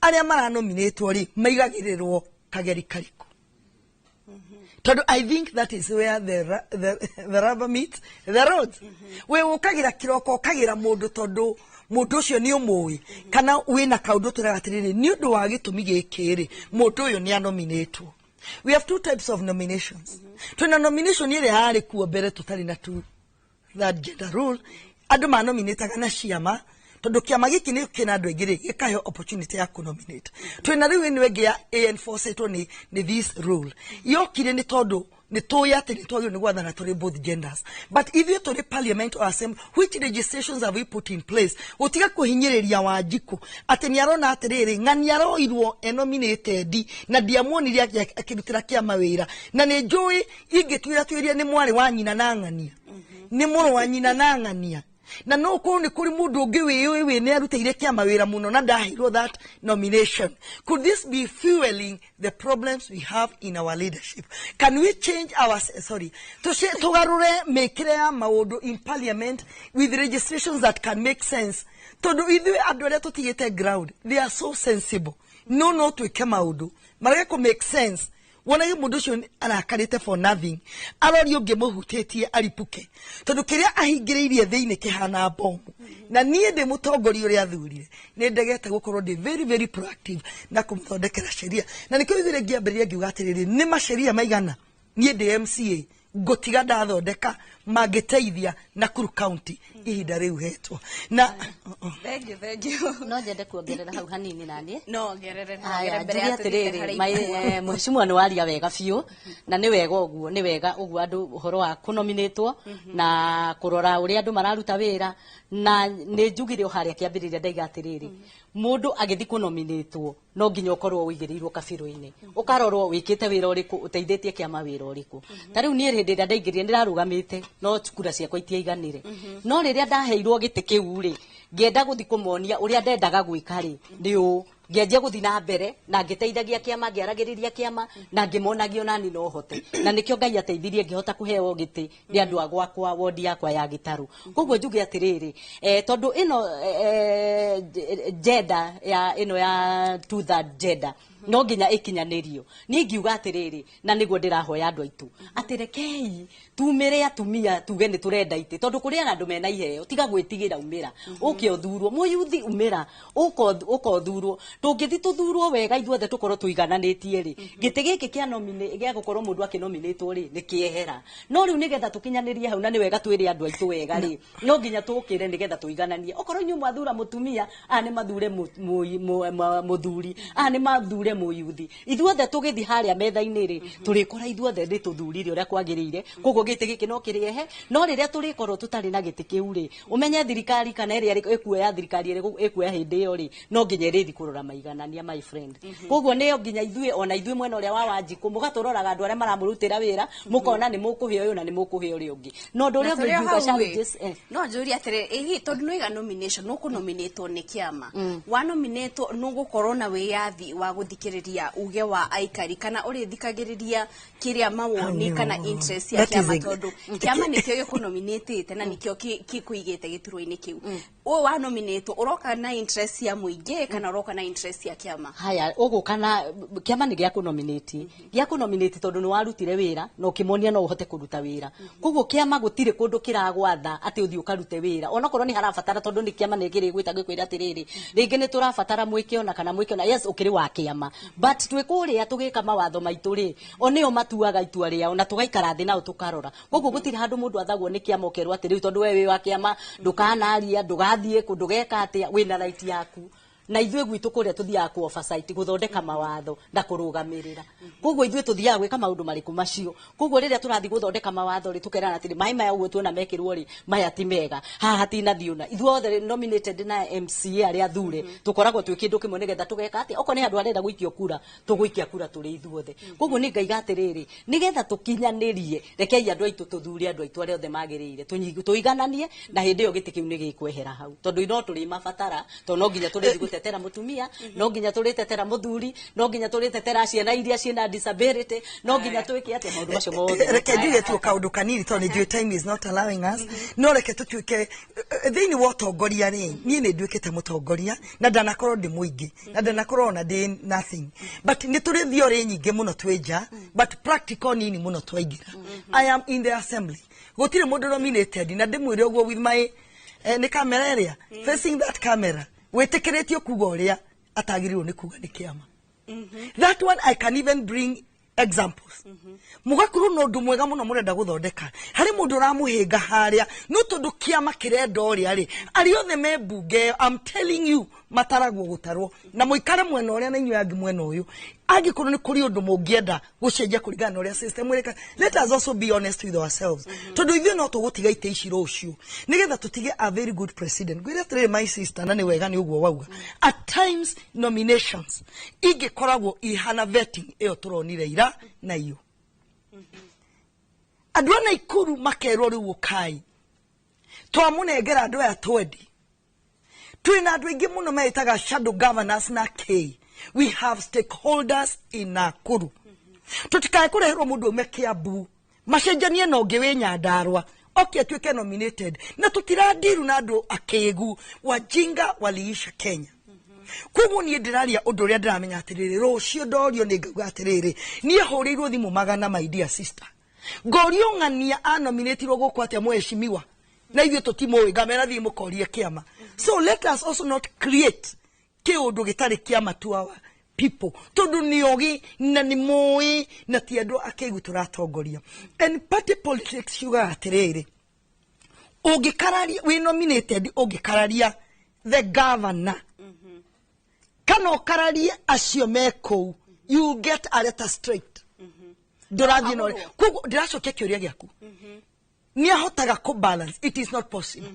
arĩa maranominatwo rĩ, maigagĩrĩrwo kageri karĩkũ? Tondũ I think that is where the rubber meets the road. We ũkagĩra kĩroko, ũkagĩra mũndũ tondũ mũndũ ũcio nĩ ũmũĩ, kana wĩna kaũndũ tũrega atĩrĩrĩ, nĩ ũndũ wa gĩtũmi gĩkĩ rĩ, mũndũ ũyũ nĩ anominatwo. We have two types of nominations. Twĩna nomination ĩrĩa yarĩ kuo mbere tũtarĩ na two third gender rule. Andũ manominataga na ciama, tondũ kĩama gĩkĩ nĩ kĩna andũ aingĩ rĩ, gĩkaheo opportunity ya kũnominate. Twĩna rĩu ĩno ĩngĩ ya enforcetwo nĩ this rule yokire, nĩ tondũ nĩ tũĩ atĩ nĩ twagĩrĩirwo nĩ gwathana tũrĩ both genders. But ithuĩ tũrĩ parliament or assembly, which legislations have we put in place gũtiga kũhinyĩrĩria Wanjikũ atĩ nĩ arona atĩrĩrĩ, ng'ani aroirwo enominated na ndiamuonire akĩrutĩra kĩama wĩra, na nĩ njũĩ ingĩtuĩra tuĩrie nĩ mwarĩ wa nyina na ng'ania, nĩ mũrũ wa nyina na ng'ania, na no korwo nĩ kũrĩ mũndũ ũngĩ wĩyũĩ wĩ nĩ arutĩire kĩama wĩra mũno na ndaheirwo that nomination? Could this be fueling the problems we have in our leadership? Can we change our, sorry, tũgarũre mĩkĩre ya maũndũ in parliament with legislations that can make sense? Tondũ ithuĩ andũ arĩa tũtigĩte ground, they are so sensible, no twĩke maũndũ marege kũ make sense, wonage mũndũ ũcio arakarĩte for nothing, aroria ũngĩmũhutĩtie aripuke, tondũ kĩrĩa ahingĩrĩirie thĩinĩ kĩhana bomu. Na niĩ ndĩ mũtongoria ũrĩa athurire, nĩ ndegete gũkorwo ndĩ very very proactive na kũmũthondekera sheria, na nĩkĩo ithuĩ ngĩambĩrĩria ngiuga atĩrĩrĩ, nĩ maceria maigana niĩ ndĩ MCA ngũtiga ndathondeka mangĩteithia Nakuru County ihinda rĩu hetwo na Thank you, thank you. No nyende kuongerera hau hanini naniĩ. No ongerere. Haya, mbere ya njuge tũthiĩte atĩrĩrĩ, harĩa mheshimiwa nĩ waria wega biũ, na nĩ wega ũguo, nĩ wega ũguo andũ ũhoro wa kũnominĩtwo na kũrora ũrĩa andũ mararuta wĩra. Na nĩ njugire o harĩa kĩambĩrĩria ndaiga atĩrĩrĩ, mũndũ agĩthiĩ kũnominĩtwo no nginya ũkorwo ũigĩrĩirwo kabirũ-inĩ, ũkarorwo wĩkĩte wĩra ũrĩkũ, ũteithĩtie kĩama wĩra ũrĩkũ. Ta rĩu niĩ hĩndĩ ĩrĩa ndaingĩrire nĩrarũgamĩte, no kura ciakwa itiaiganire. No rĩrĩa ndaheirwo gĩtĩ kĩu rĩ, ngĩenda gũthiĩ kũmonia ũrĩa ndendaga gwĩka rĩ, nĩ ũũ ngĩanjia gũthiĩ na mbere na ngĩteithagia kĩama, ngĩaragĩrĩria kĩama na ngĩmonagia onani no hote, na nĩkĩo Ngai ateithirie ngĩhota kũheo gĩtĩ nĩ andũ a gwakwa, wondi yakwa ya Gĩtarũ. Koguo njuge atĩrĩrĩ, tondũ ĩno gender ya ĩno ya two third gender no nginya ĩkinyanĩrio, niĩ ngiuga atĩrĩrĩ, na nĩguo ndĩrahoya andũ aitũ atĩ rekei tumĩre atumia tuge nĩ tũrenda itĩ, tondũ kũrĩ na andũ mena iheo. Tiga gwĩtigĩra, umĩra ũke ũthurwo. Mũyuthi, umĩra ũka ũthurwo. Tũngĩthi tũthurwo wega ithuothe, tũkorwo tũigananĩtie rĩ, gĩtĩ gĩkĩ kĩa gĩa gũkorwo mũndũ akĩnominĩtwo rĩ, nĩ kĩehera. No rĩu nĩgetha tũkinyanĩrie hau, na nĩ wega twĩre andũ aitũ wega rĩ, no nginya tũkĩre nĩgetha tũigananie. Okorwo inyuĩ mwathura mũtumia, aya nĩ mathure mũthuri, aya nĩ mathure mũyuthi, ithuothe tũgĩthi harĩa metha-inĩ rĩ, tũrĩkora ithuothe nĩ tũthurire ũrĩa kwagĩrĩire. Koguo gĩtĩ gĩkĩ no kĩrĩehe. No rĩrĩa tũrĩkorwo tũtarĩ na gĩtĩ kĩu rĩ, ũmenye thirikari kana ĩrĩa ĩkuoya, thirikari ĩrĩa ĩkuoya hĩndĩ ĩyo rĩ, no nginya ĩrĩthi kũrora maiganania, my friend. Koguo nĩyo nginya ithuĩ, ona ithuĩ mwena ũrĩa wa Wanjikũ, mũgatũroraga andũ arĩa maramũrutĩra wĩra, mũkona nĩ mũkũhe ũyũ na nĩ mũkũhe ũrĩa ũngĩ. No ũndũ ũrĩa Na tũrĩ o ũngĩ hau ngiuga ĩ, challenges, no njũrie atĩrĩ, ĩhi tondũ nĩwaiga nomination, nũkũnominatwo nĩ kĩama, wanominatwo nũgũkorwo na wĩyathi wa gũthikĩrĩria uge wa aikari, kana ũrĩthikagĩrĩria kĩrĩa mawoni kana interest ya That is kĩama? Tondũ kĩama nĩkĩo gĩkũnominatĩte na nĩkĩo gĩkũigĩte gĩturwa-inĩ kĩu. Ũyũ wanominatwo ũroka na interest ya mũingĩ kana ũroka na interest ya kĩama? Haya, ũgũka na kĩama nĩ gĩa kũnominate, gĩa kũnominate tondũ nĩ warutire wĩra na ũkĩmonia no ũhote kũruta wĩra. Koguo kĩama gũtirĩ kũndũ kĩragwatha atĩ ũthiĩ ũkarute wĩra, onokorwo nĩ harabatara, tondũ nĩ kĩama nĩ kĩrĩgwĩta gĩkwĩra atĩrĩrĩ, rĩngĩ nĩ tũrabatara mwĩke ona kana mwĩke ona. Yes, ũkĩrĩ wa kĩama, but twĩ kũrĩa tũgĩka mawatho maitũ rĩ, o nĩo matuaga itua rĩao na tũgaikara thĩ nao tũkarora. Koguo gũtirĩ handũ mũndũ athagwo nĩ kĩama ũkerwo atĩ rĩu tondũ we wĩ wa kĩama ndũkanaria, ndũgathiĩ kũ, ndũgeka atĩa. Wĩna right yaku. Na ithuĩ gwitũ kũrĩa tũthiaga ku oversight, gũthondeka mawatho na kũrũgamĩrĩra. Koguo ithuĩ tũthiaga gwĩka maũndũ marĩkũ macio? Koguo rĩrĩa tũrathiĩ gũthondeka mawatho rĩ, tũkerana atĩrĩ, maĩ maya ũguo tuona mekĩrwo rĩ, maya ti mega, haha hatinathiĩ ũna. Ithuothe nominated na MCA arĩa athure tũkoragwo twĩ kĩndũ kĩmwe, nĩgetha tũgeka atĩa? Okorwo nĩ handũ arenda gũikio kura, tũgũikia kura tũrĩ ithuothe. Koguo nĩ ngaiga atĩrĩrĩ, nĩgetha tũkinyanĩrie, rekei andũ aitũ tũthure andũ aitũ arĩa othe magĩrĩire, tũigananie, na hĩndĩ ĩyo gĩtĩ kĩu nĩ gĩkwehera hau, tondũ no tũrĩmabatara, tondũ no nginya tũrĩthiĩ gũtetera mũtumia, no nginya tũrĩtetera mũthuri, no nginya tũrĩtetera ciana iria ciĩna disability, no nginya twĩke atĩa maũndũ macio mothe. Reke njuge tu kaũndũ kanini, tondũ nĩ njũĩ time is not allowing us. No reke tũtuĩke thĩinĩ wa ũtongoria rĩ, niĩ nĩ nduĩkĩte mũtongoria na ndanakorwo ndĩ mũingĩ na ndanakorwo ona ndĩ nothing, but nĩ tũrĩ theory nyingĩ mũno twĩ nja, but practical nini mũno twaingĩra. I am in the assembly, gũtirĩ mũndũ nominated, na ndĩmwĩre ũguo with my nĩ kamera ĩrĩa facing that camera, wĩtĩkĩrĩtio kuga ũrĩa atagĩrĩirwo nĩ kuga nĩ kĩama. That one I can even bring examples. Mũgakorwo na ũndũ mwega mũno mũrenda gũthondeka, harĩ mũndũ ũramũhĩnga harĩa, no tondũ kĩama kĩrenda ũrĩa rĩ, arĩa othe me mbunge ĩyo, I'm telling you, mataragwo gũtarwo na mũikare mwena ũrĩa na inyuĩ angĩ mwena ũyũ. Angĩkorwo nĩ kũrĩ ũndũ mũngĩenda gũcenjia kũringana na ũrĩa system ĩrĩka, let us also be honest with ourselves, tondũ ithuĩ no tũgũtiga itĩ ici rũciũ nĩgetha tũtige a very good president. Ngwĩre atĩrĩrĩ, my sister, na nĩ wega nĩ ũguo wauga, at times nominations ingĩkoragwo ihana vetting ĩyo tũronire ira, na iyo andũ a Naikuru makerwo, rĩu ũkai twamũnengera andũ aya twendi. Twĩna andũ aingĩ mũno meĩtaga shadow governors na k we have stakeholders in Nakuru. Tũtikae kũreherwo mũndũ aume Kiambu macenjanie na ũngĩ wĩ Nyandarua oke atuĩke nominated, na tũtirandiru na andũ akĩgu. Wajinga waliisha Kenya. Koguo niĩ ndĩraria ũndũ ũrĩa ndĩramenya atĩrĩrĩ, rũciũ ndorio nĩ ngauga atĩrĩrĩ, niĩ hũrĩirwo thimũ magana, my dear sister, ngorio ng'ania anominatirwo gũkũ atĩa mheshimiwa, na ithuĩ tũtimũĩ, ngamera thiĩ mũkorie kĩama. So let us also not create kĩũndũ gĩtarĩ kĩama to our people, tondũ nĩ ogĩ na nĩ moĩ na ti andũ akĩgu tũratongoria. And party politics ciugaga atĩrĩrĩ, ũngĩkararia wĩ nominated, ũngĩkararia the governor kana ũkararie acio me kũu, you get a letter straight, ndũrathiĩ na ũrĩa. Koguo ndĩracokia kĩũria gĩaku, nĩ ahotaga kũ balance? It is not possible,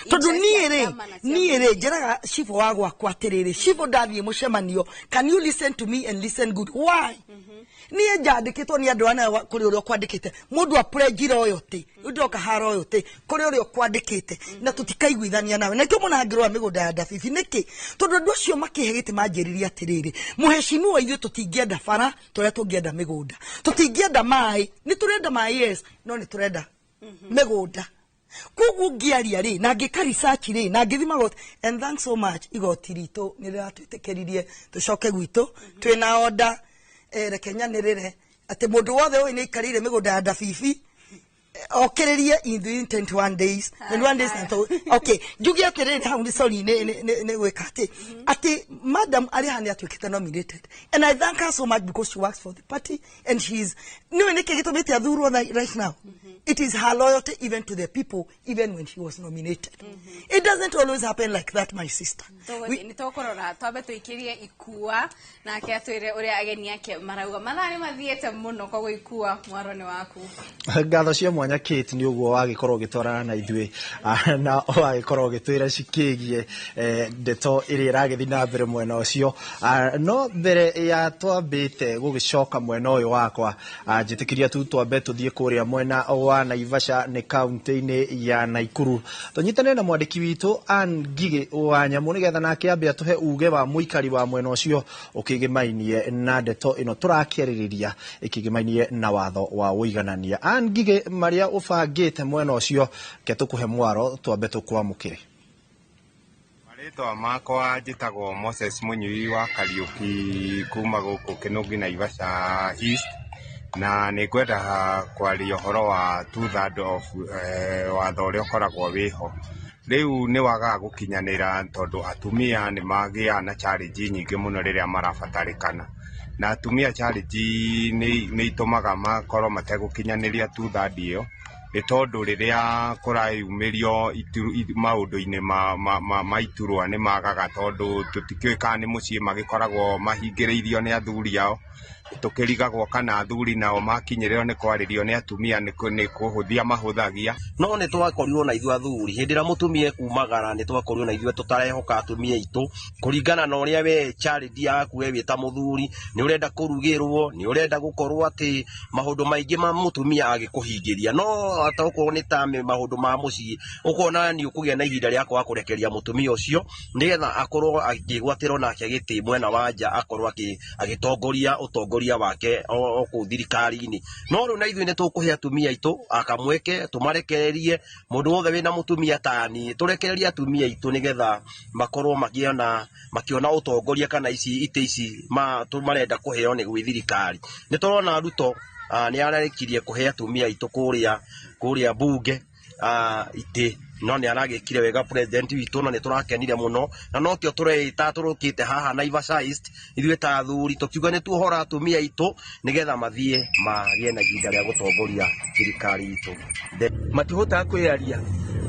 tondũ niĩ rĩ, niĩ rĩ, njĩraga cibũ wa gwakwa atĩrĩrĩ, cibũ, ndathiĩ mũcemanio, can you listen to me and listen good? Why? Niĩ njandĩkĩtwo nĩ andũ ana kũrĩ ũrĩa ũkwandĩkĩte, mũndũ aprenji royalty, ndĩroka ha royalty kũrĩ ũrĩa ũkwandĩkĩte, na tũtikaiguithania nawe. Na nĩkĩo mũnangĩrora mĩgũnda ya Ndabibi nĩkĩ? Tondũ andũ acio makĩhe gĩtĩ manjĩrĩrie atĩrĩrĩ, mũheshimiwa, ithuĩ tũtingĩenda bara, tũrĩa tũngĩenda mĩgũnda, tũtingĩenda maĩ, nĩ tũrenda maĩ, yes, no nĩ tũrenda mĩgũnda. Koguo ngĩaria rĩ, na ngĩka research rĩ, na ngĩthi magoti, and thanks so much, igoti ritũ nĩ rĩratwĩtĩkĩririe tũcoke gwitũ twĩna order. Reke nyanĩrĩre atĩ mũndũ wothe ũyũ nĩ aikarĩire mĩgũnda ya Ndabibi okĩrĩrie in the 21 days, 21 days na okay, njuge atĩrĩrĩ, hau nĩ sorry, nĩ gwĩka atĩ madam arĩ haha nĩ atuĩkĩte nominated, and I thank her so much because she works for the party and she is nĩwe nĩkĩ gĩtũmĩte athurwo right now. It is her loyalty even to the people, even when she was nominated. It doesn't always happen like that, my sister. Nĩ tũkũrora, twambe tũikĩrie Ikua nake atwĩre ũrĩa ageni ake marauga. Mathaa nĩ mathiĩte mũno, koguo Ikua, mwaro nĩ waku. Ngatho cia mwanya, Kate, nĩ ũguo wagĩkorwo ũgĩtwarana na ithuĩ, na wagĩkorwo ũgĩtwĩra cikĩgie ndeto ĩrĩa ĩragĩthiĩ na mbere mwena ũcio. No mbere ya twambĩte gũgĩcoka mwena ũyũ wakwa, njĩtĩkĩria tu twambe tũthiĩ kũrĩa mwena wa Naivasha, nĩ kaunti-inĩ ya Naikuru, tũnyitane na mwandĩki witũ Ann Ngigĩ wa Nyamũ, nĩgetha nake ambe atũhe uge wa mũikari wa mwena ũcio ũkĩgĩmainie na ndeto ĩno tũrakĩarĩrĩria ĩkĩgĩmainie na watho wa ũiganania. Ann Ngigĩ, marĩa ũbangĩte mwena ũcio, ke tũkũhe mwaro twambe tũkwamũkĩre. Marĩtwa makwa njĩtagwo Moses Mũnyui wa Kariũki kuma gũkũ Kĩnũngi Naivasha East, na nĩ ngwenda kwaria ũhoro wa two third of watho ũrĩa ũkoragwo wĩho rĩu. Nĩ wagaga gũkinyanĩra tondũ atumia nĩ magĩaga na challenge nyingĩ mũno rĩrĩa marabatarĩkana, na atumia challenge nĩ itũmaga makorwo mategũkinyanĩria two third ĩyo. Nĩ tondũ rĩrĩa kũrayumĩrio maũndũ-inĩ ma iturwa nĩ magaga, tondũ tũtikĩũĩ kana nĩ mũciĩ magĩkoragwo mahingĩrĩirio nĩ athuri ao. Tũkĩrigagwo kana athuri nao makinyĩrĩrwo nĩ kwarĩrio nĩ atumia nĩ kũhũthia mahũthagia. No nĩ twakorirwo na ithuĩ athuri hĩndĩ ĩrĩa mũtumia ekumagara, nĩ twakorirwo na ithuĩ tũtarehoka atumia aitũ kũringana na ũrĩa we charity yaku we wĩ ta mũthuri nĩ ũrenda kũrugĩrwo, nĩ ũrenda gũkorwo atĩ maũndũ maingĩ ma mũtumia agĩkũhingĩria, no ata okorwo nĩ ta maũndũ ma mũciĩ ũkona nĩ ũkũgĩa na ihinda rĩa kwaga kũrekeria mũtumia ũcio nĩgetha akorwo akĩgwatĩrwo nake gĩtĩ mwena wa nja, akorwo agĩtongoria ũtongoria wake o kũu thirikari-inĩ. No rĩu na ithuĩ nĩ tũkũhe atumia aitũ akamweke, tũmarekererie mũndũ wothe wĩna mũtumia tani, tũrekererie atumia aitũ nĩgetha makorwo makĩona ũtongoria kana ici itĩ ici marenda kũheo nĩ gwĩ thirikari. Nĩ tũrona Ruto nĩ arekirie kũhe atumia aitũ kũrĩa bunge itĩ, no nĩ aragĩkire wega president witũ na nĩ tũrakenire mũno, na nokĩo tũreita tũrũkĩte haha Naivasha East ithuĩ ta athuri tũkiuga nĩ tuohora atumia aitũ nĩgetha mathiĩ magĩe na ihinda rĩa gũtongoria thirikari itũ. Matihotaga kwĩyaria,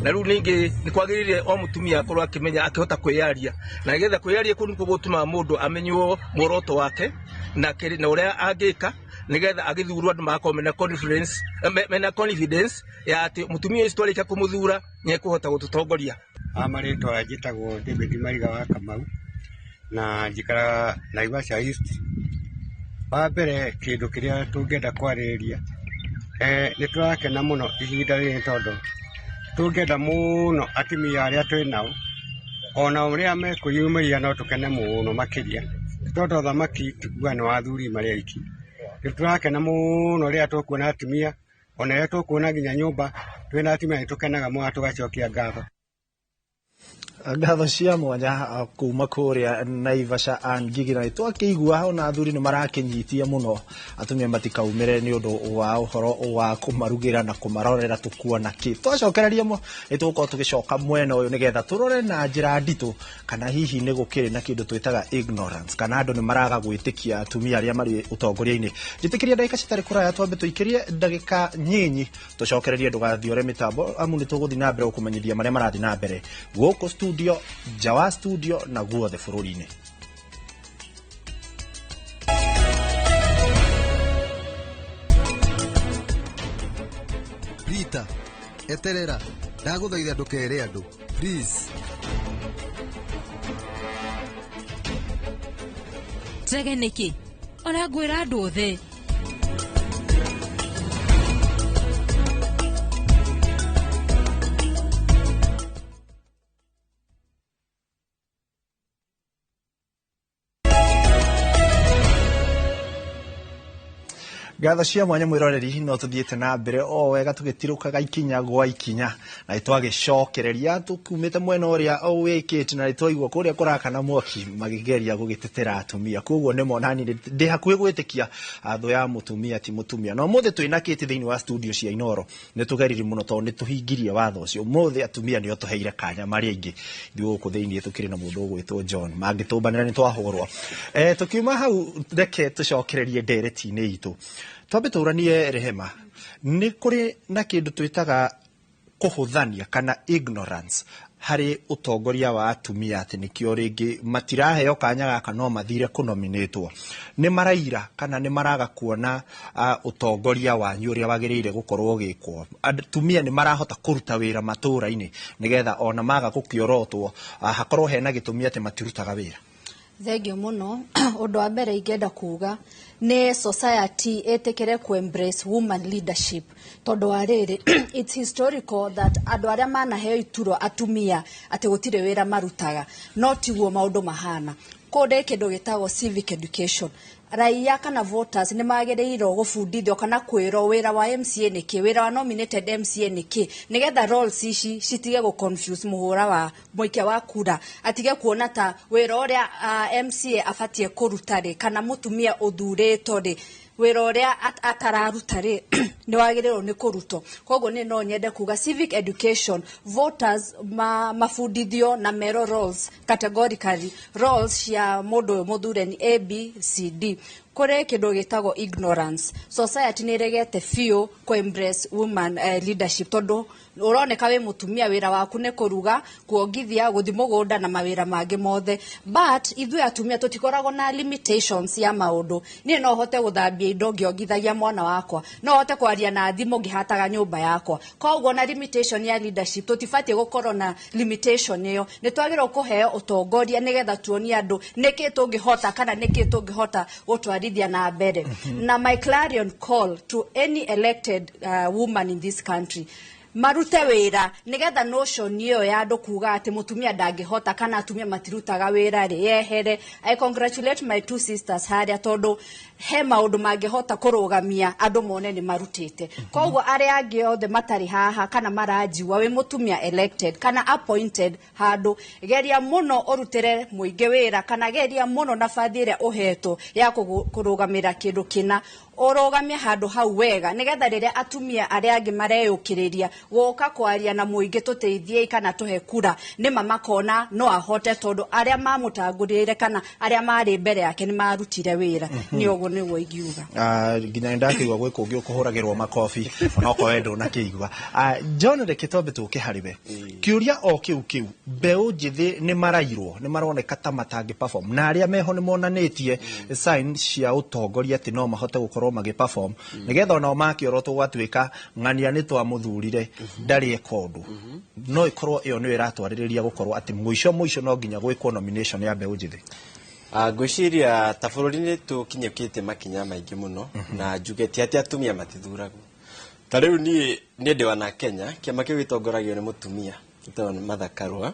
na rĩu ningĩ nĩ kwagĩrĩire o mũtumia akorwo akĩmenya akĩhota kwĩyaria, na nĩgetha kwĩyaria kũu nĩkuo gũtũmaga mũndũ amenywo muoroto wake na ũrĩa angĩka nĩgetha agĩthurwo andũ magakorwo mena confidence ya atĩ mũtumia ũcio twarĩkia kũmũthura nĩ ekũhota gũtũtongoria. Marĩtwa njĩtagwo David Mariga wa Kamau na njikaraga Naivasha East. Wa mbere kĩndũ kĩrĩa tũngĩenda kwarĩrĩria, nĩ tũrakena mũno ihinda rĩrĩ tondũ tũngĩenda mũno atumia arĩa twĩ nao ona ũrĩa mekwĩyumĩria no tũkene mũno makĩria, tondũ ũthamaki tikuga nĩ wa athuri marĩ aiki. Nĩ tũrakena mũno rĩrĩa tũkuona atumia, ona rĩrĩa tũkuona nginya nyũmba twĩna atumia nĩ tũkenaga mũno tũgacokia ngatho. Ngatho cia mwanya kuma kũrĩa Naivasha and Ngigĩ, na twakĩigua ona athuri nĩ marakĩnyitia mũno atumia matikaumĩre nĩ ũndũ wa ũhoro wa kũmarugĩra na kũmarorera tũkuona kĩ. Twacokereria nĩ tũgũkorwo tũgĩcoka mwena ũyũ nĩgetha tũrore na njĩra nditũ kana hihi nĩ gũkĩrĩ na kĩndũ twĩtaga ignorance, kana andũ nĩ maraga gwĩtĩkia atumia arĩa marĩ ũtongoria-inĩ. Njĩtĩkĩria ndagĩka citarĩ kũraya twambe tũikĩrie ndagĩka nyinyi tũcokererie, ndũgathiore mĩtambo amu nĩ tũgũthiĩ na mbere gũkũmenyithia marĩa marathiĩ na mbere gũkũ studio, nja wa studio na guothe bũrũri-inĩ. Peter, eterera, ndagũthaitha ndũkere andũ, please. Njege nĩkĩ? Ona ngwĩra andũ othe. Ngatho cia mwanya mwĩroreri, no tũthiĩte na mbere o wega tũgĩtirũkaga ikinya gwa ikinya na nĩtwagĩcokereria tũkumĩte mwena ũrĩa wĩkĩte na nĩtwaigua kũrĩa kũrakana mwaki makĩgeria gũgĩtetera atumia, koguo nĩ monani ndĩ hakuhĩ gwĩtĩkia thũ ya mũtumia ti mũtumia. Na ũmũthĩ twĩna Kate thĩinĩ wa studio cia Inooro, nĩ tũgeririe mũno tondũ nĩ tũhingirie watho ũcio. Ũmũthĩ atumia nĩo tũheire kanya marĩ aingĩ, ithuĩ gũkũ thĩinĩ tũkĩrĩ na mũndũ ũgwĩtwo John, mangĩtũmbanĩra nĩ twahũrwo. Tũkiuma hau reke tũcokererie ndereti-inĩ itũ. Twambe tũranie Rehema, nĩ kũrĩ na kĩndũ twĩtaga kũhũthania kana ignorance harĩ ũtongoria wa atumia, atĩ nĩkĩo rĩngĩ matiraheo kanya gaka no mathire kũnominĩtwo. Nĩ maraira kana nĩ maraga kuona ũtongoria wanyu ũrĩa wagĩrĩire gũkorwo ũgĩkwo. Atumia nĩ marahota kũruta wĩra matũũra-inĩ nĩgetha ona maga gũkĩorotwo hakorwo hena gĩtũmi atĩ matirutaga wĩra. Thengio mũno. Ũndũ wa mbere ingĩenda kuga nĩ society ĩtĩkĩre ku embrace woman leadership, tondũ wa rĩrĩ it's historical that andũ arĩa manaheo iturwa atumia atĩ gũtirĩ wĩra marutaga, no tiguo maũndũ mahana. Kũndĩ kĩndũ gĩtagwo civic education, raia kana voters nĩ magĩrĩirwo gũbundithio kana kwĩrwo wĩra wa MCA nĩ kĩ, wĩra wa nominated MCA nĩ kĩ, nĩgetha roles ici citige gũ confuse mũhũra wa mũikia wa kura, atige kuona ta wĩra ũrĩa MCA abatiĩ kũruta rĩ, kana mũtumia ũthurĩtwo rĩ, wĩra ũrĩa atararuta rĩ nĩ wagĩrĩirwo nĩ kũrutwo. Koguo nĩ no nyende kuga civic education, voters mabundithio na mero roles categorically, roles cia mũndũ ũyũ mũthure ni A B C D. Kũrĩ kĩndũ gĩtagwo ignorance. Society nĩ ĩregete biũ kũ embrace woman leadership, tondũ ũroneka wĩ mũtumia, wĩra waku nĩ kũruga, kuongithia, gũthiĩ mũgũnda na mawĩra mangĩ mothe. But ithuĩ atumia tũtikoragwo na limitations ya maũndũ. Niĩ no hote gũthambia indo ngĩongithagia mwana wakwa, no hote kwaria na thimũ ngĩhataga nyũmba yakwa. Koguo na limitation ya leadership, tũtibatiĩ gũkorwo na limitation ĩyo. Nĩ twagĩrĩirwo kũheo ũtongoria nĩgetha tuonie andũ nĩkĩ tũngĩhota kana nĩkĩ tũngĩhota gũtwarithia na mbere. Na my clarion call to any elected woman in this country, marute wĩra nĩgetha notion ĩyo ya andũ kuga atĩ mũtumia ndangĩhota kana atumia matirutaga wĩra rĩ yehere. I congratulate my two sisters harĩa, tondũ he maũndũ mangĩhota kũrũgamia andũ mone nĩ marutĩte. Koguo arĩa angĩ othe matarĩ haha kana maranjigua, wĩ mũtumia elected kana appointed handũ, geria mũno ũrutĩre mũingĩ wĩra, kana geria mũno nabathi ĩrĩa ũhetwo ya kũrũgamĩra kĩndũ kĩna, ũrũgamie handũ hau wega, nĩgetha rĩrĩa atumia arĩa angĩ mareyũkĩrĩria gũka kwaria na mũingĩ, tũteithiei kana tũhe kura, nĩma makona no ahote, tondũ arĩa mamũtangũrĩire kana arĩa marĩ mbere yake nĩ marutire wĩra. Nĩ ũguo nĩguo ingiuga. Ah, nginya nĩndakĩigua gwĩ kũngĩ ũkũhũragĩrwo makobi onokorwo we ndũnakĩigua. Ah, John, reke twambe tũke harĩ we. Kĩũria o kĩu kĩu, mbeũ njĩthĩ nĩ marairwo, nĩ maroneka ta matangĩ perform, na arĩa meho nĩ monanĩtie sign cia ũtongoria atĩ no mahote gũkorwo magĩ perform, nĩgetha onao makĩorotwo gwatuĩka ng'ania nĩ twamũthurire ndarĩ eka ũndũ. No ĩkorwo ĩyo nĩyo ĩratwarĩrĩria gũkorwo atĩ mũico mũico no nginya gwĩkwo nomination ya mbeũ njĩthĩ? Ngwĩciria ta bũrũri nĩ tũkinyũkĩtie makinya maingĩ mũno, na njuge ti atĩ atumia matithuragwo. Ta rĩu niĩ ndĩ wana Kenya, kĩama kĩu gĩtongoragio nĩ mũtumia gĩtagwo nĩ Martha Karua.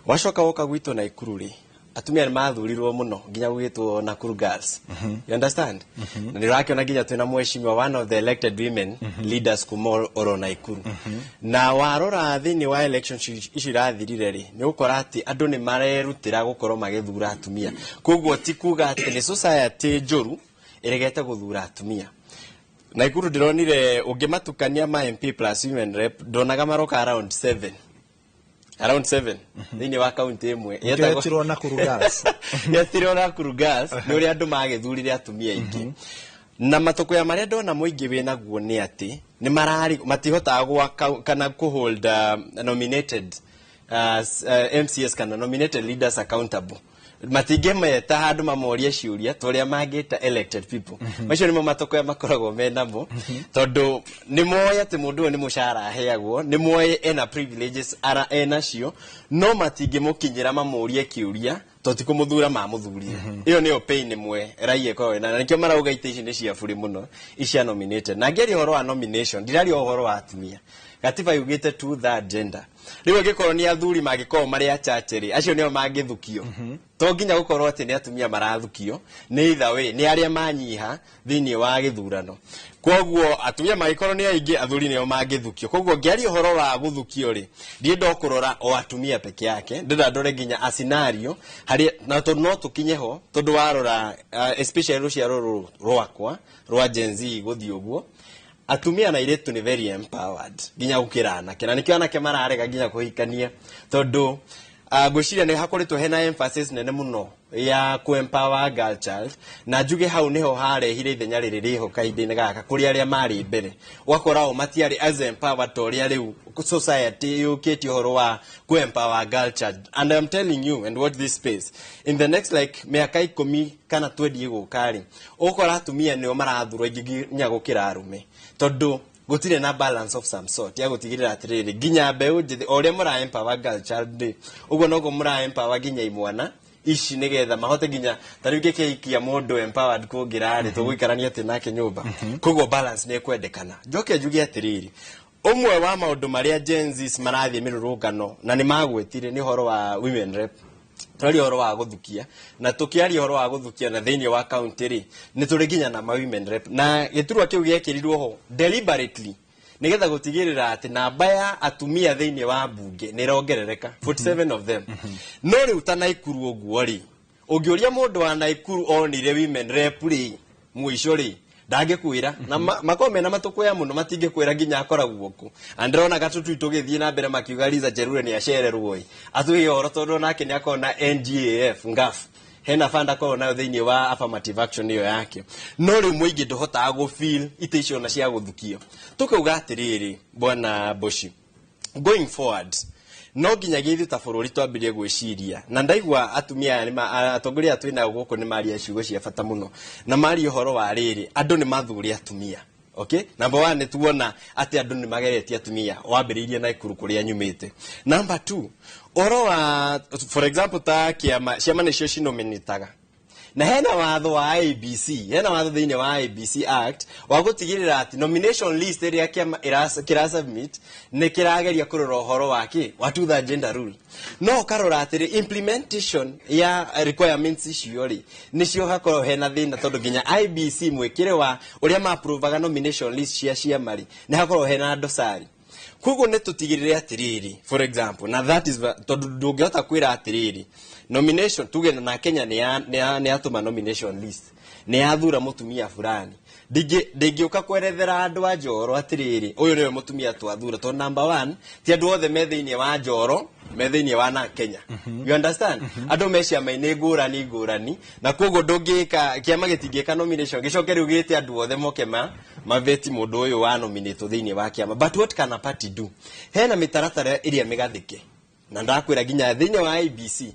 Wacoka woka gwitũ Naikuru rĩ, atumia nĩ mathurirwo mũno nginya gũgĩtwo Nakuru Girls, you understand? Na nĩ ũrakĩona nginya twĩna mheshimiwa, one of the elected women leaders kuma oro Naikuru. Na warora thĩinĩ wa elections ici irathirire rĩ, nĩ ũgũkora atĩ andũ nĩ marerutĩra gũkorwo magĩthura atumia. Koguo ti kuga atĩ nĩ society njũru ĩregete gũthura atumia. Naikuru ndĩronire ũngĩmatukania ma MP plus women rep, ndonaga maroka around 7 thĩinĩ wa kaunti ĩmwe. Nĩkĩo yetirwo Nakuru Girls. Yetirwo Nakuru Girls nĩ ũrĩa andũ magĩthurire atumia aingĩ. Na matũkũya marĩa ndona mũingĩ wĩnaguo nĩ atĩ nĩ marari matihotaga gwaka kana kũhold nominated MCS kana nominated leaders accountable. Matingĩmeta handũ mamorie ciũria ta ũrĩa mangĩta elected people. Macio nĩmo matũkũya makoragwo menamo, tondũ nĩ moĩ atĩ mũndũ ũyũ nĩ mũcara aheagwo, nĩ moĩ ena privileges ara enacio, no matingĩmũkinyĩra mamũrie kĩũria to ti kũmũthura mamũthurire. Ĩyo nĩyo pain ĩmwe raia ĩkoragwo ĩna, na nĩkĩo marauga itĩ ici nĩ cia bũrĩ mũno icia nominated. Na ngĩaria ũhoro wa nomination, ndiraria ũhoro wa atumia. Gatiba yugĩte two third gender. Rĩu angĩkorwo nĩ athuri mangĩkorwo marĩ achache rĩ, acio nĩo mangĩthukio. To nginya gũkorwo atĩ nĩ atumia marathukio, nĩ either way nĩ arĩa manyiha thĩinĩ wa gĩthurano. Koguo atumia mangĩkorwo nĩ aingĩ, athuri nĩo mangĩthukio. Koguo ngĩaria ũhoro wa gũthukio rĩ, ndienda kũrora o atumia peke yake, ndĩrenda ndore nginya a scenario harĩa na tondũ no tũkinye ho, tondũ warora especially rũciaro rũrũ rwakwa rwa Gen Z gũthiĩ ũguo, atumia na airĩtu nĩ very empowered nginya gũkĩra anake, na nĩkĩo anake mararega nginya kũhikania, tondũ ngwĩciria nĩ hakoretwo hena emphasis nene mũno ya ku empower girl child. Na njuge hau niho harehire ithenya rĩrĩ rĩho kahinda-inĩ gaka kũrĩ arĩa marĩ mbere, ũgakora o matiarĩ as empowered ta ũrĩa rĩu society yũkĩtie ũhoro wa ku empower girl child. And I'm telling you, and watch this space, in the next like mĩaka 10 kana 20 ĩgũka rĩ, ũgũkora atumia nĩo marathurwo aingĩ nginya gũkĩra arũme, tondũ gũtirĩ na balance of some sort ya gũtigĩrĩra atĩrĩrĩ, nginya mbeũ njĩthĩ, o ũrĩa mũra empower girl child rĩ, ũguo noguo mũra empower nginya imwana ici, nĩgetha mahote nginya ta rĩu ngĩkĩhikia mũndũ empowered kũngĩra rĩ, tũgũikarania atĩ nake nyũmba. Koguo balance nĩ ĩkwendekana. Njoke njuge atĩrĩrĩ, ũmwe wa maũndũ marĩa Gen Zs marathiĩ mĩrũrũngano na nĩ magwĩtire nĩ ũhoro wa women rep. Tũraria ũhoro wa gũthukia, na tũkĩaria ũhoro wa gũthukia na thĩinĩ wa county rĩ, nĩ tũrĩ nginya na ma women rep, na gĩturwa kĩu gĩekĩrirwo ho deliberately nĩgetha gũtigĩrĩra atĩ namba ya atumia thĩinĩ wa mbunge nĩ ĩrongerereka, 47 of them. No rĩu ta Naikuru ũguo rĩ, ũngĩũria mũndũ wa Naikuru onire women rep rĩ mũico rĩ, ndangĩkwĩra. Na makorwo mena matũkũya mũno, matingĩkwĩra nginya akoragwo kũ. Na ndĩrona gatũtui tũgĩthiĩ na mbere makiuga Liza Cherure nĩ acererwo ĩ, atũhe ũhoro, tondũ onake nĩ akorwo na NGAF ngaf. Hena fund akoragwo nayo thĩinĩ wa affirmative action ĩyo yake, no rĩu mũingĩ ndũhotaga gũ feel itĩ icio na cia gũthukio. Tũkauga atĩrĩrĩ, bwana Boshi, going forward no nginyagia ithuĩ ta bũrũri twambĩrĩrie gwĩciria. Na ndaigua atumia aya atongoria aya twĩnao gũkũ nĩ maria ciugo cia bata mũno, na maria ũhoro wa rĩrĩ, andũ nĩ mathure atumia. Okay, number one, nĩ tuona atĩ andũ nĩ mageretie atumia, wambĩrĩirie Naikuru kũrĩa nyumĩte. Number two, ũhoro wa, for example, ta kĩama, ciama nĩcio cinominĩtaga, na hena watho wa IEBC, hena watho thĩinĩ wa IEBC Act wa gũtigĩrĩra atĩ nomination list ĩrĩa kĩama kĩra submit nĩ kĩrageria kũrora ũhoro wa kĩ wa two third gender rule. No ũkarora atĩrĩ, implementation ya requirements icio rĩ, nĩcio hakorwo hena thĩna, tondũ nginya IEBC mwĩkĩre wa ũrĩa ma-approvaga nomination list cia ciama rĩ, nĩ hakorwo hena dosari. Koguo nĩ tũtigĩrĩre atĩrĩrĩ, for example, na that is tondũ ndũngĩhota kwĩra atĩrĩrĩ, nomination tuge na Kenya nĩ yatũma nomination list, nĩ yathura mũtumia fulani, ndingĩũka kwerethera andũ a Njoro atĩrĩrĩ, ũyũ nĩwe mũtumia twathura, tondũ number one, ti andũ othe me thĩinĩ wa Njoro me thĩinĩ wa na Kenya, you understand? Andũ me ciama-inĩ ngũrani ngũrani, na koguo ndũngĩka, kĩama gĩtingĩka nomination gĩcoke rĩu gĩte andũ othe moke ma maveti mũndũ ũyũ wa nominate thĩinĩ wa kĩama. But what can a party do? Hena mĩtaratara ĩrĩa mĩgathĩke, na ndakwĩra nginya thĩinĩ wa IEBC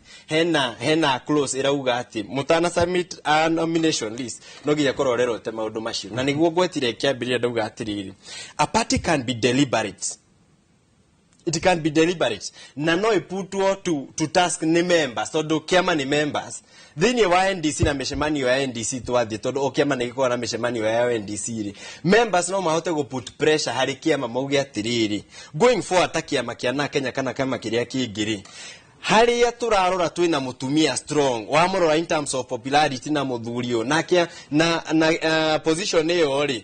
hena clause ĩrauga atĩ mũtana submit a nomination list no nginya korwo ũrerete maũndũ macio. Na nĩguo ngwetire kĩambĩrĩria ndauga atĩrĩrĩ, a party can be deliberate, it can be deliberate, na no ĩputwo to task nĩ members, tondũ kĩama nĩ members. Thĩinĩ wa NDC na mĩcemanio ya NDC twathiĩ, tondũ o kĩama nĩ gĩkoragwo na mĩcemanio ya NDC rĩ, members no mahote gũ put pressure harĩ kĩama, mauge atĩrĩrĩ, going forward, ta kĩama kĩa na Kenya kana kĩama kĩrĩa kĩngĩ rĩ, harĩa tũrarora twĩna mũtumia strong, wamũrora in terms of popularity na mũthuri ũyũ nake na position ĩyo rĩ,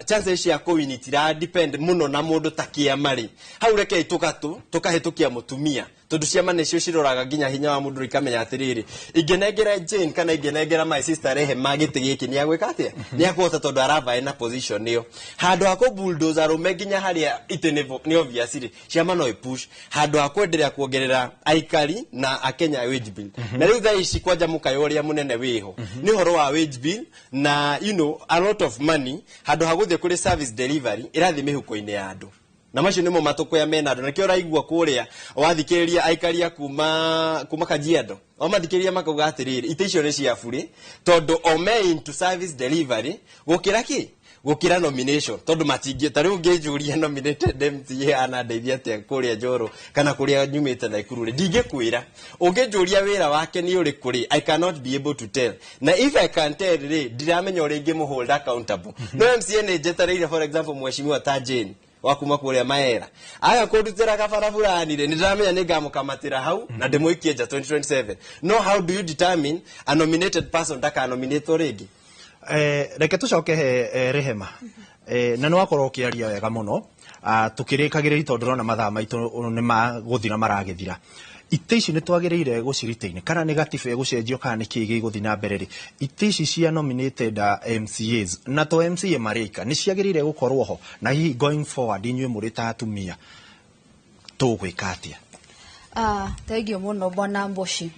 chances cia kũwin itira depend mũno na mũndũ ta kĩama rĩ, hau rekei tũkatũ tũkahĩtũkia mũtumia, tondũ ciama nĩcio ciroraga nginya hinya wa mũndũ, ikamenya atĩrĩrĩ, ingĩnengera Jane kana ingĩnengera my sister Rehema gĩtĩ gĩkĩ, nĩ agwĩka atĩa? Nĩ akũhota, tondũ aravae na position ĩyo, handũ ha kũ bulldoze arũme nginya harĩa itĩ nĩ obvious rĩ, ciama no ĩpush handũ ha kwenderea kuongerera aikari na akenya wage bill. Na rĩu thaa ici kwanja mũkayo ũrĩa mũnene wĩho nĩ ũhoro wa wage bill na a lot of money, handũ ha gũthiĩ kũrĩ service delivery, ĩrathiĩ mĩhuko-inĩ ya andũ, na macio nĩmo matũkũya mena andũ. Nakĩo ũraigua kũrĩa wathikĩrĩria aikaria kuma Kajiado, o mathikĩrĩria makauga atĩrĩrĩ, itĩ icio nĩ cia burĩ, tondũ o me into service delivery gũkĩra kĩ gũkĩra nomination, tondũ matingĩ ta rĩu ngĩnjũria nominated MCA anandeithia atĩa kũrĩa Njoro kana kũrĩa nyumĩte Naikuru rĩ, ndingĩkwĩra. Ũngĩnjũria wĩra wake nĩ ũrĩkũ rĩ, I cannot be able to tell, na if I can tell rĩ, ndiramenya ũrĩa ingĩmũ accountable. No MCA nĩ njetereire, for example, mheshimiwa ta Jane wa kuma kũrĩa Maera aga kũndutĩra kabara fulani rĩ, nĩ ndĩramenya nĩ ngamũkamatĩra hau na ndĩmũikie nja 2027. No how do you determine a nominated person ndakanominatwo rĩngĩ? Reke tũcoke he Rehema, na nĩ wakorwo ũkĩaria wega mũno. Tũkĩrĩkagĩrĩria, tondũ ndĩrona mathaa maitũ nĩ magũthira maragĩthira, itĩ ici nĩ twagĩrĩire gũciritain kana nĩ gatiba ĩgũcenjio kana nĩ kĩĩ gĩgũthiĩ na mbere rĩ, itĩ ici cia nominated MCAs na to MCA marĩka nĩ ciagĩrĩire gũkorwo ho? Na hihi going forward, inyuĩ mũrĩ ta atumia tũgwĩka atĩa? Thank you mũno, bwana Mboshi.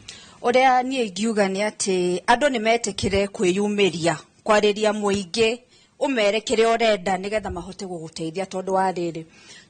Ũrĩa niĩ ingiuga nĩ atĩ andũ nĩ metĩkĩre kwĩyumĩria, kwarĩria mũingĩ, ũmere kĩrĩa ũrenda nĩgetha mahote gũgũteithia, tondũ wa rĩrĩ,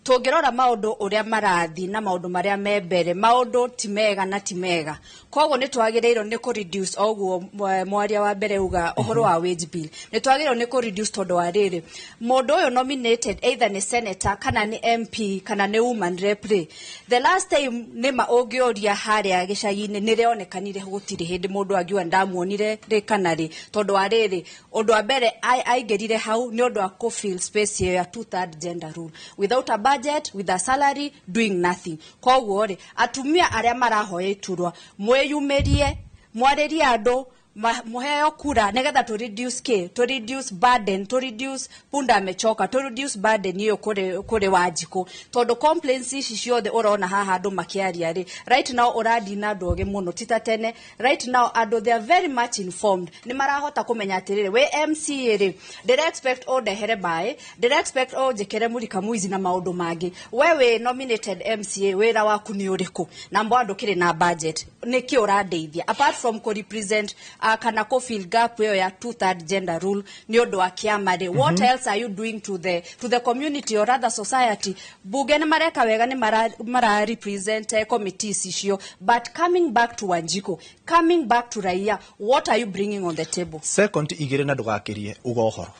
tũngĩrora maũndũ ũrĩa marathiĩ na maũndũ marĩa me mbere, maũndũ ti mega na ti mega. Koguo nĩ twagĩrĩirwo nĩ kũ reduce oguo mwaria wa mbere uga ũhoro wa wage bill, nĩ twagĩrĩirwo nĩ kũ reduce, tondũ wa rĩrĩ, mũndũ ũyũ nominated, either nĩ senator kana nĩ MP kana nĩ woman rep rĩ, the last time nĩma ũngĩũria harĩa gĩcagi-inĩ nĩrĩonekanire, gũtirĩ hĩndĩ mũndũ angiuga ndamuonire rĩ kana rĩ, tondũ wa rĩrĩ, ũndũ wa mbere aingĩrire hau nĩ ũndũ wa kũ fill space ĩyo ya two third gender rule, without a budget, with a salary, doing nothing. Koguo rĩ, atumia arĩa marahoya iturwa, mwĩyumĩrie, mwarĩrie andũ. Muheo kura nigetha to reduce k to reduce burden, to reduce punda amechoka, to reduce burden iyo kuri Wanjikũ, tondu complaints ici ciothe urona haha andu makiaria ri right now uradi na andu ogi muno tita tene. Right now andu, they are very much informed, ni marahota kumenya atiriri, we MCA ri, ndira expect o ndehere mai, ndira expect o njikire murika muizi na maundu mangi. We wi nominated MCA, wira waku ni uriku? Na mbo andu kiri na budget niki urandeithia apart from ku represent kana ku fill gap iyo ya two third gender rule ni undu wa kiama ri? What else are you doing to the community or rather society? Bunge ni mareka wega, ni mara represent committees icio, but coming back to Wanjiko, coming back to raia, what are you bringing on the table? Second 2 na ndugakirie uga ũhoro.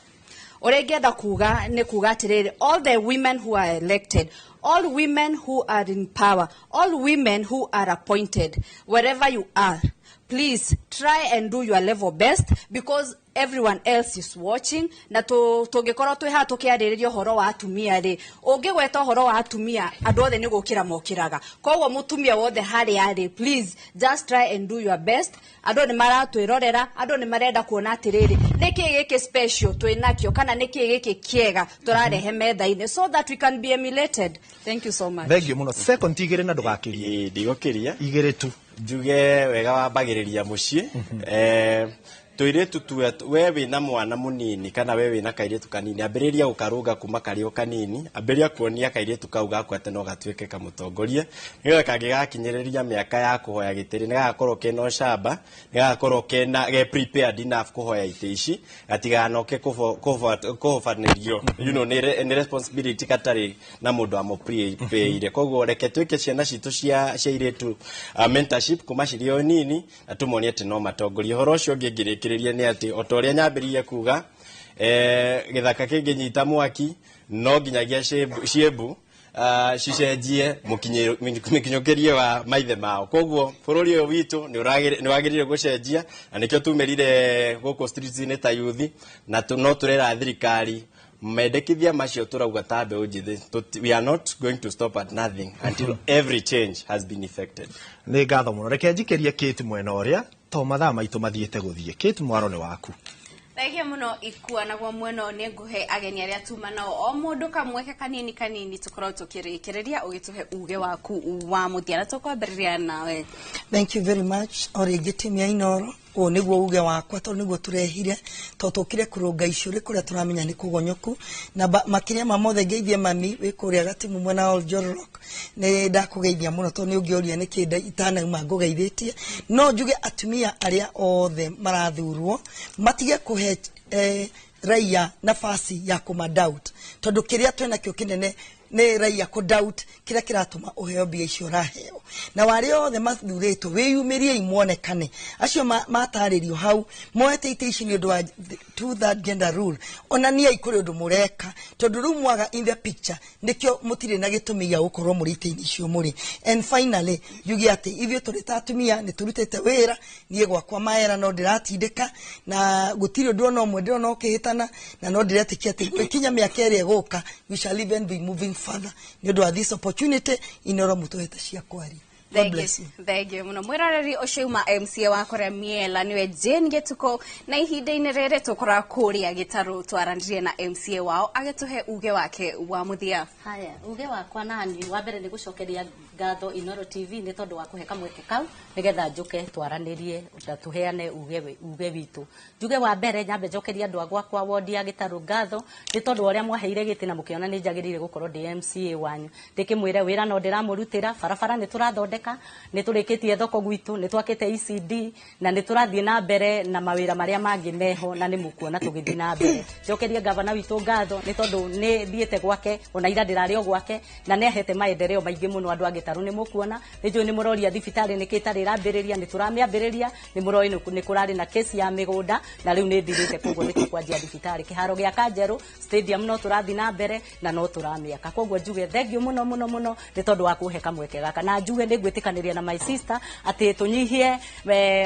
Ũrĩa ingĩenda kuga nĩ kuga atĩrĩrĩ, all the women who are elected, all women who are in power, all women who are appointed, wherever you are, please try and do your level best because everyone else is watching. Na tũngĩkorwo twĩ haha tũkĩarĩrĩria ũhoro wa atumia rĩ, ũngĩgweta ũhoro wa atumia, andũ othe nĩ gũkĩra mokĩraga. Koguo mũtumia wothe harĩa arĩ, please just try and do your best. Andũ nĩ maratwĩrorera, andũ nĩ marenda kuona atĩrĩrĩ, nĩkĩ gĩkĩ special twĩ nakĩo kana nĩkĩ gĩkĩ kĩega tũrarehe metha-inĩ so that we can be emulated. Thank you so much. Thank you muno. Second 2 na ndugakirie. Ndigũkĩria. 2 tu. Njuge wega wambagĩrĩria mũciĩ. Tũirĩtu tuwe, we wĩna mwana mũnini kana we wĩna kairĩtu kanini, ambĩrĩria gũkarũnga kuma karĩ o kanini. Ambĩrĩria kuonia kairĩtu kau gaku atĩ no gatuĩke kamũtongoria, nĩgetha kangĩgakinyĩrĩria mĩaka ya kũhoya gĩtĩ nĩ gagakorwo kena ũcamba, nĩ gagakorwo kena ge prepared enough kũhoya itĩ ici, gatiganoke kũhobanĩrio nĩ responsibility gatarĩ na mũndũ amũprepare. Koguo reke twĩke ciana citũ cia irĩtu mentorship kuma cirĩ o nini na tũmonie atĩ no matongorie. Ũhoro ũcio ũngĩ ngĩrĩkĩrĩria nĩ atĩ o ta ũrĩa nyambĩrĩirie kuga, gĩthaka kĩngĩnyita mwaki no nginyagia ciĩmbu cicenjie mũkinyũkĩrie wa maithe mao. Koguo bũrũri ũyũ witũ nĩ wagĩrĩire gũcenjia, na nĩkĩo tumĩrire gũkũ streets-inĩ ta yuthi na no tũrera thirikari mendekithia macio tũrauga ta mbeũ njĩthĩ. We are not going to stop at nothing until every change has been effected. Nĩ ngatho mũno. Reke njikĩrie Kate mwena ũrĩa to mathaa maitũ mathiĩte gũthiĩ. Kate, mwaro nĩ waku. Thengia muno, Ikua. Naguo mwena ũyũ nĩ ngũhe ageni arĩa tuma nao o mũndũ kamweke kanini kanini, tũkorwo tũkĩrĩkĩrĩria ũgĩtũhe uge waku wa mũthia, na tũkwambĩrĩria nawe. Thank you very much. O rĩngĩ, timu ya Inoro, ũũ nĩguo uge wakwa, tondũ nĩguo tũrehire, tondũ tũkire kũrũnga icũrĩ kũrĩa tũramenya nĩ kũgonyoku. Na makĩria ma mothe, ngeithie mami wĩ kũrĩa Gatimu mwena wa Oljororok. Nĩ ndakũgeithia mũno, tondũ nĩ ũngĩũria nĩkĩ itanauma ngũgeithĩtie. No njuge atumia arĩa othe marathurwo matige kũhe raia nafasi ya kũma doubt, tondũ kĩrĩa twĩnakĩo kĩnene nĩ raia kũ doubt kĩrĩa kĩratũma ũheo mbia icio ũraheo. Na warĩa othe mathurĩtwo, wĩyumĩriei muonekane. Acio matarĩrio hau moete itĩ ici nĩ ũndũ wa two third gender rule, onaniai kũrĩ ũndũ mũreka, tondũ rĩu mwaga in the picture nĩkĩo mũtirĩ na gĩtũmi gĩa gũkorwo mũrĩ itĩ-inĩ icio mũrĩ. And finally, njuge atĩ ithuĩ tũrĩ ta atumia nĩ tũrutĩte wĩra. Niĩ gwakwa maera no ndĩratindĩka na gũtirĩ ũndũ ona ũmwe ndĩrona ũkĩhĩtana, na no ndĩretĩkia atĩ gwĩkinya mĩaka ĩrĩa ĩgũka, we shall even be moving further nĩ ũndũ wa this opportunity Inoro mũtũhete cia kwaria. God bless you. Thank you muno, mwiroreri. Ũcio uma MCA wa kũrĩa Miela, nĩwe Jane Gĩtukũ, na ihinda-inĩ rĩrĩ tũkora kũrĩa Gĩtarũ twaranĩrie na MCA wao agĩtũhe uge wake wa mũthia. Haya, uge wakwa nani wa mbere nĩ gũcokeria ngatho Inoro TV nĩ tondũ wa kũhe kamweke kau nĩgetha njũke twaranĩrie na tũheane uge witũ. Njuge wa mbere nyambe njokerie andũ a gwakwa wodi ya Gĩtarũ ngatho nĩ tondũ wa ũrĩa mwaheire gĩtĩ na mũkĩona nĩ njagĩrĩire gũkorwo ndĩ MCA wanyu. Ndĩkĩmwĩre wĩra no ndĩramũrutĩra, barabara nĩ tũrathondeka, nĩ tũrĩkĩtie thoko gwitũ, nĩ twakĩte ECD na nĩ tũrathiĩ na mbere na mawĩra marĩa mangĩ meho, na nĩ mũkuona tũgĩthiĩ na mbere. Njokerie gavana witũ ngatho nĩ tondũ nĩ thiĩte gwake ona ira ndĩrarĩ o gwake na nĩ ahete maendeleo maingĩ mũno andũ a Gĩtarũ. Nĩ mũkuona, nĩ njũĩ nĩ mũroria thibitarĩ nĩkĩ ĩtarĩ ĩrambĩrĩria, nĩ tũramĩambĩrĩria. Nĩ mũroĩ nĩ kũrarĩ na kesi ya mĩgũnda na rĩu nĩ thirĩte, koguo nĩ tũkwanjia thibitarĩ. Kĩharo gĩa Kanjerũ stadium no tũrathiĩ na mbere na no tũramĩaka. Koguo njuge thank you mũno mũno mũno nĩ tondũ wa kũhe kamweke gaka, na njuge nĩ ngwĩtĩkanĩria na my sister atĩ tũnyihie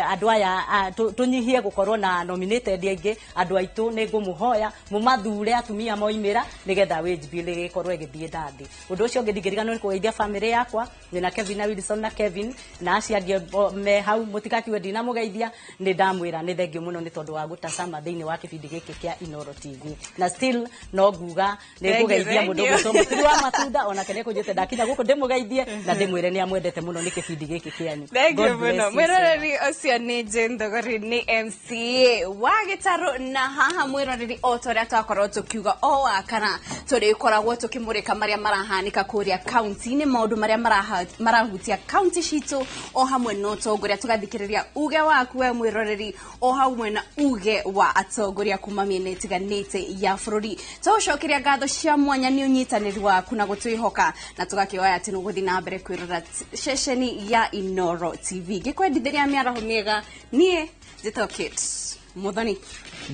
andũ aya tũnyihie gũkorwo na nominated aingĩ. Andũ aitũ, nĩ ngũmũhoya mũmathure atumia moimĩra nĩgetha wage bill ĩgĩkorwo ĩgĩthiĩ na thĩ. Ũndũ ũcio ũngĩ, ndingĩriganĩrwo nĩ kũgeithia family yakwa. Wĩna Kevin na Wilson na Kevin na acio angĩ me hau, mũtigakiuge ndinamũgeithia. Nĩ ndamwĩra nĩ thank you mũno nĩ tondũ wa gũtacama thĩinĩ wa kĩbindi gĩkĩ kĩa Inoro TV. Na still no nguga nĩ Thank you, ngũgeithia thank mũndũ you. ũgwĩtwo Mũturi wa Matunda, onake nĩ kũnjĩte ndakinya gũkũ ndĩmũgeithie na ndĩmwĩre nĩ amwendete mũno nĩ kĩbindi gĩkĩ kĩanyu. Thank you God bless mũno. you so much. Mwĩroreri, ũcio nĩ Jane Thogori, nĩ MCA wa Gĩtarũ. Na haha, mwĩroreri, o ta ũrĩa twakorwo tũkiuga, o wa kana tũrĩkoragwo tũkĩmũrĩka marĩa marahanĩka kũrĩa kaunti-inĩ, maũndũ marĩa marahutia kaunti citũ, o hamwe na ũtongoria. Tũgathikĩrĩria uge waku we mwĩroreri, o hamwe na uge wa atongoria kuma mĩena ĩtiganĩte ya bũrũri. Tũgũcokeria ngatho cia mwanya nĩ ũnyitanĩri waku na gũtwĩhoka, na tũgakĩoya atĩ nĩũgũthiĩ na mbere kwĩrora ceceni ya Inoro TV. Ngĩkwendithĩria mĩaraho mĩega, niĩ njĩtagwo Kate Muthoni.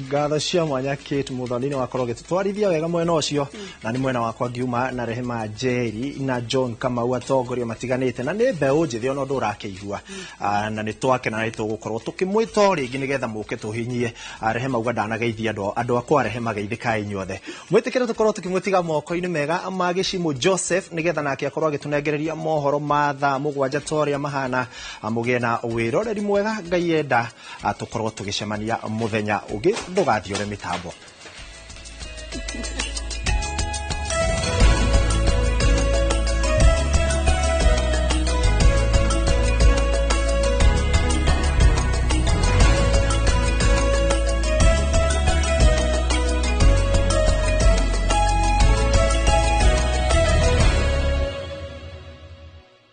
Ngatho cia mwanya, Kate Muthoni, nĩ wakorwo ũgĩtũtwarithia wega mwena ũcio. Na nĩ mwena wakwa ngiuma na Rehema Njeri na John Kamau, atongoria matiganĩte na nĩ mbeũ njĩthĩ, ona ũndũ ũrakĩigua. Na nĩ twakena, nĩ tũgũkorwo tũkĩmwĩta o rĩngĩ nĩgetha mũke tũhinyie. Rehema uga ndanageithia andũ akwa. Rehema, geithĩkai inyuothe. Mwĩtĩkĩre tũkorwo tũkĩmũtiga moko-inĩ mega ma Gĩcimũ Joseph, nĩgetha nake akorwo agĩtũnengereria mohoro ma thaa 7 ta ũrĩa mahana. Mũgĩe na wĩroreri mwega. Ngai enda, tũkorwo tũgĩcemania mũthenya ũngĩ. Ndũgathiore mĩtambo.